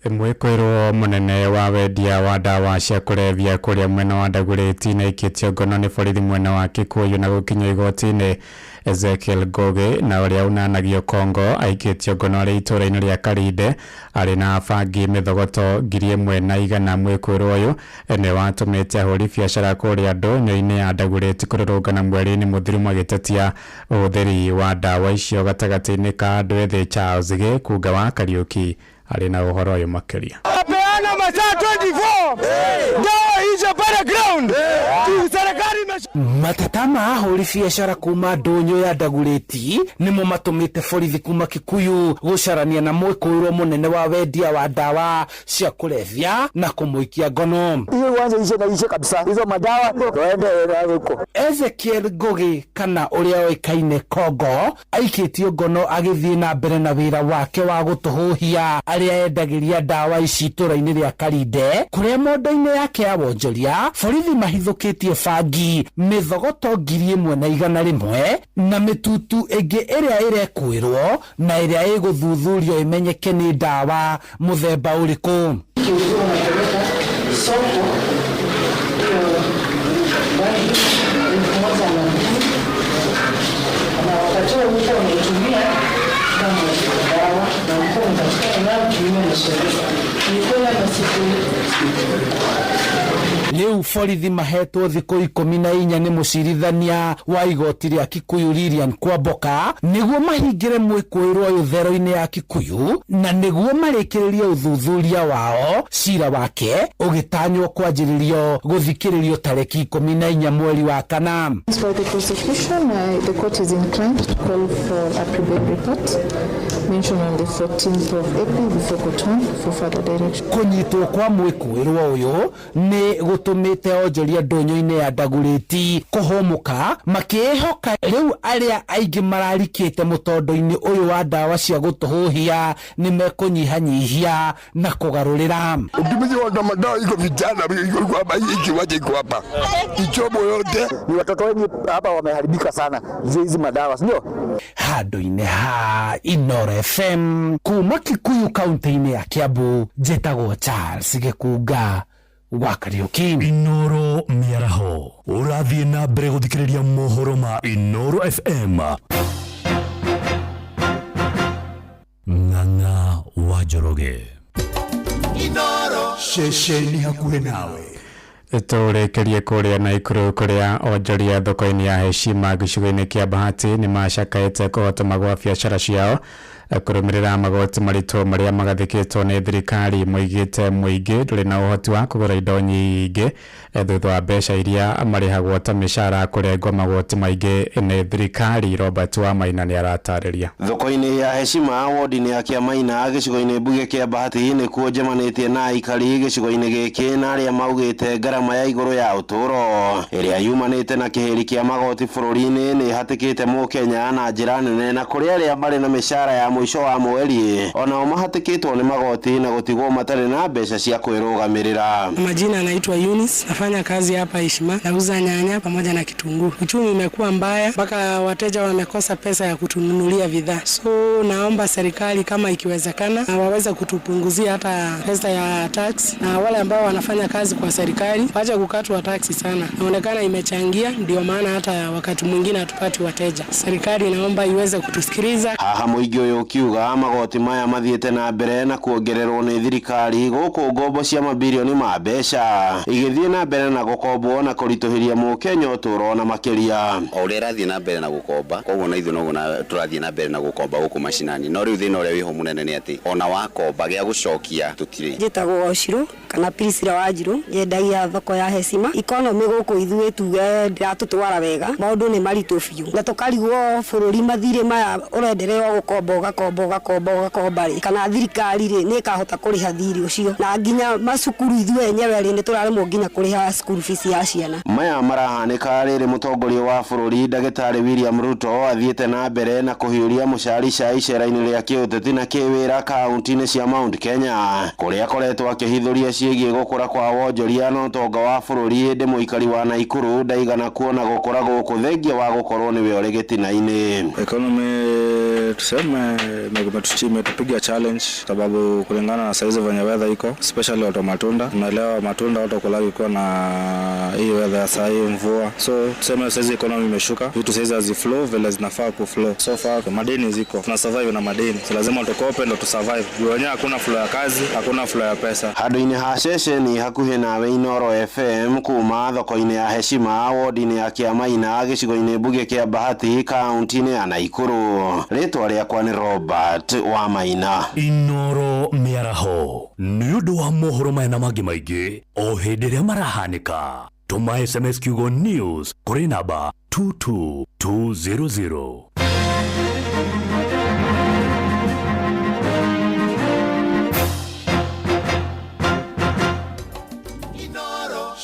Mwĩkũĩrwo mũnene wa wendia wa ndawa cia kũrebia kũrĩa mwena wa Dagoretti na ikĩtio ngono nĩ borithi mwena wa Kikuyu na gũkinyio igoti-inĩ. Ezekiel Ngugi na ũrĩa unanagio Kongo aikĩtio ngono arĩ itũũra-inĩ rĩa Karinde arĩ na bangi mĩthogoto 1100. Mwĩkũĩrwo ũyũ nĩ watũmĩte ahũri biacara kũrĩa ndũnyũ-inĩ ya Dagoretti kũrũrũngana mweri-inĩ mũthiru magĩtetia ũhũthĩri wa ndawa icio gatagatĩ-inĩ ka andũ ethĩ. Charles Gĩkunga wa Kariuki arĩ na ũhoro ũyũ makĩria. Peana masaa 24 dawa hizo pale ground. Serikali Mateta ma ahũri biacara kuma ndũnyũ ya Ndagurĩti nĩmo matũmĩte borithi kuma Kikuyu gũcarania na mwĩkũĩrwo mũnene wa wendia wa ndawa cia kũrebia na kũmũikia ngono. Hiyo uanze ishe na ishe kabisa, hizo madawa tuende huko. Ezekiel Ngugi kana ũrĩa oĩkaine Kongo aikĩtio ngono agĩthiĩ na mbere na wĩra wake wa gũtũhũhia arĩa endagĩria ndawa ici itũra-inĩ rĩa Karinde, kũrĩa mondo-inĩ yake ya wonjoria borithi mahithũkĩtie bangi mĩthogoto 1100 na mĩtutu ĩngĩ ĩrĩa ĩrekwĩrwo na ĩrĩa ĩgũthuthurio ĩmenyeke nĩ ndawa mũthemba ũrĩkũ. Ulikuwa unapeleka soko hiyo bangi 1200, na wakati huo ulikuwa unaitumia kama dawa na ulikuwa unapatikana nayo kinyume na sheria. Ilikuwa na siku Rĩu borithi mahetwo thikũ 14 nĩ mũcirithania wa igoti rĩa Kikuyu Lilian Kwamboka nĩguo mahingĩre mwĩkũĩrwo ũyũ thero-inĩ ya Kikuyu na nĩguo marĩkĩrĩrie ũthuthuria wao, cira wake ũgĩtanywo kwanjĩrĩrio gũthikĩrĩrio tarĩki 14 mweri wa kana. As for the prosecution, the court is inclined to call for a pre-bail report mentioned on the 14th of April before court 1 for further direction. Kũnyitwo kwa mwĩkũĩrwo ũyũ nĩ gũtũmĩte onjoria ndũnyũ-inĩ ya Ndagurĩti kũhũmũka, makĩĩhoka rĩu arĩa aingĩ mararikĩte mũtondo-inĩ ũyũ wa ndawa cia gũtũhũhia nĩ mekũnyihanyihia na kũgarũrĩra. Utumizi wa madawa iko vijana iko hapa, hii kiwanja iko hapa, ichomo yote. Ni watoto wengi hapa wameharibika sana juu hizi madawa, si ndio? Handũ-inĩ ha Inoro FM kuma Kikuyu kaunti-inĩ ya Kiambu, njĩtagwo Charles Gĩkunga wa Kariuki. Inoro mĩaraho ũrathiĩ na mbere gũthikĩrĩria mohoro ma Inoro FM. Ng'ang'a wa Njoroge. Ceceni hakuhĩ nawe. Tũrĩkĩrie kũrĩa Naikuru kũrĩa onjoria thoko-inĩ ya Heshima gĩcigo-inĩ kĩa Bahati nĩ macakaĩte kũhotoma gwa biacara ciao kũrũmĩrĩra magoti maritũ marĩa magathĩkĩtwo nĩ thirikari. Moigĩte mũingĩ ndũrĩ na ũhoti wa kũgũra indo nyingĩ thutha wa mbeca iria marĩhagwo ta mĩcara kũrengwo magoti maingĩ nĩ thirikari. Robert Wamaina nĩ aratarĩria. Thoko-inĩ ya Heshima wodi-inĩ ya Kĩamaina gĩcigo-inĩ mbunge kĩa Bahati nĩkuo njemanĩtie na aikari gĩcigo-inĩ gĩkĩ na arĩa maugĩte ngarama ya igũrũ ya ũtũũro ĩrĩa yumanĩte na kĩhĩri kĩa magoti bũrũri-inĩ nĩ ĩhatĩkĩte mũkenya na njĩra nene, na kũrĩ arĩa marĩ na mĩcara ya mũico wa mweri onao mahatĩkĩtwo nĩ magoti na gũtigwo matarĩ na mbeca cia kwĩrũgamĩrĩra. Majina anaitwa Eunice, nafanya kazi hapa Heshima, nauza nyanya pamoja na kitunguu. Uchumi umekuwa mbaya mpaka wateja wamekosa pesa ya kutununulia bidhaa, so naomba serikali kama ikiwezekana waweze kutupunguzia hata pesa ya tax, na wale ambao wanafanya kazi kwa serikali waache kukatwa tax sana. Inaonekana imechangia, ndio maana hata wakati mwingine hatupati wateja. Serikali inaomba iweze kutusikiliza. Haha mũingĩ ũyũ ũkiuga magoti maya mathiĩte na mbere na kuongererwo nĩ thirikari gũkũ ngombo cia mabirioni ma mbeca igĩthiĩ na mbere na gũkombwo na kũritũhĩria mũkenya ũtũũro na makĩria. O ũrĩa ĩrathiĩ na mbere na gũkomba koguo na ithuĩ noguo tũrathiĩ na mbere na gũkomba gũkũ macinani, no rĩu thĩna ũrĩa wĩho mũnene nĩ atĩ ona wakomba gĩa gũcokia tũtirĩ. Njĩtagwo Ocirũ kana Priscilla Wanjirũ, nyendagia thoko ya Heshima. Economy gũkũ ithuĩ tuge ndĩratũtwara wega, maũndũ nĩ maritũ biũ na tũkarigwo bũrũri mathirĩ maya ũrenderea gũkomba ũgakomba ũgakomba ũgakomba rĩ, kana thirikari rĩ nĩ ĩkahota kũrĩha thirĩ ũcio, na nginya macukuru ithuĩ enyewe rĩ nĩ tũraremwo nginya kũrĩha school fees ya ciana. Maya marahanĩka rĩrĩ mũtongoria wa bũrũri ndagĩtarĩ William Ruto athiĩte na mbere na kũhiũria mũcarica icera-inĩ rĩa kĩũteti na kĩwĩra kaunti-inĩ cia Mount Kenya kũrĩa akoretwo akĩhithũria ciĩgiĩ gũkũra kwa wonjoria na ũtonga wa bũrũri. Ĩndĩ mũikari wa Naikuru ndaigana kuona gũkũra gũkũ thengia wa gũkorwo nĩwe ũrĩ gĩtina-inĩ. Economy tuseme imetupiga challenge sababu kulingana na saizi venye weather iko, especially watu wa matunda, unaelewa matunda watu wakulagi kuwa na hii weather ya saa hii mvua, so tuseme saizi economy imeshuka, vitu saizi haziflow vile zinafaa kuflow. So far madeni ziko, tuna survive na madeni, so lazima tukope ndo tusurvive juu wenyewe hakuna flow ya kazi, hakuna flow ya pesa. Handũ-inĩ ha ceceni hakuhĩ nawe Inoro FM kuma thoko-inĩ ya Heshima wodi-inĩ ya Kĩamaina gĩcigo-inĩ mbunge kĩa Bahati kaunti-inĩ ya Naikuru. Rĩtwa rĩakwa nĩ Robert Wamaina. Inoro mĩaraho nĩ ũndũ wa mohoro maya na mangĩ maingĩ o hĩndĩ ĩrĩa marahanĩka. Tũma SMS kiugo news kũrĩ namba 22200.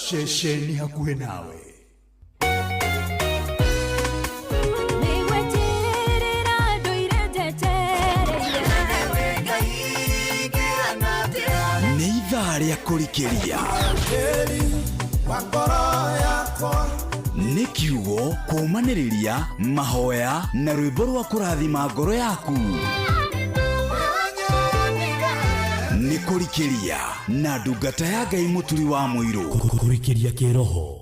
Ceceni hakuhĩ nawe. Nĩ ithaa rĩa kũrikĩria nĩ kiugo kũũmanĩrĩria mahoya na rwĩmbo rwa kũrathima ngoro yaku. Nĩ kũrikĩria na ndungata ya Ngai mũturi wa mũirũ. Kũrikĩria kĩroho.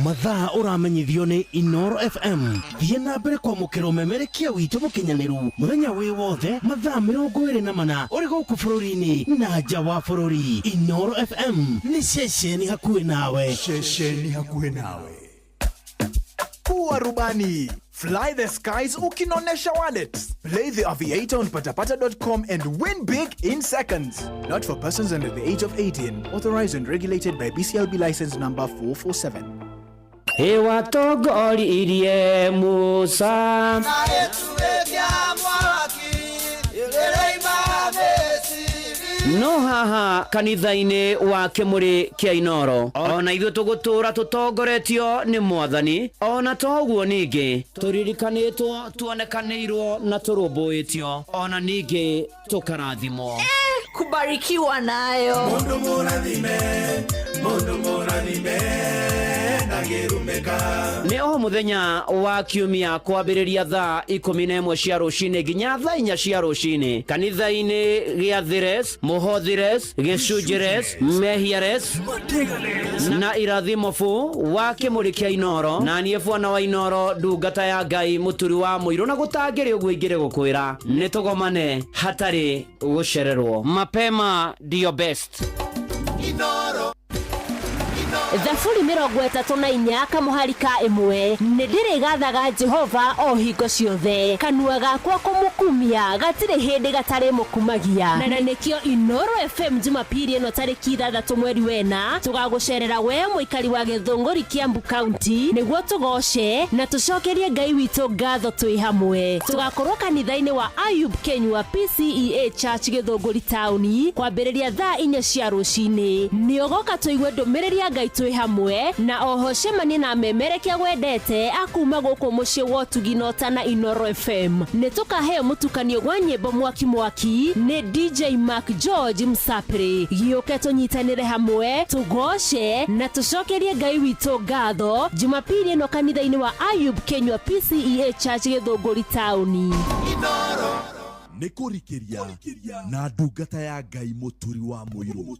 Mathaa ũramenyithio nĩ Inoro FM. Thiĩ na mbere kwamũkĩra ũmemerekia witũ mũkinyanĩru mũthenya wĩ wothe mathaa 24 ũrĩ gũkũ bũrũri-inĩ na nja wa bũrũri. Inoro FM nĩ ceceni hakuhĩ nawe. Ceceni hakuhĩ nawe. Kuwa rubani. Fly the skies ukinonesha wallet. Play the Aviator on patapata.com and win big in seconds. Not for persons under the age of 18. Authorized and regulated by BCLB license number 447. Ĩwatongoririe Musa. No haha kanitha-inĩ wa kĩmũrĩ kĩa Inoro ona ithuĩ tũgũtũra tũtongoretio nĩ mwathani, ona to ũguo ningĩ tũririkanĩtwo, tuonekanĩirwo na tũrũmbũĩtio, ona ningĩ tũkarathimwo. Kubarikiwa nayo. Mundu mũrathime, mundu mũrathime, ndangĩrumĩka. Nĩ o mũthenya wa kiumia kwambĩrĩria thaa 11 cia rũcinĩ nginya thaa 4 cia rũcinĩ kanitha-inĩ gĩa Thires, Mũhothires, Gĩcunjires, Mehiares na Irathimo bu wa kĩmũrĩ kĩa Inoro, na niĩ bwana wa Inoro, ndungata ya Ngai mũturi wa mũirũ, na gũtangĩrĩ ũguo ingĩrĩ gũkwĩra nĩ tũgomane hatarĩ gũcererwo. Mapema ndio best. Thaburi 34 kamũhari ka 1. Nĩ ndĩrĩgathaga Jehova o hingo ciothe, kanua gakwa kũmũkumia gatirĩ hĩndĩ gatarĩmũkumagia. Na nĩkĩo Inoro FM Jumapili ĩno tarĩki 6 mweri wena tũgagũcerera we mũikari wa Gĩthũngũri Kiambu County nĩguo tũgoce na tũcokerie Ngai witũ ngatho twĩ hamwe. Tũgakorwo kanitha-inĩ wa Ayub Kenyua PCEA Church Gĩthũngũri taũni kwambĩrĩria thaa 4 cia rũcinĩ. Nĩ ũgoka tũigue ndũmĩrĩri ya Ngai twĩ hamwe, na oho cemanie na memerekia wendete akuma gũkũ mũciĩ wa ũtugi na ũtana Inoro FM. Nĩ tũkaheo mũtukanio wa nyĩmbo mwaki mwaki nĩ DJ Mark George Msapri. Gĩũke tũnyitanĩre hamwe tũgoce na tũcokerie Ngai witũ ngatho Jumapili ĩno kanitha-inĩ wa Ayub Kenyua PCEA Church Gĩthũngũri taũni. Nĩ kũrikĩria na ndungata ya Ngai mũturi wa mũirũ.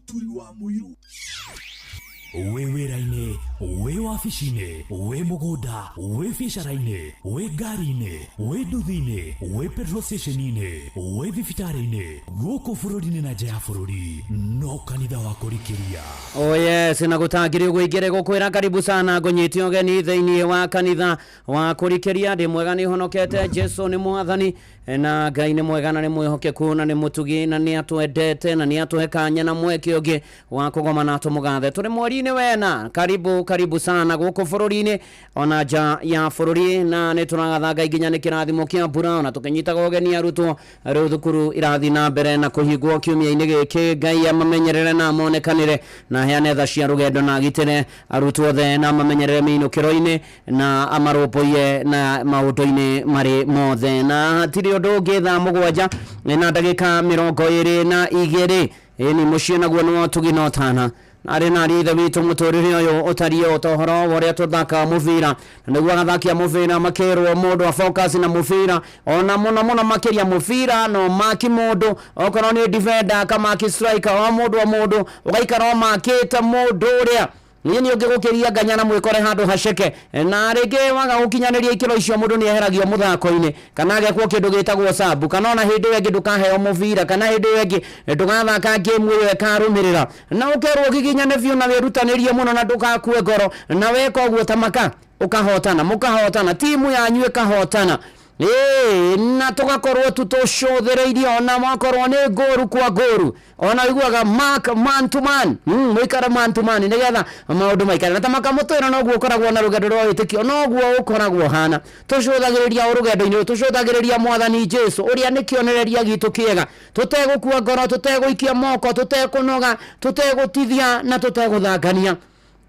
Wĩ wĩra-inĩ, wĩ wabici-inĩ, wĩ mũgũnda, wĩ biacara-inĩ, wĩ ngari-inĩ, wĩ nduthi-inĩ, wĩ petrol station-inĩ, wĩ thibitarĩ-inĩ, gũkũ bũrũri-inĩ na nja ya bũrũri, no kanitha wa kũrikĩria. Oh yes, na gũtangĩrĩ ũguo ingĩrĩ gũkwĩra karibu sana ngũnyite ũgeni thĩinĩ wa kanitha wa kũrikĩria. Ndĩ mwega, nĩ honokete, Jesu nĩ mwathani na Ngai nĩ mwega na nĩ mwĩhokeku na nĩ mũtugi na nĩ atwendete na nĩ atũhe kanya na mweke ũngĩ wa kũgomana tũmũgathe. Tũrĩ mweri-inĩ wena, karibu karibu sana gũkũ bũrũri-inĩ ona nja ya bũrũri, na nĩ tũragatha Ngai nginya nĩ kĩrathimo kĩa mbura, ona tũkĩnyitaga ũgeni arutwo rĩu thukuru irathiĩ na mbere na kũhingwo kiumia-inĩ gĩkĩ. Ngai amamenyerere na amonekanĩre na aheane tha cia rũgendo na agitĩre arutwo othe na amamenyerere mĩinũkĩro-inĩ na amarũmbũiye na maũndũ-inĩ marĩ mothe. Na hatirĩ ũndũ ũngĩ, thaa 7 na ndagĩka 22 ĩni mũciĩ naguo nĩ wa ũtugi na ũtana. Arĩ na ithe witũ mũtũrĩre ũyũ ũtariĩ o ta ũhoro wa ũrĩa tũthakaga mũbira, na nĩguo agathakia mũbira makerwo mũndũ a focus na mũbira, ona mũno mũno makĩria mũbira no maki mũndũ, okorwo nĩ defender akamaki striker, o mũndũ o mũndũ ũgaikara ũmakĩte mũndũ ũrĩa niĩ nĩ ũngĩgũkĩria nganya na mwĩkore handũ haceke, na rĩngĩ waga gũkinyanĩria ikĩro icio mũndũ nĩ eheragio mũthako-inĩ, kana agekwo kĩndũ gĩtagwo sabu, kana ona hĩndĩ ĩyo ĩngĩ ndũkaheo mũbira, kana hĩndĩ ĩyo ĩngĩ ndũgathaka game ĩyo ĩkarũmĩrĩra, na ũkerwo ũgiginyane biũ na wĩrutanĩrie mũno na ndũgakue ngoro, na weka ũguo ta maka ũkahotana, mũkahotana, timu yanyu ĩkahotana. Ĩĩ, na tũgakorwo tu tũcũthĩrĩirie ona makorwo nĩ ngũru kwa ngũru, ona ũiguaga mark man to man, mũikare man to man nĩgetha maũndũ maikare na ta makamũtwĩra. Noguo ũkoragwo na rũgendo rwa wĩtĩkio, noguo ũkoragwo hana. Tũcũthagĩrĩria o rũgendo-inĩ rũu, tũcũthagĩrĩria Mwathani Jesu ũrĩa nĩ kĩonereria gitũ kĩega, tũtegũkua ngoro, tũtegũikia moko, tũtekũnoga, tũtegũtithia na tũtegũthangania.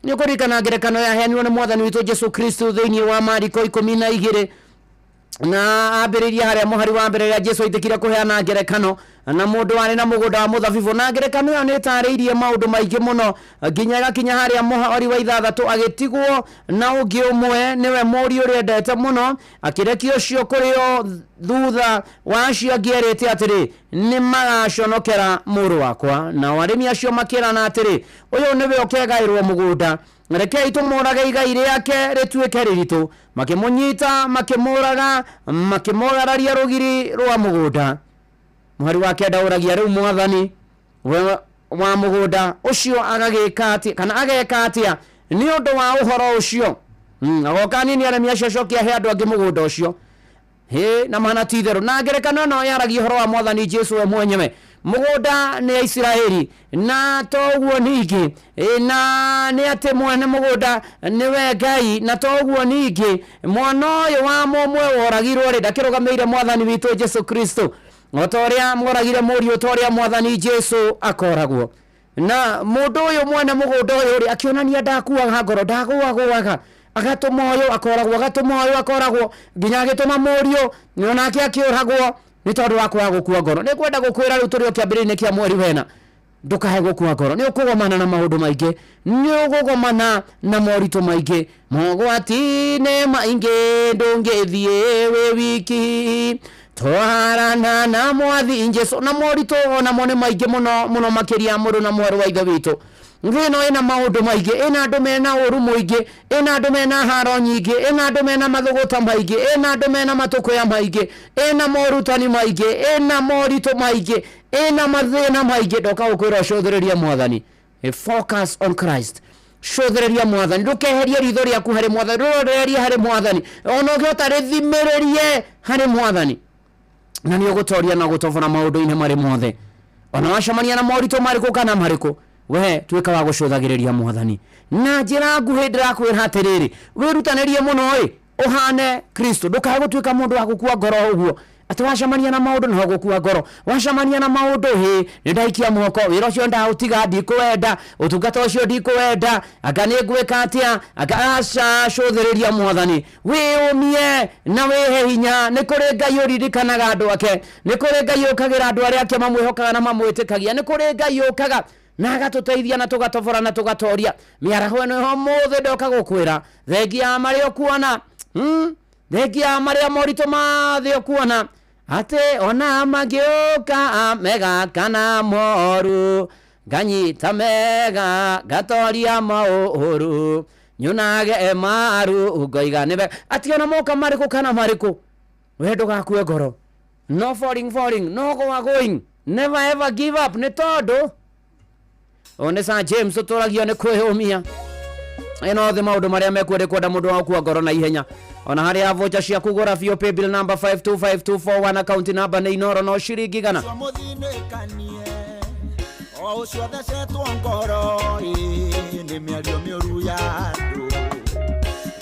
Nĩ ũkũririkana ngerekano yaheanirwo nĩ Mwathani witũ Jesu Kristo thĩinĩ wa Mariko 12, na ambĩrĩria harĩa mũhari wa mbere, rĩrĩa Jesu aitĩkire kũheana ngerekano na mũndũ warĩ na mũgũnda wa mũthabibũ. Na ngerekano ĩyo nĩ ĩtarĩirie maũndũ maingĩ mũno nginya ĩgakinya harĩa mũhari wa 6, agĩtigwo na ũngĩ ũmwe, nĩwe mũriũ ũrĩa endete mũno, akĩrekia ũcio kũrĩ o thutha wa acio angĩ erĩte atĩrĩ, nĩ magaconokera mũrũ wakwa. Nao arĩmi acio makĩrana atĩrĩ, ũyũ nĩwe ũkegaĩrwo mũgũnda, rekei tũmũrage, igai rĩake rĩtuĩke rĩritũ. Makĩmũnyita, makĩmũraga, makĩmũgararia rũgiri rwa mũgũnda. Mũhari wa 9 ũragia, rĩu mwathani we wa mũgũnda ũcio agagĩka atĩa, kana ageka atĩa nĩ ũndũ wa ũhoro ũcio? Agoka nini arĩmi acio, acoke ahe andũ angĩ mũgũnda ũcio. Hĩ, na mana ti itherũ. Na ngerekano ĩno yaragia ũhoro wa Mwathani Jesu we mwenyewe. Mũgũnda nĩ Isiraeli, na to ũguo ningĩ, na nĩ atĩ mwene mũgũnda nĩwe Ngai. Na to ũguo ningĩ, mwana ũyũ wa mũmwe woragirwo rĩ, ndakĩrũgamĩire Mwathani witũ Jesu Kristo, o ta ũrĩa moragire mũriũ, ta ũrĩa Mwathani Jesu akoragwo. Na mũndũ ũyũ mwene mũgũnda ũyũ rĩ, akĩonania ndakuaga ngoro, ndagũagũaga, agatũma ũyũ akoragwo, agatũma ũyũ akoragwo, nginya agĩtũma mũriũ, onake akĩũragwo nĩ tondũ wa kwaga gũkua ngoro. Nĩ kwenda gũkwĩra rĩu tũrĩ o kĩambĩrĩria-inĩ kĩa mweri wena, ndũkae gũkua ngoro. Nĩ ũkũgomana na maũndũ maingĩ, nĩ ũgũgomana na moritũ maingĩ, mogwati-inĩ maingĩ, ndũngĩthiĩ wĩ wiki, twarana na Mwathi Jesu. Na moritũ onamo nĩ maingĩ mũno mũno makĩria, mũrũ na mwarĩ wa Ithe witũ. Thĩ ĩno ĩna maũndũ maingĩ, ĩna andũ mena ũru mũingĩ, ĩna andũ mena haro nyingĩ, ĩna andũ mena mathũgũta maingĩ, ĩna andũ mena matũkũya maingĩ, ĩna morutani maingĩ, ĩna moritũ maingĩ, ĩna mathĩna maingĩ. Ndoka gũkwĩra ũcũthĩrĩrie Mwathani. Focus on Christ, cũthĩrĩria Mwathani, ndũkeherie ritho rĩaku harĩ Mwathani, rũrorerie harĩ Mwathani, ona ũngĩhota rĩthimĩrĩrie harĩ Mwathani, na nĩ ũgũtoria na gũtobora maũndũ-inĩ marĩ mothe. Ona wacemania na moritũ marĩkũ kana marĩkũ, we tuĩka wa gũcũthagĩrĩria Mwathani. Na njĩra nguhĩ ndĩrakwĩra atĩrĩrĩ, wĩrutanĩrie mũno ĩ ũhane Kristo, ndũkae gũtuĩka mũndũ wa gũkua ngoro ũguo atĩ wacemania na maũndũ no gũkua ngoro. Wacemania na maũndũ, hĩ, nĩ ndaikia moko, wĩra ũcio ndaũtiga, ndikũwenda, ũtungata ũcio ndikũwenda, anga nĩ ngwĩka atĩa, anga aca. Cũthĩrĩria Mwathani, wĩyũmie na wĩhe hinya. Nĩ kũrĩ Ngai ũririkanaga andũ ake, nĩ kũrĩ Ngai ũkagĩra andũ arĩa ake mamwĩhokaga na mamwĩtĩkagia, nĩ kũrĩ Ngai ũkaga na agatũteithia na tũgatobora na tũgatoria mĩaraho ĩno. Ũmũthĩ ndoka gũkwĩra, thengia ya marĩa ũkuona, thengia ya marĩa moritũ mathĩ ũkuona, atĩ ona mangĩũka mega kana moru, nganyita mega, ngatoria maũru, nyunage maru, ngoiga nĩwe. Atĩ ona moka marĩkũ kana marĩkũ, we ndũgakue ngoro. No falling, falling, no go going, never ever give up. Nĩ tondũ ũyũ nĩ Sir James, ũtũragio nĩ kwĩyũmia. Ĩno thĩ maũndũ marĩa mekuo, ndĩkwenda mũndũ wa gũkua ngoro na ihenya. Ona harĩa vocha ciaku, gũra biũ. Paybill number 525241, account number nĩ Inoro, no ciringi 100. Mũthinĩkanie o ũcio thecetwo ngoro ĩ, nĩ mĩario mĩũru ya andũ,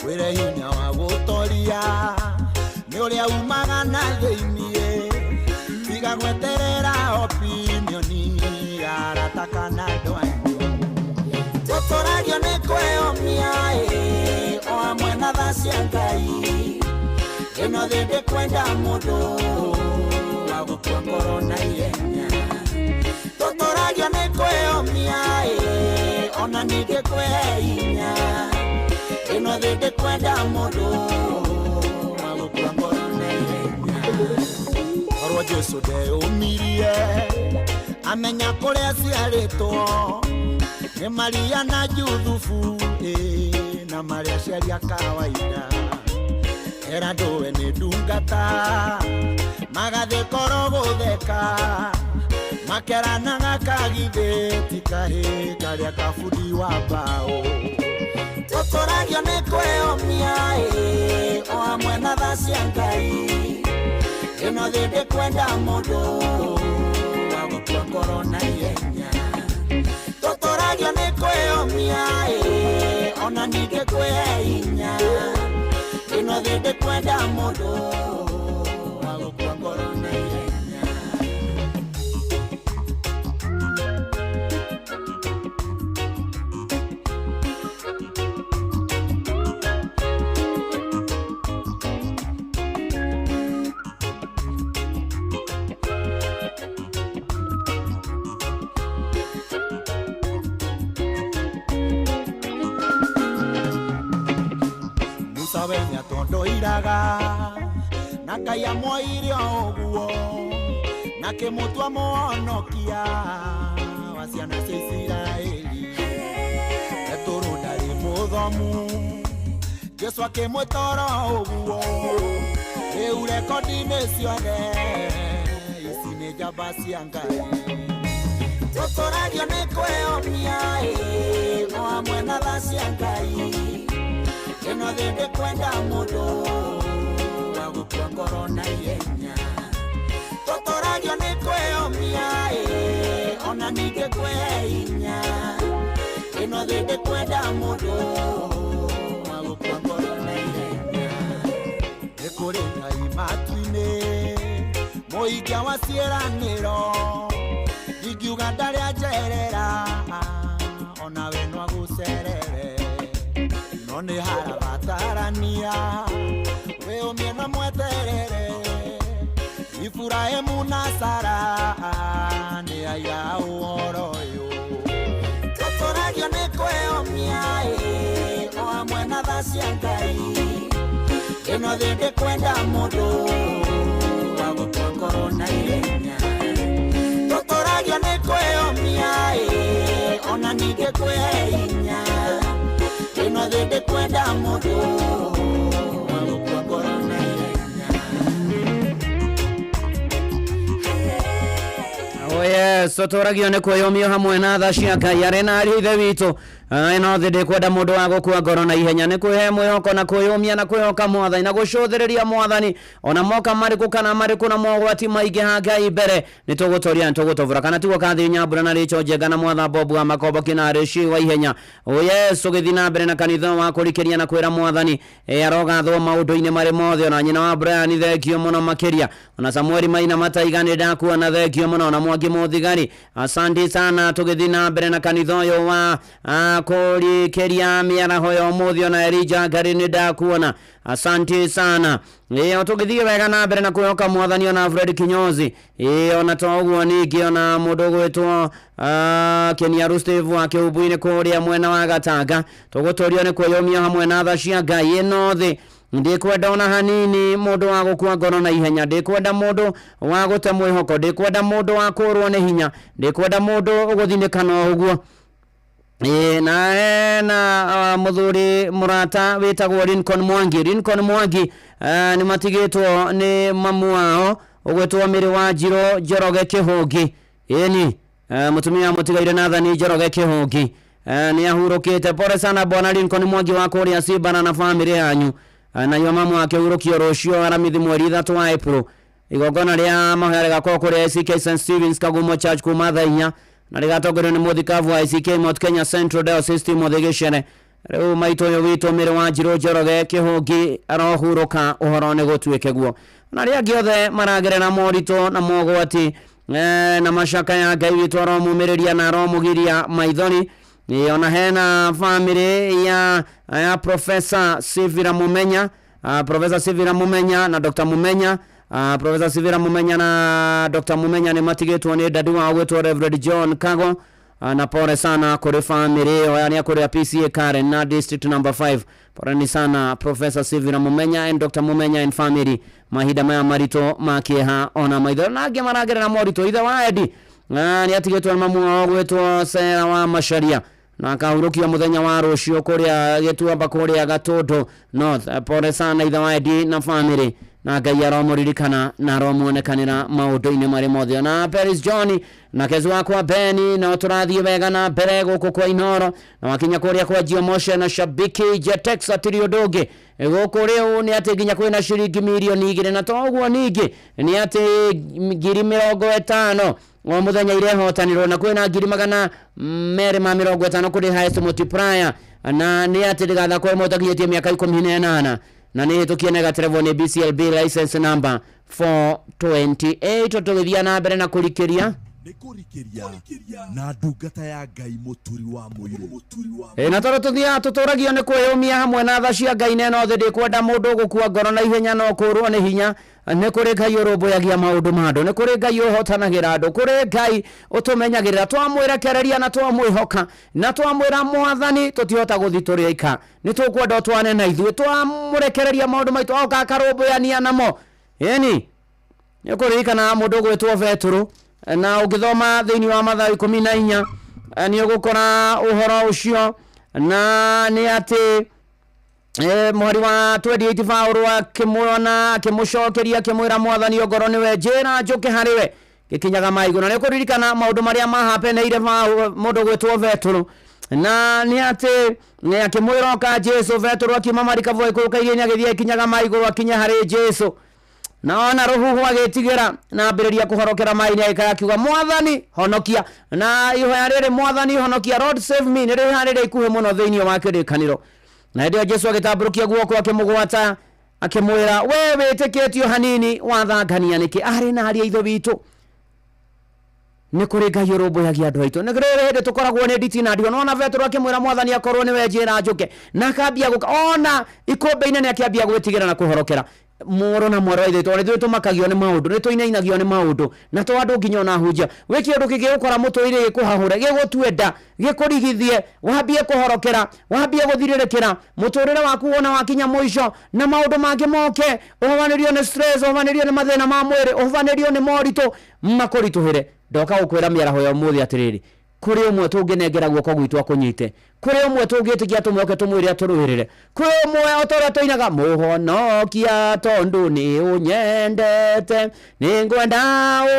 wĩre hinya wa gũtoria nĩ ũrĩa umaga na thĩiniĩ, tiga gweterera opinioni ya arata kana andũ anyu. Tũtũragio nĩ kwĩyũmia ĩ, o hamwe na tha cia Ngai. Ĩno thĩ ndĩkwenda mũndũ wa gũkua ngoro na ihenya. Tũtũragio nĩ kwĩyũmia ĩ, ona ningĩ kwĩhe hinya. Ĩno thĩ ndĩkwenda mũndũ wa gũkua ngoro na ihenya. Korwo Jesu ndeyũmirie amenya kũrĩa aciarĩtwo nĩ Maria na Juthubu ĩ, na marĩa aciari a kawaida, era ndũwe nĩ ndungata, magathiĩ koro gũtheka, makeranaga kagithĩ ti kahĩ karĩa kabundi wa mbaũ. Tũtũragio nĩ kwĩyũmia ĩ, o hamwe na tha cia Ngai. Ĩno thĩ ndĩkwenda mũndũ wa gũkua ngoro na ihenya. Tũtũragio nĩ kwĩyũmia ĩ, ona ningĩ kwĩhe hinya. Ĩno thĩ ndĩkwenda mũndũ wa gũkua ngoro na ihenya. Musa we nĩatondoiraga na Ngai amwoire o ũguo na kĩmũtua mũhonokia wa ciana cia Isiraeli. Petũrũ ndarĩ mũthomu, Jesũ akĩmwĩta oro ũguo. Rĩu rekondi-inĩ ciothe ici nĩ njamba cia Ngai. Tũtũragio nĩ kwĩyũmia ĩ, o hamwe na tha cia Ngai. Ĩno thĩ ndĩkwenda mũndũ wa gũkua ngoro na ihenya. Tũtũragio nĩ kwĩyũmia ĩ, ona ningĩ kwĩhe hinya. Ĩno thĩ ndĩkwenda mũndũ wa gũkua ngoro na ihenya. Nĩ kũrĩ Ngai matu-inĩ, mũikia wa ciĩranĩro. Ingiuga ndarĩ anjerera, onawe no agũcerere. No nĩ harabatarania wĩyũmie na mweterere. Iburahĩmu na Sara nĩ aira a ũhoro ũyũ. Tũtũragio nĩ kwĩyũmia ĩ, o hamwe na tha cia Ngai. Ĩno thĩ ndĩkwenda mũndũ wa gũkua ngoro na ihenya. Tũtũragio nĩ kwĩyũmia ĩ, ona ningĩ kwĩhe hinya. Ĩno thĩ ndĩkwenda mũndũ wa gũkua ngoro na ihenya. Oh yes, tũtũragio nĩ kwĩyũmio hamwe na tha cia Ngai arĩ na ariũ ithe witũ. Ĩno thĩ ndĩkwenda mũndũ wa gũkua ngoro na ihenya, nĩ kwĩhe mwĩhoko na kwĩyũmia na kwĩhoka mwathani na gũcũthĩrĩria mwathani ona moka marĩkũ kana marĩkũ na mogwati maingĩ ha Ngai mbere nĩ tũgũtoria nĩ tũgũtobora kana tiguo kathi Nyambura na Rĩcho Njenga na mwatha Bobu wa Makombo kĩnarĩ ci wa ihenya. Oh yes, ũgĩthiĩ na mbere na kanitha wa kũrikĩria na kwĩra mwathani arogathwo maũndũ-inĩ marĩ mothe. Ona nyina wa Brian thengio mũno makĩria, ona Samueli Maina Mataiga nĩ ndakuona thengio mũno, ona Mwangi Mũthigari asante sana. Tũgĩthiĩ na mbere na kanitha ũyũ wa kũrikĩria mĩaraho ya ũmũthĩ, ona Elijah Ngari nĩ ndakuona asante sana. Ĩĩ tũgĩthiĩ wega na mbere na kwĩhoka mwathani, ona Fred Kinyozi ĩĩ ona to ũguo ningĩ ona mũndũ ũgwĩtwo Keniaru Steve wa Kĩhumbu-inĩ kũrĩa mwena wa Gatanga, tũgũtũrio nĩ kwĩyũmia hamwe na tha cia Ngai. Ĩno thĩ ndikwenda ona hanini mũndũ wa gũkua ngoro na ihenya, ndikwenda mũndũ wa gũte mwĩhoko, ndikwenda mũndũ wa kũrwo nĩ hinya, ndikwenda mũndũ ũgũthinĩkana o ũguo. Ĩĩ na hena mũthuri mũrata wĩtagwo Lincoln Mwangi. Lincoln Mwangi nĩ matigĩtwo nĩ mamu wao ũgwĩtwo Mĩrĩ wa Njirũ Njoroge Kĩhũngi. Ĩni mũtumia mũtigaire Nathani Njoroge Kĩhũngi nĩ ahurũkĩte. Pole sana bwana Lincoln Mwangi wa kũrĩa Cimbana na bamĩrĩ yanyu. Nayo mamu wake hurũkio rũciũ aramithi mweri 3 wa April. Igongona rĩa mahoya rĩgakorwo kũrĩa ACK St Stevens Kagumo Church kuma thaa 4 na rĩgatongorio nĩ mũthikabu wa ACK Mount Kenya Central Diocese Timothy Gĩcere. Rĩu maitũ ũyũ witũ Mĩrĩ wa Njirũ Njoroge Kĩhũngi arohurũka, ũhoro nĩ gũtuĩke guo. Na arĩa angĩ othe maragerera moritũ na mogwati na macaka ya Ngai witũ aromumĩrĩria na aromũgiria maithori. Ona hena bamĩrĩ ya Professor Sivira Mumenya, Professor Sivira Mumenya na Dr. Mumenya, Professor Sivira Mumenya na Dr. Mumenya nĩ matigĩtwo nĩ dadi wao gwĩtwo Reverend John Kago. Na pole sana kũrĩ bamĩrĩ ĩyo yani kũrĩa PCA Karen na district number 5. Poleni sana Professor Sivira Mumenya and Dr. Mumenya and family mahinda maya maritũ ma kĩeha ona maitho na angĩ maragerera moritũ. Ithe wa Edi nĩ atigĩtwo nĩ mamu wao gwĩtwo Sera wa Macharia na akahurũkio mũthenya wa rũciũ kũrĩa Gĩtuamba kũrĩa Gatũndũ North. Pole sana ithe wa Edi na family. Na Ngai aromũririkana na aromuonekanĩra maũndũ-inĩ marĩ mothe. Na Paris John na kezi wakwa Beni, no tũrathiĩ wega na mbere gũkũ kwa Inoro, na wakinya kũrĩa kwa Geomotion na shabiki Jetex atiri ũndũ ũngĩ gũkũ rĩu nĩ atĩ nginya kwĩna ciringi mirioni 2, na toguo ningĩ nĩ atĩ 50,000 o mũthenya irehotanĩrwo, na kwĩna 250,000 kũrĩ highest multiplier, na nĩ atĩ ndĩgathakwo ĩmwe ũtakinyĩtie mĩaka 18, na nĩ hĩtũkie na ĩgaterevwo nĩ BCLB license number 428. Tũgĩthiĩ na mbere na kũrikĩria na ndungata ya Ngai Mũturi wa Mũirũ. Na tondũ tũthiaga tũtũragio nĩ kwĩyũmia hamwe na tha cia Ngai neno thĩ, ndĩkwenda mũndũ gũkua ngoro na ihenya no kũrwo nĩ hinya. Nĩ kũrĩ Ngai ũrũmbũyagia maũndũ ma andũ, nĩ kũrĩ Ngai ũhotanagĩra andũ, kũrĩ Ngai ũtũmenyagĩrĩra. Twamwĩrekereria na twamwĩhoka na twamwĩra Mwathani tũtihota gũthiĩ tũrĩ aika, nĩ tũkwenda ũtwane na ithuĩ. Twamũrekereria maũndũ maitũ oka akarũmbũyania namo. Ĩni nĩ ũkũririkana mũndũ ũgwĩtwo Betũrũ, na ũngĩthoma thĩinĩ wa Mathayo 14 nĩ ũgũkora ũhoro ũcio, na nĩ atĩ mweri wa 28 Paũlũ akĩmuona akĩmũcokeria akĩmwĩra Mwathani ongorwo nĩwe njĩra njũke harĩ we gĩkinyaga ma igũrũ. Na nĩ ũkũririkana maũndũ marĩa mahapeneire mũndũ gwĩtwo Betũrũ, na nĩ atĩ akĩmwĩra oka Jesũ. Betũrũ akiuma marikabu aikũrũka iria-inĩ agĩthiĩ akinyaga ma igũrũ akinya harĩ Jesũ, na ona rũhuho agĩtigĩra na ambĩrĩria kũhorokera maĩ-inĩ, agĩkaya akiuga Mwathani honokia. Na ihoya rĩrĩ Mwathani honokia, Lord save me, nĩ rĩhoya rĩrĩa ikuhĩ mũno thĩinĩ wa kĩrĩkanĩro. Na hĩndĩ ĩyo Jesũ agĩtambũrũkia guoko akĩmũgwata akĩmwĩra, we wĩtĩkĩtio hanini wathangania nĩkĩ? Arĩ na arĩa ithe witũ, nĩ kũrĩ Ngai ũrũmbũyagia andũ aitũ. Nĩ kũrĩ hĩndĩ tũkoragwo nĩ nditi na ndio nona Petero akĩmwĩra Mwathani akorwo nĩwe njĩra njũke, na akambia gũka ona ikũmbĩ-inĩ nĩ akĩambia gwĩtigĩra na kũhorokera. Mũrũ na mwarĩ wa ithe witũ, nĩ ithuĩ tũmakagio nĩ maũndũ, nĩ tũinainagio nĩ maũndũ, na to andũ nginya ona hunjia. Wĩ kĩũndũ kĩngĩgũkora mũtũrĩre gĩkũhahũre, gĩgũtue nda, gĩkũrigithie, wambie kũhorokera, wambie gũthirĩrĩkĩra mũtũrĩre waku wona wakinya mũico, na maũndũ mangĩ moke, ũhovanĩrio nĩ stress, ũhovanĩrio nĩ mathĩna ma mwĩrĩ, ũhovanĩrio nĩ moritũ makũritũhĩre. Ndoka gũkwĩra mĩaraho ya ũmũthĩ atĩrĩrĩ, kũrĩ ũmwe tũngĩnengera guoko gwitũ akũnyite, kũrĩ ũmwe tũngĩtĩkia tũmwĩhoke tũmwĩre atũrũĩrĩre, kũrĩ ũmwe o ta ũrĩa tũinaga mũhonokia tondũ nĩ ũnyendete, nĩ ngwenda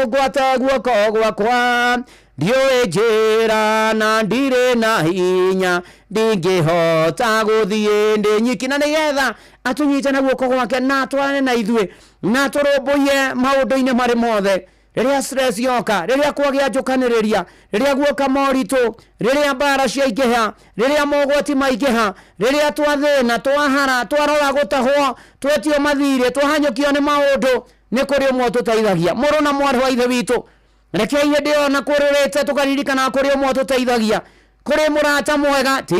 ũngwate guoko gwakwa, ndiũĩ njĩra na ndirĩ na hinya, ndingĩhota gũthiĩ ndĩ nyiki. Na nĩgetha atũnyite na guoko gwake na atwarane na ithuĩ na atũrũmbũiye maũndũ-inĩ marĩ mothe. Rĩrĩa stress yoka, rĩrĩa kwagĩa njũkanĩrĩria, rĩrĩa guoka moritũ, rĩrĩa mbara ciaingĩha, rĩrĩa mogwati maingĩha, rĩrĩa twathĩna, twahara, twarora gũtahwo, twetio mathirĩ, twahanyũkio nĩ maũndũ, nĩ kũrĩ ũmwe ũtũteithagia. Mũrũ na mwarĩ wa ithe witũ, rekei hĩndĩ ĩyo na kũrĩrĩte tũkaririkana kũrĩ ũmwe ũtũteithagia, kũrĩ mũrata mwega, ti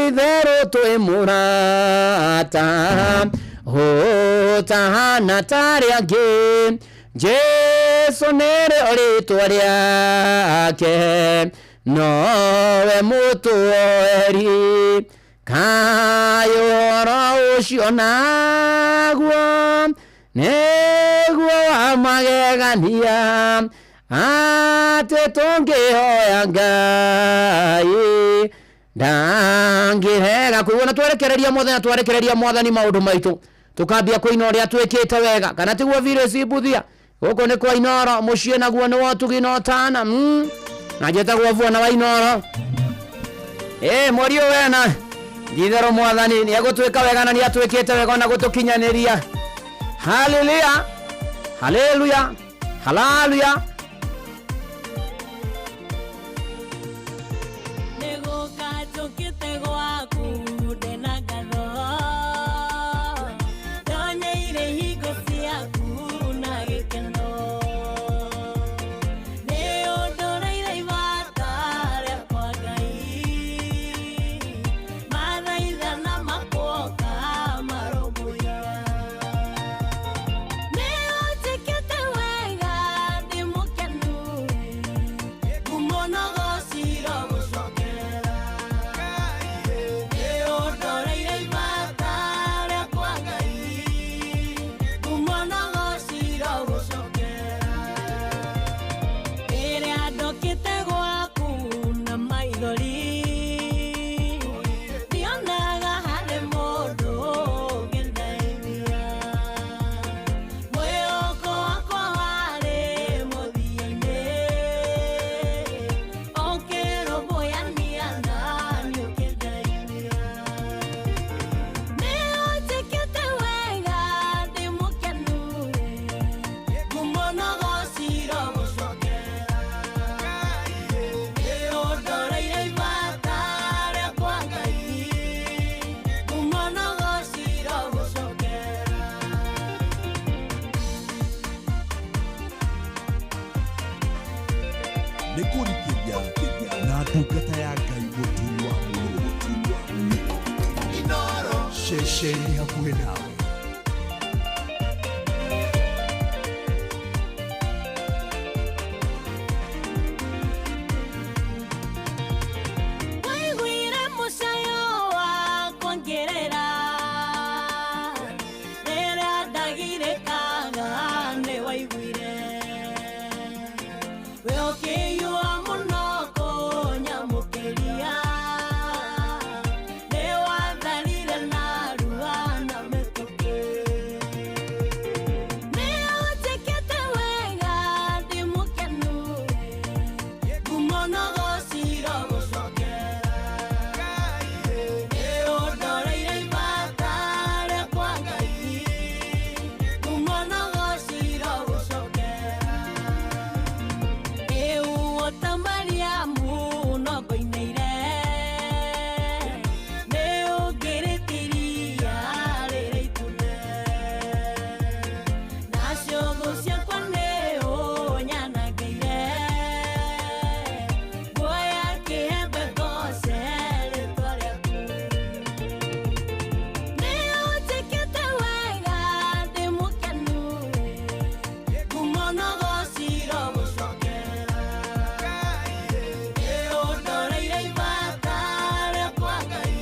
itherũ twĩ mũrata ũtahana tarĩ angĩ, Jesu nĩrĩo rĩtwa rĩake, nowe mũtũoeri, kaĩ ũhoro ũcio naguo nĩguo wa magegania, atĩ tũngĩhoya Ngai ndangĩrega kũigua. Na twerekereria mũthenya, twarekereria Mwathani maũndũ maitũ, tũkambia kũina ũrĩa twĩkĩte wega, kana tiguo virus mbuthia. Gũkũ nĩ kwa Inoro, mũciĩ naguo nĩ wotugi na ũtana, na njĩtagwo Bwana wa Inoro. Mweri ũyũ wena itherũ Mwathani nĩ egũtwĩka wega na nĩ atwĩkĩte wega ona gũtũkinyanĩria. Haleluya, haleluya, haleluya. Nĩ ũnjĩkĩte wega, ndĩ mũkenu. Nĩ kũrikĩria na ndungata ya Ngai mũturi wa mũrũ. Ceceni hakuhĩ nawe. Waiguire mũcayo wakwa ngĩrĩra, rĩrĩa ndagirĩkaga nĩ waiguire. We ũkĩiyũa mũno kũnyamũkĩria, nĩ watharire narua na mĩtũkĩ. Nĩ ũnjĩkĩte wega ndĩ mũkenu, ngumo na gũcira gũcokera. Nĩũndoreire ibata rĩakwa Ngai, ngumo na gũcira gũcokera. Ĩu ta Mariamu no ngoinĩire, nĩũngĩrĩte iria rĩrĩa itune. Nacio thũ ciakwa nĩũnyanangĩire, nguoya kĩhembe ngoce rĩtwa rĩaku. Nĩũnjĩkĩte wega ndĩ mũkenu, ngumo na gũcira gũcokera. Nĩũndoreire ibata rĩakwa Ngai,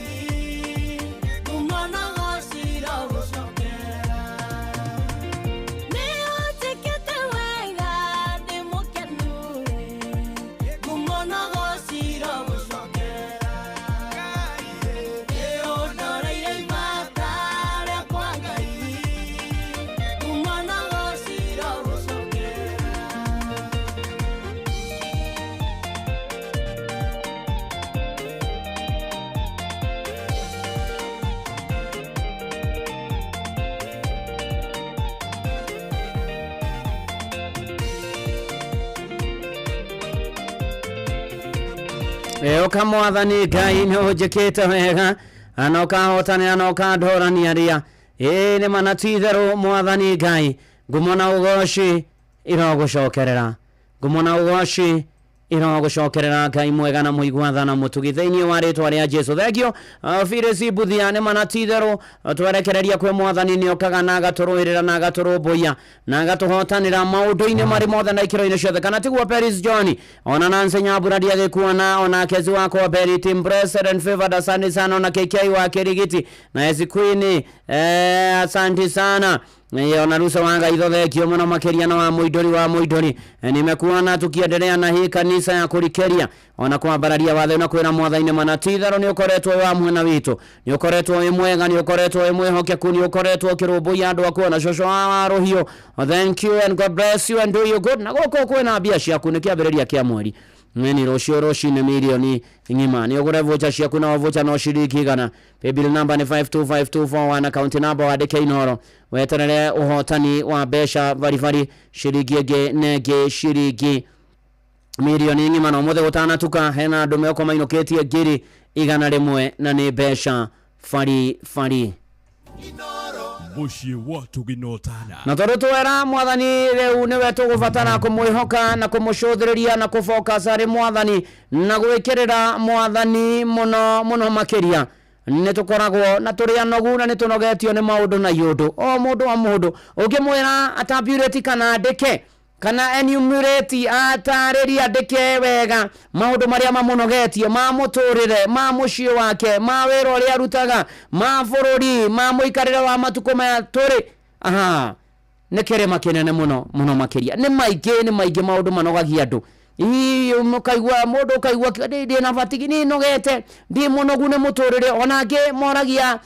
ngumo na gũcira gũcokera. Nĩũnjĩkĩte wega ndĩ mũkenu, ngumo na gũcira gũcokera. Nĩũndoreire ibata rĩakwa Ngai, ngumo na gũcira gũcokera. Ũka mwathani Ngai nĩ ũnjĩkĩte wega na ũkahotanĩra na ũkandorania ria ĩĩ nĩ mana ti itherũ mwathani Ngai ngumo na ũgoci irogũcokerera, ngumo na ũgoci irogũcokerera Ngai mwega na mũigua na mũtugi thĩinĩ wa rĩtwa rĩa Jesu. Thengio Phyllis Mbuthia, nĩ mana ti itherũ twerekereria kwĩ mwathani nĩ okaga na agatũrũĩrĩra na agatũrũmbũiya na agatũhotanĩra maũndũ-inĩ marĩ mothe na ikĩro-inĩ ciothe, kana tiguo Peris John? Ona Nancy Nyambura ndiagĩkuona, ona Kezi wakwa Berry Team Blessed and Favored, asante sana, ona KK wa Kirigiti na Esi Queen, asante sana. Ona Rusa wa Ngai thengio mũno makĩria na wa mũindũri wa mũindũri. Nimekuona tukiendelea na hii kanisa ya kũrikĩria ona kwambararia watho na kwĩra mwathani mana ti itherũ nĩ ũkoretwo wĩ wa mwena witũ, nĩ ũkoretwo wĩ mwega, nĩ ũkoretwo wĩ mwĩhokeku, nĩ ũkoretwo ũkĩrũmbũiya andũ aku ona cũcũ wa rũhiũ. Thank you and God bless you and do you good. Na gũkũ kwĩna mbia ciaku nĩ kĩambĩrĩria kĩa mweri ni rũciũ rũcinĩ mirioni ng'ima nĩ ũgũre voucher ciaku na voucher no ciringi 100. Paybill number nĩ 525241, account number wandĩke Inooro, weterere ũhotani wa mbeca baribari ciringi ĩngĩ na ĩngĩ ciringi mirioni ng'ima. Na ũmũthĩ gũtanatuka hena andũ meko mainũkĩtie 100,000 na nĩ mbeca baribari. Mũciĩ wa Tũginotana. Na tondũ twera mwathani rĩu nĩwe tũgũbatara kũmwĩhoka na kũmũcũthĩrĩria na kũfocus harĩ mwathani na gwĩkĩrĩra mwathani mũno mũno makĩria, nĩ tũkoragwo na tũrĩ anogu na nĩ tũnogetio nĩ maũndũ na iũndũ o mũndũ o mũndũ ũngĩmwĩra atabulate kana andĩke kana enumerate atarĩrie andĩke wega maũndũ marĩa mamũnogetie ma mũtũrĩre ma mũciĩ wake ma wĩra ũrĩa arutaga ma bũrũri ma mũikarĩre wa matukũ maya tũrĩ, aha, nĩ kĩrĩma kĩnene mũno mũno makĩria. Nĩ maingĩ, nĩ maingĩ maũndũ manogagia andũ. Ii, mũkaigua mũndũ ũkaigua ndĩ na batigi, nĩ nogete, ndĩ mũnogu nĩ mũtũrĩre. Ona angĩ moragia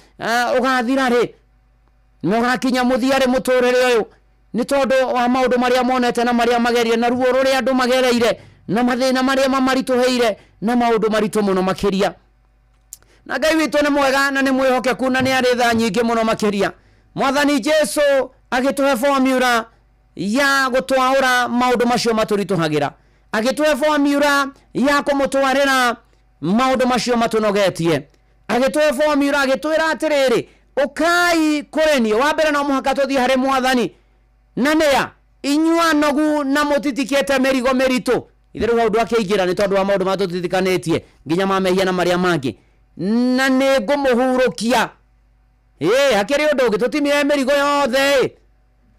ũgathira rĩ na ũgakinya mũthia rĩ mũtũrĩre ũyũ, nĩ tondũ wa maũndũ marĩa monete na marĩa magerie na ruo rũrĩa andũ magereire na mathĩna marĩa mamaritũhĩire na maũndũ maritũ mũno makĩria. Na Ngai witũ nĩ mwega na nĩ mwĩhokeku na nĩ arĩ tha nyingĩ mũno makĩria. Mwathani Jesu agĩtũhe formula ya gũtwaũra maũndũ macio matũritũhagĩra, agĩtũhe formula ya kũmũtwarĩra maũndũ macio matũnogetie, agĩtũhe formula agĩtwĩra atĩrĩrĩ, ũkai kũrĩ niĩ. Wa mbere no mũhaka tũthiĩ harĩ mwathani na nĩa inyuĩ anogu na mũtitikĩte mĩrigo mĩritũ. Ithe rĩu hau ndwakĩingĩra nĩ tondũ wa maũndũ marĩa tũtitikanĩtie nginya ma mehia na marĩa mangĩ, na nĩ ngũmũhurũkia. Ĩĩ, hakĩrĩ ũndũ ũngĩ, tũtimire mĩrigo yothe ĩ,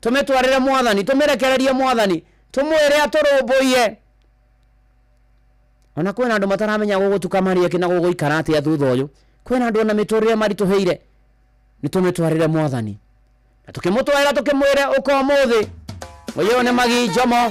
tũmĩtwarĩre mwathani, tũmĩrekererie mwathani, tũmwĩre atũrũmbũiye. Ona kwĩna andũ mataramenya gũgũtuka marĩ akĩ na gũgũikara atĩa thutha ũyũ. Kwĩna andũ ona mĩtũrĩre maritũhĩire, nĩ tũmĩtwarĩre mwathani. Na tũkĩmũtwarĩra tũkĩmwĩre ũka ũmũthĩ, ũyũ nĩ Magi Njomo.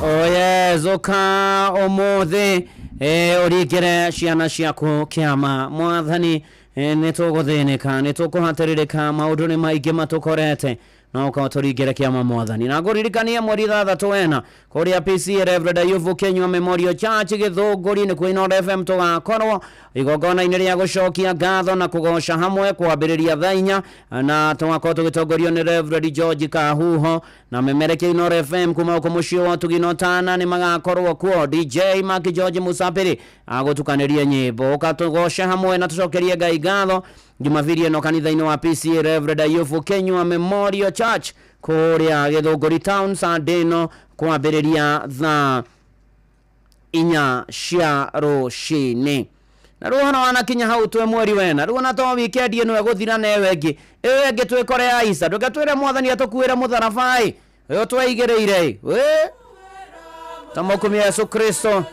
Oye, zoka ũmũthĩ ũringĩre ciana ciaku kĩama. Mwathani, nĩ tũgũthĩnĩka, nĩ tũkũhatĩrĩrĩka, maũndũ nĩ maingĩ matũkorete, Na ũka ũtũringĩre kĩama mwathani. Na ngũririkanie mweri 6 wena kũrĩa PCA Reverend Ayubu Kinyua Memorial Church Gĩthũngũri nĩ kwĩ FM tũgakorwo igongona-inĩ rĩa gũcokia ngatho na kũgoca hamwe kwambĩrĩria thaa 4, na tũgakorwo tũgĩtongorio nĩ Reverend George Kahuho na memerekia Inooro FM kuma gũkũ mũciĩ wa Ũtugi na Ũtana nĩ magakorwo kuo. DJ Mark George Musapiri agũtukanĩrie nyĩmbo, ũka tũgoce hamwe na tũcokerie Ngai ngatho Jumapili ĩno kanitha-inĩ wa PCA Reverend Ayubu Kinyua Memorial Church kũrĩa Gĩthũngũri Town, Sunday ĩno kwambĩrĩria thaa 4 cia rũcinĩ. Na rĩu ũhoro wanakinya hau twĩ mweri wena, rĩu ona to weekend ĩno ĩgũthira na ĩyo ĩngĩ, ĩyo ĩngĩ twĩkore ya Isa, ndũke twĩre mwathani atũkuĩre mũtharaba-ĩ ũyũ tweigĩrĩire ĩ tamũkumia Yesu Kristo.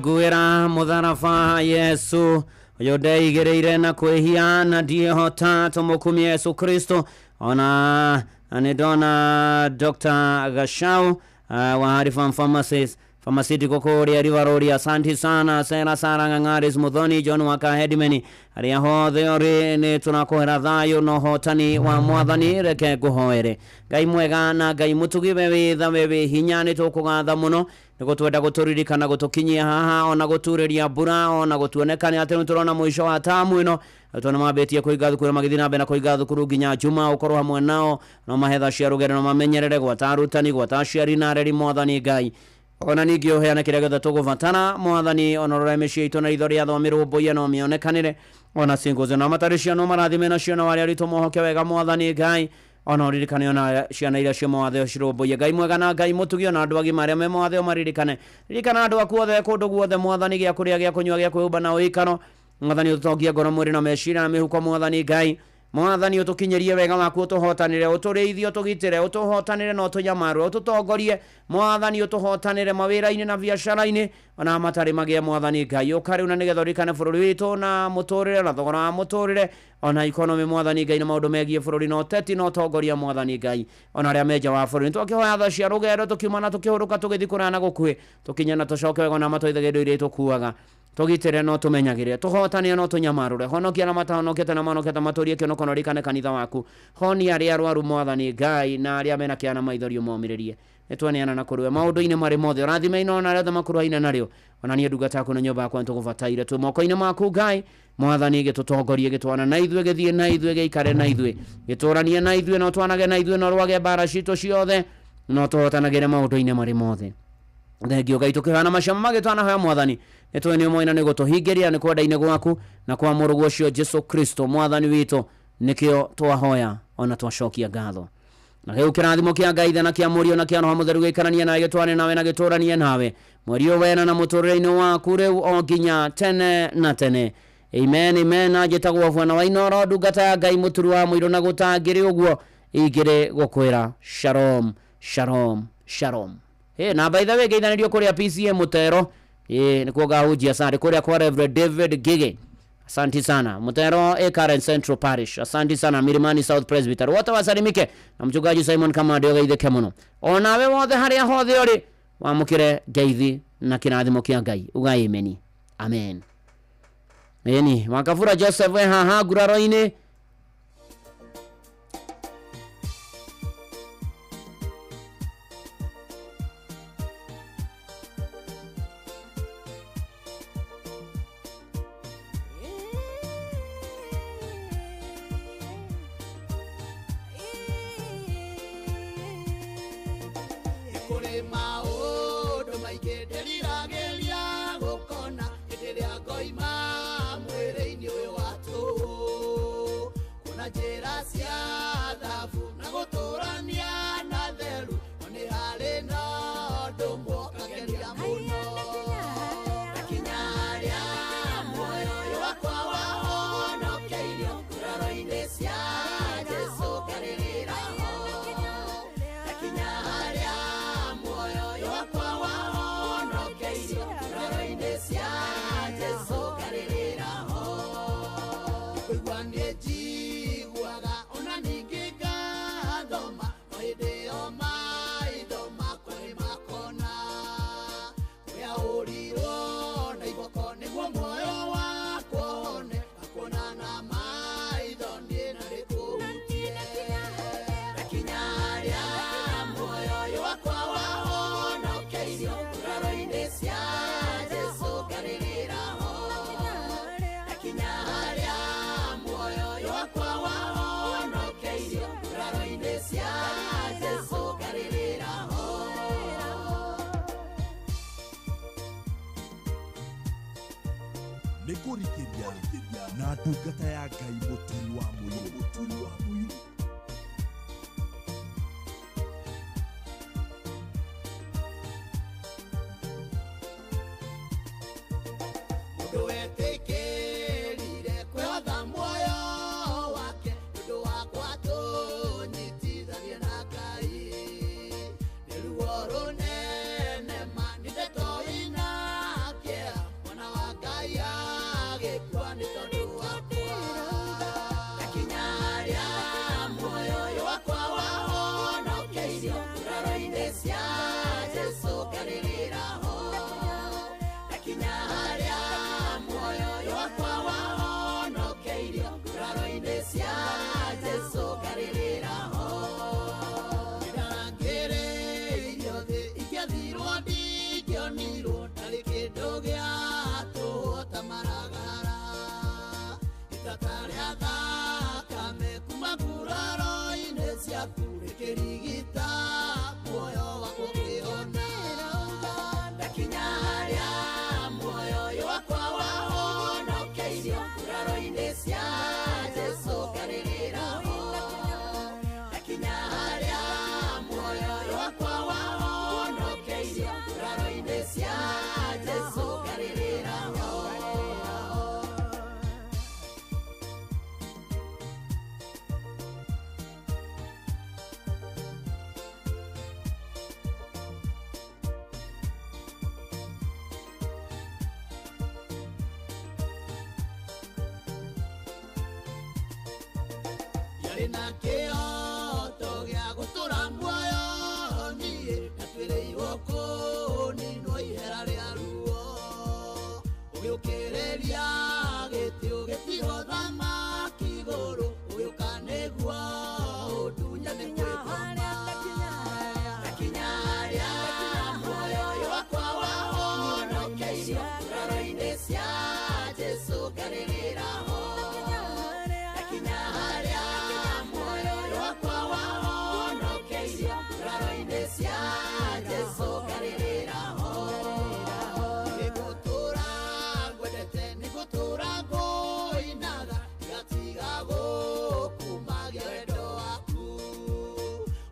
Nguĩra mũtharaba Yesu ũyũ ndeigĩrĩire na kwĩhia na ndiĩhota, tũmũkumie Yesu Kristo. Ona nĩ ndona Dr. Gashau wa Harifam Pharmacies Pharmaceutical kũrĩa River Road, asante sana. Sera Sara Ng'ang'aris Muthoni John Waka Headman, arĩa hothe ũrĩ nĩ tũrakũhera thayũ na ũhotani wa mwathani. Reke ngũhoere Ngai mwega na Ngai mũtugi, we wĩ tha, we wĩ hinya, nĩ tũkũgatha mũno nĩ gũtwenda gũtũririkana gũtũkinyia haha, ona gũturĩria mbura, ona gũtuonekana atĩ nĩ tũrona mũico wa tamu ĩno. Arutwo nĩ mambĩtie kũhinga thukuru, magĩthiĩ na mbere na kũhinga thukuru nginya Juma. Ũkorwo hamwe nao, no mahetha cia rũgendo, no mamenyerere gwata arutani, gwata aciari na areri, mwathani Ngai. Ona ningĩ ũheane kĩrĩa gĩothe tũgũbatara mwathani, ona ũrore mĩciĩ itũ na ritho rĩa thwa, mĩrũmbũiya no mĩonekanĩre, ona cinguzo na matarĩ ciana marathime nacio, na warĩa aritũ mohoke wega mwathani Ngai. Ona ũririkane ona ciana iria ciĩ mawathe cirũmbũiye. Ngai mwega na Ngai mũtugi, ona andũ agima arĩa me mawathe maririkane. Ririkana andũ aku othe kũndũ guothe Mwathani, gĩa kũrĩa, gĩa kũnyua, gĩa kwĩhumba na ũikaro. Mwathani ũtũtongie ngoro, mwĩrĩ na meciria na mĩhuko. Mwathani Ngai, Mwathani ũtũkinyĩrie wega waku, ũtũhotanĩre, ũtũrĩithie, ũtũgitĩre, ũtũhotanĩre na ũtũnyamarũre, ũtũtongorie. Mwathani ũtũhotanĩre mawĩra-inĩ na biacara-inĩ ona matarĩ magĩe. Mwathani Ngai ũka rĩu na nĩgetha ũririkane bũrũri witũ na mũtũrĩre na thogora wa mũtũrĩre ona economy. Mwathani Ngai, na maũndũ megiĩ bũrũri na ũteti na ũtongoria. Mwathani Ngai, ona arĩa me nja wa bũrũri, nĩtwakĩhoya tha cia rũgendo tũkiuma na tũkĩhũrũka, tũgĩthiĩ kũraya na gũkuhĩ, tũkinye na tũcoke wega, na matwaithagia indo iria tũkuaga. Tũgitĩre no tũmenyagĩre, tũhotanie no tũnyamarũre, honokia na matahonokete na mahonokete matũrie kĩonoko, na ũririkane kanitha waku. Honia arĩa arwaru, Mwathani Ngai, na arĩa mena kĩana maithori ũmomĩrĩrie. Nĩtwaneana na kũrĩ we maũndũ-inĩ marĩ mothe. Ũrathime ino na arĩa othe makuruhaine narĩo. Ona niĩ ndungata yaku na nyũmba yakwa nĩtũgũbataire, twĩ moko-inĩ maku Ngai. Mwathani, gĩtũtongorie, gĩtwana na ithuĩ, gĩthiĩ na ithuĩ, gĩikare na ithuĩ, gĩtũranie na ithuĩ, na ũtwanage na ithuĩ, na ũrwage mbara citũ ciothe, na ũtũhotanagĩre maũndũ-inĩ marĩ mothe. Thengio Ngai, tũkĩhoya macio magĩtwanahoya. Mwathani, nĩ tũĩ nĩ ũmoĩ na nĩ gũtũhingĩria nĩ kwenda-inĩ gwaku na kwa mũrũguo ũcio Jesu Kristo Mwathani witũ, nĩkĩo twahoya ona twacokia ngatho. Na rĩu kĩrathimo kĩa Ngai Ithe na kĩa Mũriũ na kĩa Roho Mũtheru gĩikaranie nawe, gĩtwane nawe na gĩtũranie nawe mweri ũyũ wena na mũtũrĩre-inĩ waku rĩu o nginya tene na tene. Amen, amen. Na njĩtagwo Bwana wa Inooro, ndungata ya Ngai, mũturu wa mũirũ, na gũtangĩrĩ ũguo ingĩrĩ gũkwĩra shalom, shalom, shalom. Hey, na by the way, ngeithanĩrio kũrĩa PCA Mutero, ĩ nĩkuo ngahunjia Sunday kũrĩa kwa Reverend David Gige. Asante sana Mutero e Karen Central Parish, asante sana Milimani South Presbytery, wote wasalimike na mchungaji Simon Kamande, ũgeithĩke mũno. Onawe wothe harĩa hothe ũrĩ, wamũkĩre ngeithi na kĩrathimo kĩa Ngai. Uga amen, amen. Ĩni Wakabura Joseph we haha nguraro-inĩ. Kũrĩ maũndũ maingĩ ndĩriragĩria gũkona hĩndĩ ĩrĩa ngoima mwĩrĩ-inĩ ũyũ wa tũhũ, kuona njĩra cia thabu na gũtũrania na theru, no nĩ harĩ na ũndũ ũmwe ũkangenia mũno. Ndakinya harĩa muoyo ũyũ wakwa wahonokeirio, nguraro-inĩ cia Jesũ ngarĩrĩra ho. Ndakinya harĩa muoyo ũyũ wakwa wahonokeirio, nguraro-inĩ cia Jesũ ngarĩrĩra ho. Kũigua niĩ njiguaga ona ningĩ ngathoma, no hĩndĩ ĩyo maitho makwa nĩ makona kũrĩa hũrirwo na iboko nĩguo muoyo wakwa ũhone, ngakuona na maitho niĩ na ndĩkũhutie. Ndakinya harĩa muoyo ũyũ wakwa wahonokeirio, nguraro-inĩ cia Jesũ ngarĩrĩra ho. Ndakinya harĩa muoyo ũyũ wakwa wahonokeirio, nguraro-inĩ cia Jesũ ngarĩrĩra ho. Nĩ kũrikĩria na ndungata ya Ngai mũturi wa mũirũ, mũturi wa mũirũ. Mũndũ wetĩkĩrire kwĩhotha muoyo wake nĩ ũndũ wakwa tũnyitithanie na Ngai, nĩ ruo rũnene ma, nĩ ndeto ina kĩeha, mwana wa Ngai agĩkua nĩ tondũ wakwa. Ndakinya harĩa muoyo ũyũ wakwa wahonokeirio, nguraro-inĩ cia Jesũ ngarĩrĩra ho. Ndakinya harĩa muoyo ũyũ wakwa wahonokeirio, nguraro-inĩ cia Jesũ ngarĩrĩra ho. Ndarangĩrĩirio thĩ ingĩathirwo ndingĩonirwo, ndarĩ kĩndũ gĩa tũhũ ta maragara, itata rĩa thakame kuma nguraro-inĩ ciaku rĩkĩrigita muoyo wakwa ũkĩhona. Ndakinya harĩa muoyo ũyũ wakwa wahonokeirio, nguraro-inĩ cia Jesũ ngarĩrĩra ho. Ndakinya Ndarĩ na kĩhoto gĩa gũtũra muoyo niĩ Ndatwĩrĩirwo kũninwo ihera rĩa ruo Ũgĩũkĩrĩria gĩtĩ ũgĩtigwo thamaki igũrũ Ũgĩũka nĩguo ũndunyane kwĩ ngoma Ndakinya harĩa muoyo ũyũ wakwa wahonokeirio Nguraro-inĩ cia Jesũ ngarĩrĩra ho Ndakinya harĩa muoyo ũyũ wakwa wahonokeirio Nguraro-inĩ cia Jesũ ngarĩrĩra ho Nĩngũtũũra ngwendete nĩngũtũũra ngũinaga Ndigatiga gũkumagia wendo waku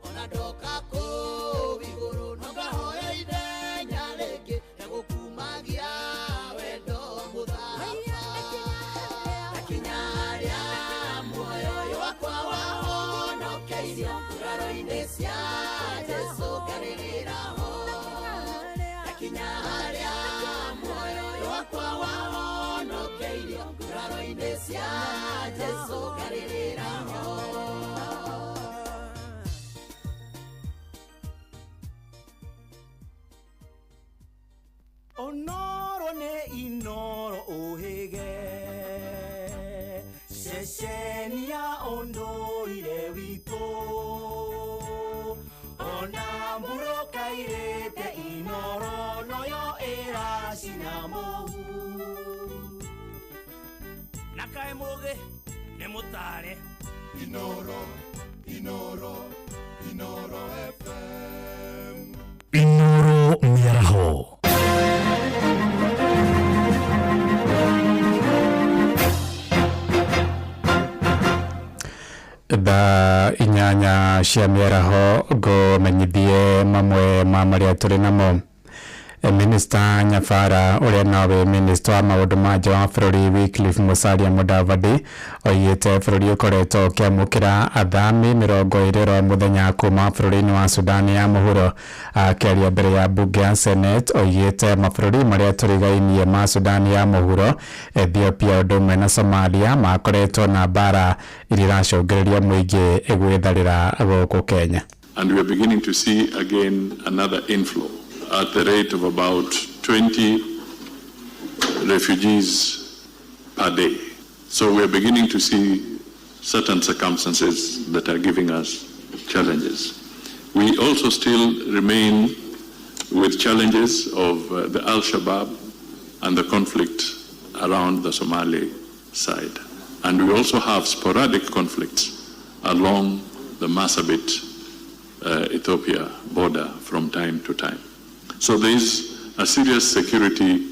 Ona ndoka kũu igũrũ no ngahoya ithenya rĩngĩ rĩa gũkumagia wendo mũthaka Ndakinya harĩa muoyo ũyũ wakwa wahonokeirio Nguraro-inĩ cia Jesũ ngarĩrĩra ho Ndakinya harĩa muoyo ũyũ wakwa wahonokeirio Nguraro-inĩ cia Jesũ ngarĩrĩra ho Onoro nĩ Inoro ũhĩge ceceni ya ũndũire witũ ona mbura ĩkairĩte Inoro noyo ĩracina mũhu na kaĩ mũgĩ nĩ mũtare Inoro, Inoro, Inoro FM. Inoro mĩaraho. Thaa 8 cia mĩaraho ngũmenyithie mamwe ma marĩa tũrĩ namo. Minista Nyabara ũrĩa nowe minista wa maũndũ ma nja wa bũrũri Wycliffe Musalia Mudavadi oigĩte bũrũri ũkoretwo ũkĩamũkĩra athami 20 oro mũthenya kuma bũrũri-inĩ wa Sudan ya mũhuro. Akĩaria mbere ya mbunge ya Senate oigĩte mabũrũri marĩa tũrigainie ma Sudan ya mũhuro, Ethiopia ũndũ ũmwe na Somalia makoretwo na mbara iria iracũngĩrĩria mũingĩ gwĩtharĩra gũkũ Kenya. And we are beginning to see again another inflow at the rate of about 20 refugees per day. So we are beginning to see certain circumstances that are giving us challenges. We also still remain with challenges of the Al-Shabaab and the conflict around the Somali side. And we also have sporadic conflicts along the Marsabit Ethiopia border from time to time. So there is a serious security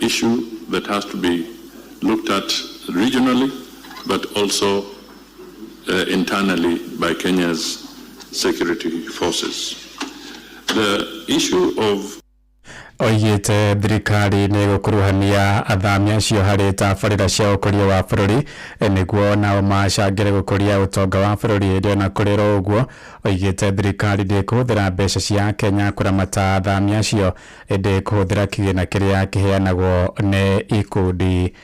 issue that has to be looked at regionally, but also internally by Kenya's security forces. The issue of Oigĩte thirikari nĩ ĩgũkuruhania athami acio harĩ tabarĩra cia ũkũria wa bũrũri nĩguo nao macangĩre gũkũria ũtonga wa bũrũri. Ĩndĩ ona kũrĩ oro ũguo oigĩte thirikari ndĩkũhũthĩra mbeca cia Kenya kũramata athami acio ĩndĩ kũhũthĩra kĩgĩna kĩrĩa kĩheanagwo nĩ ikundi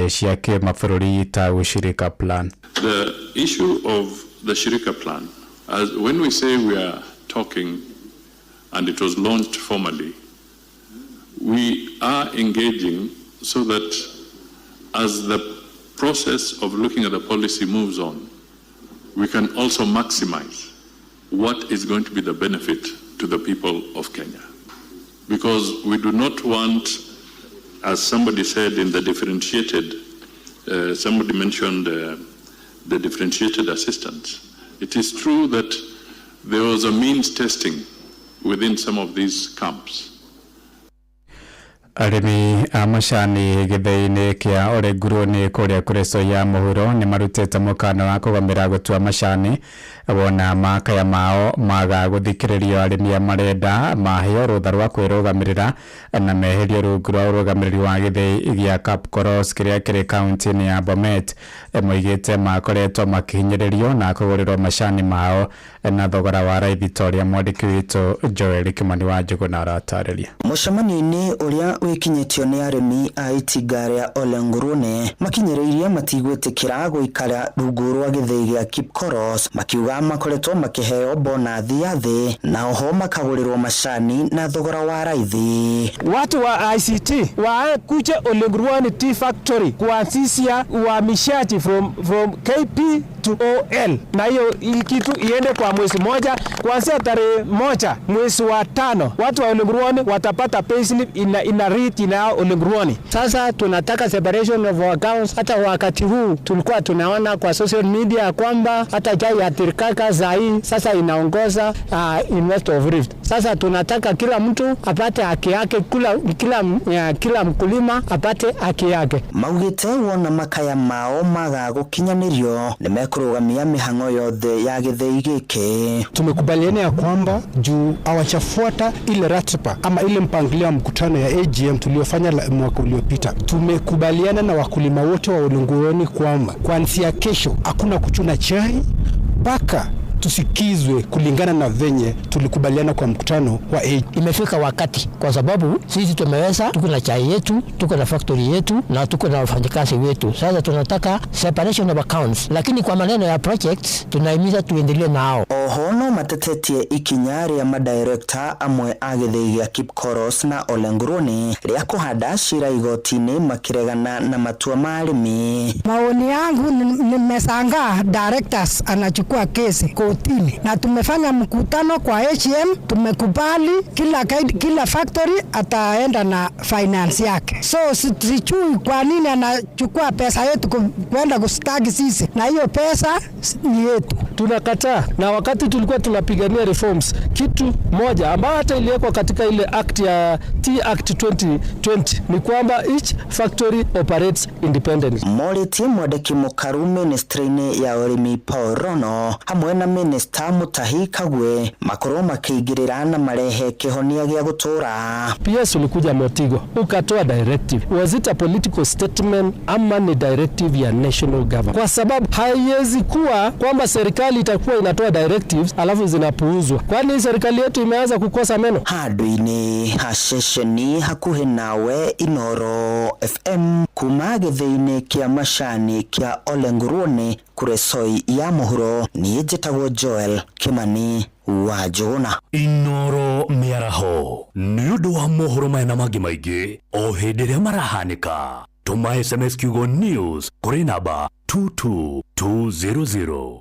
cia kĩmabũrũri ta Ushirika Plan. The issue of the Shirika Plan, as when we say we are talking, and it was launched formally, we are engaging so that as the process of looking at the policy moves on, we can also maximize what is going to be the benefit to the people of Kenya. Because we do not want, as somebody said in the differentiated, somebody mentioned the differentiated assistance. It is true that there was a means testing within some of these camps. Arĩmi a macani gĩthĩi-inĩ kĩa Olenguruone kũrĩa kũrĩ ya mũhuro nĩ marutĩte mũkana wa kũgomera gũtua macani wona makaya mao maga gũthikĩrĩrio. Arĩmi a marenda maheo rũtha rwa kwĩrũgamĩrĩra na meherio rungu rwa ũrũgamĩrĩri wa gĩthĩi gĩa Kapkoros kĩrĩa kĩrĩ kaunti-inĩ ya Bomet. Moigĩte makoretwo makĩhinyĩrĩrio na kũgũrĩrwo macani mao na thogora wa raithi ta ũrĩa mwandĩki witũ Joel Kimani wa Njũgũna aratarĩria. Mũcemanio-inĩ ũrĩa wĩkinyĩtio nĩ arĩmi a itinga rĩa Ole Ngurune makinyĩrĩirie matigwĩtĩkĩra gũikara rungu rwa gĩthĩi gĩa Kipkoros, makiuga makoretwo makĩheo bonathi ya thĩ na oho makagũrĩrwo macani na thogora wa raithi. Watu wa ICT wakuche Ole Nguruni Tea Factory kuanzisha uhamishaji from KP to OL, na hiyo kitu iende kwa mwezi moja, kuanzia tarehe 1 mwezi wa 5 watu wa Ole Nguruni watapata payslip ina read ina Ole Nguruni. Sasa tunataka separation of accounts. Hata wakati huu tulikuwa tunaona kwa social media kwamba hata chai ya Tirkaka zai sasa inaongoza in West of Rift. Sasa tunataka kila mtu apate haki yake, kila mkulima apate haki yake. Maugite wona makaya mao maga gukinyanirio nimekurugamia mihango yothe ya githii giki. Tumekubaliana ya kwamba juu hawachafuata ile ratiba ama ile mpangilio wa mkutano ya AGM tuliofanya mwaka uliopita. Tumekubaliana na wakulima wote wa Ole Nguruni kwamba kuanzia kesho hakuna kuchuna chai mpaka tusikizwe kulingana na venye tulikubaliana kwa mkutano wa AGM. Imefika wakati kwa sababu sisi tumeweza, tuko na chai yetu, tuko na factory yetu na tuko na wafanyakazi wetu. Sasa tunataka separation of accounts, lakini kwa maneno ya projects tunahimiza tuendelee nao. Oho no matetetie ikinya ria madirekta amwe a githii gĩa Kipkoros na Ole Nguruni ria kuhanda cira igoti-inĩ makiregana na matua ma arĩmi. Maoni yangu nimeshangaa directors anachukua kesi kotini, na tumefanya mkutano kwa HM, tumekubali kila factory ataenda na finance yake. So sijui kwa nini anachukua pesa yetu kwenda kustaki sisi, na hiyo pesa ni yetu. Tunakataa. Na wakati tulikuwa tunapigania reforms, kitu moja ambayo hata iliwekwa katika ile act ya Tea Act 2020 ni kwamba each factory operates independently. Morĩtie mwandĩki mũkaru ministry-inĩ ya ũrĩmi Paul Rono hamwe na minista Mutahi Kagwe makorwo makĩingĩrĩra na marehe kĩhonia gĩa gũtũra. PS ulikuja Motigo ukatoa directive. Was it a political statement ama ni directive ya national government? Kwa sababu haiwezi kuwa kwamba serikali itakuwa inatoa directives alafu zinapuuzwa. Kwani serikali yetu imeanza kukosa meno? Handũ-inĩ ha ceceni hakuhĩ nawe Inoro FM kuma gĩthĩi-inĩ kĩa macani kĩa Ole Nguruni Kuresoi ya mũhuro, niĩ njĩtagwo Joel Kimani wa Njũgũna. Inoro mĩaraho nĩ ũndũ wa mohoro maya na mangĩ maingĩ o hĩndĩ ĩrĩa marahanĩka. Tũma SMS kiugo news kũrĩ namba 22200.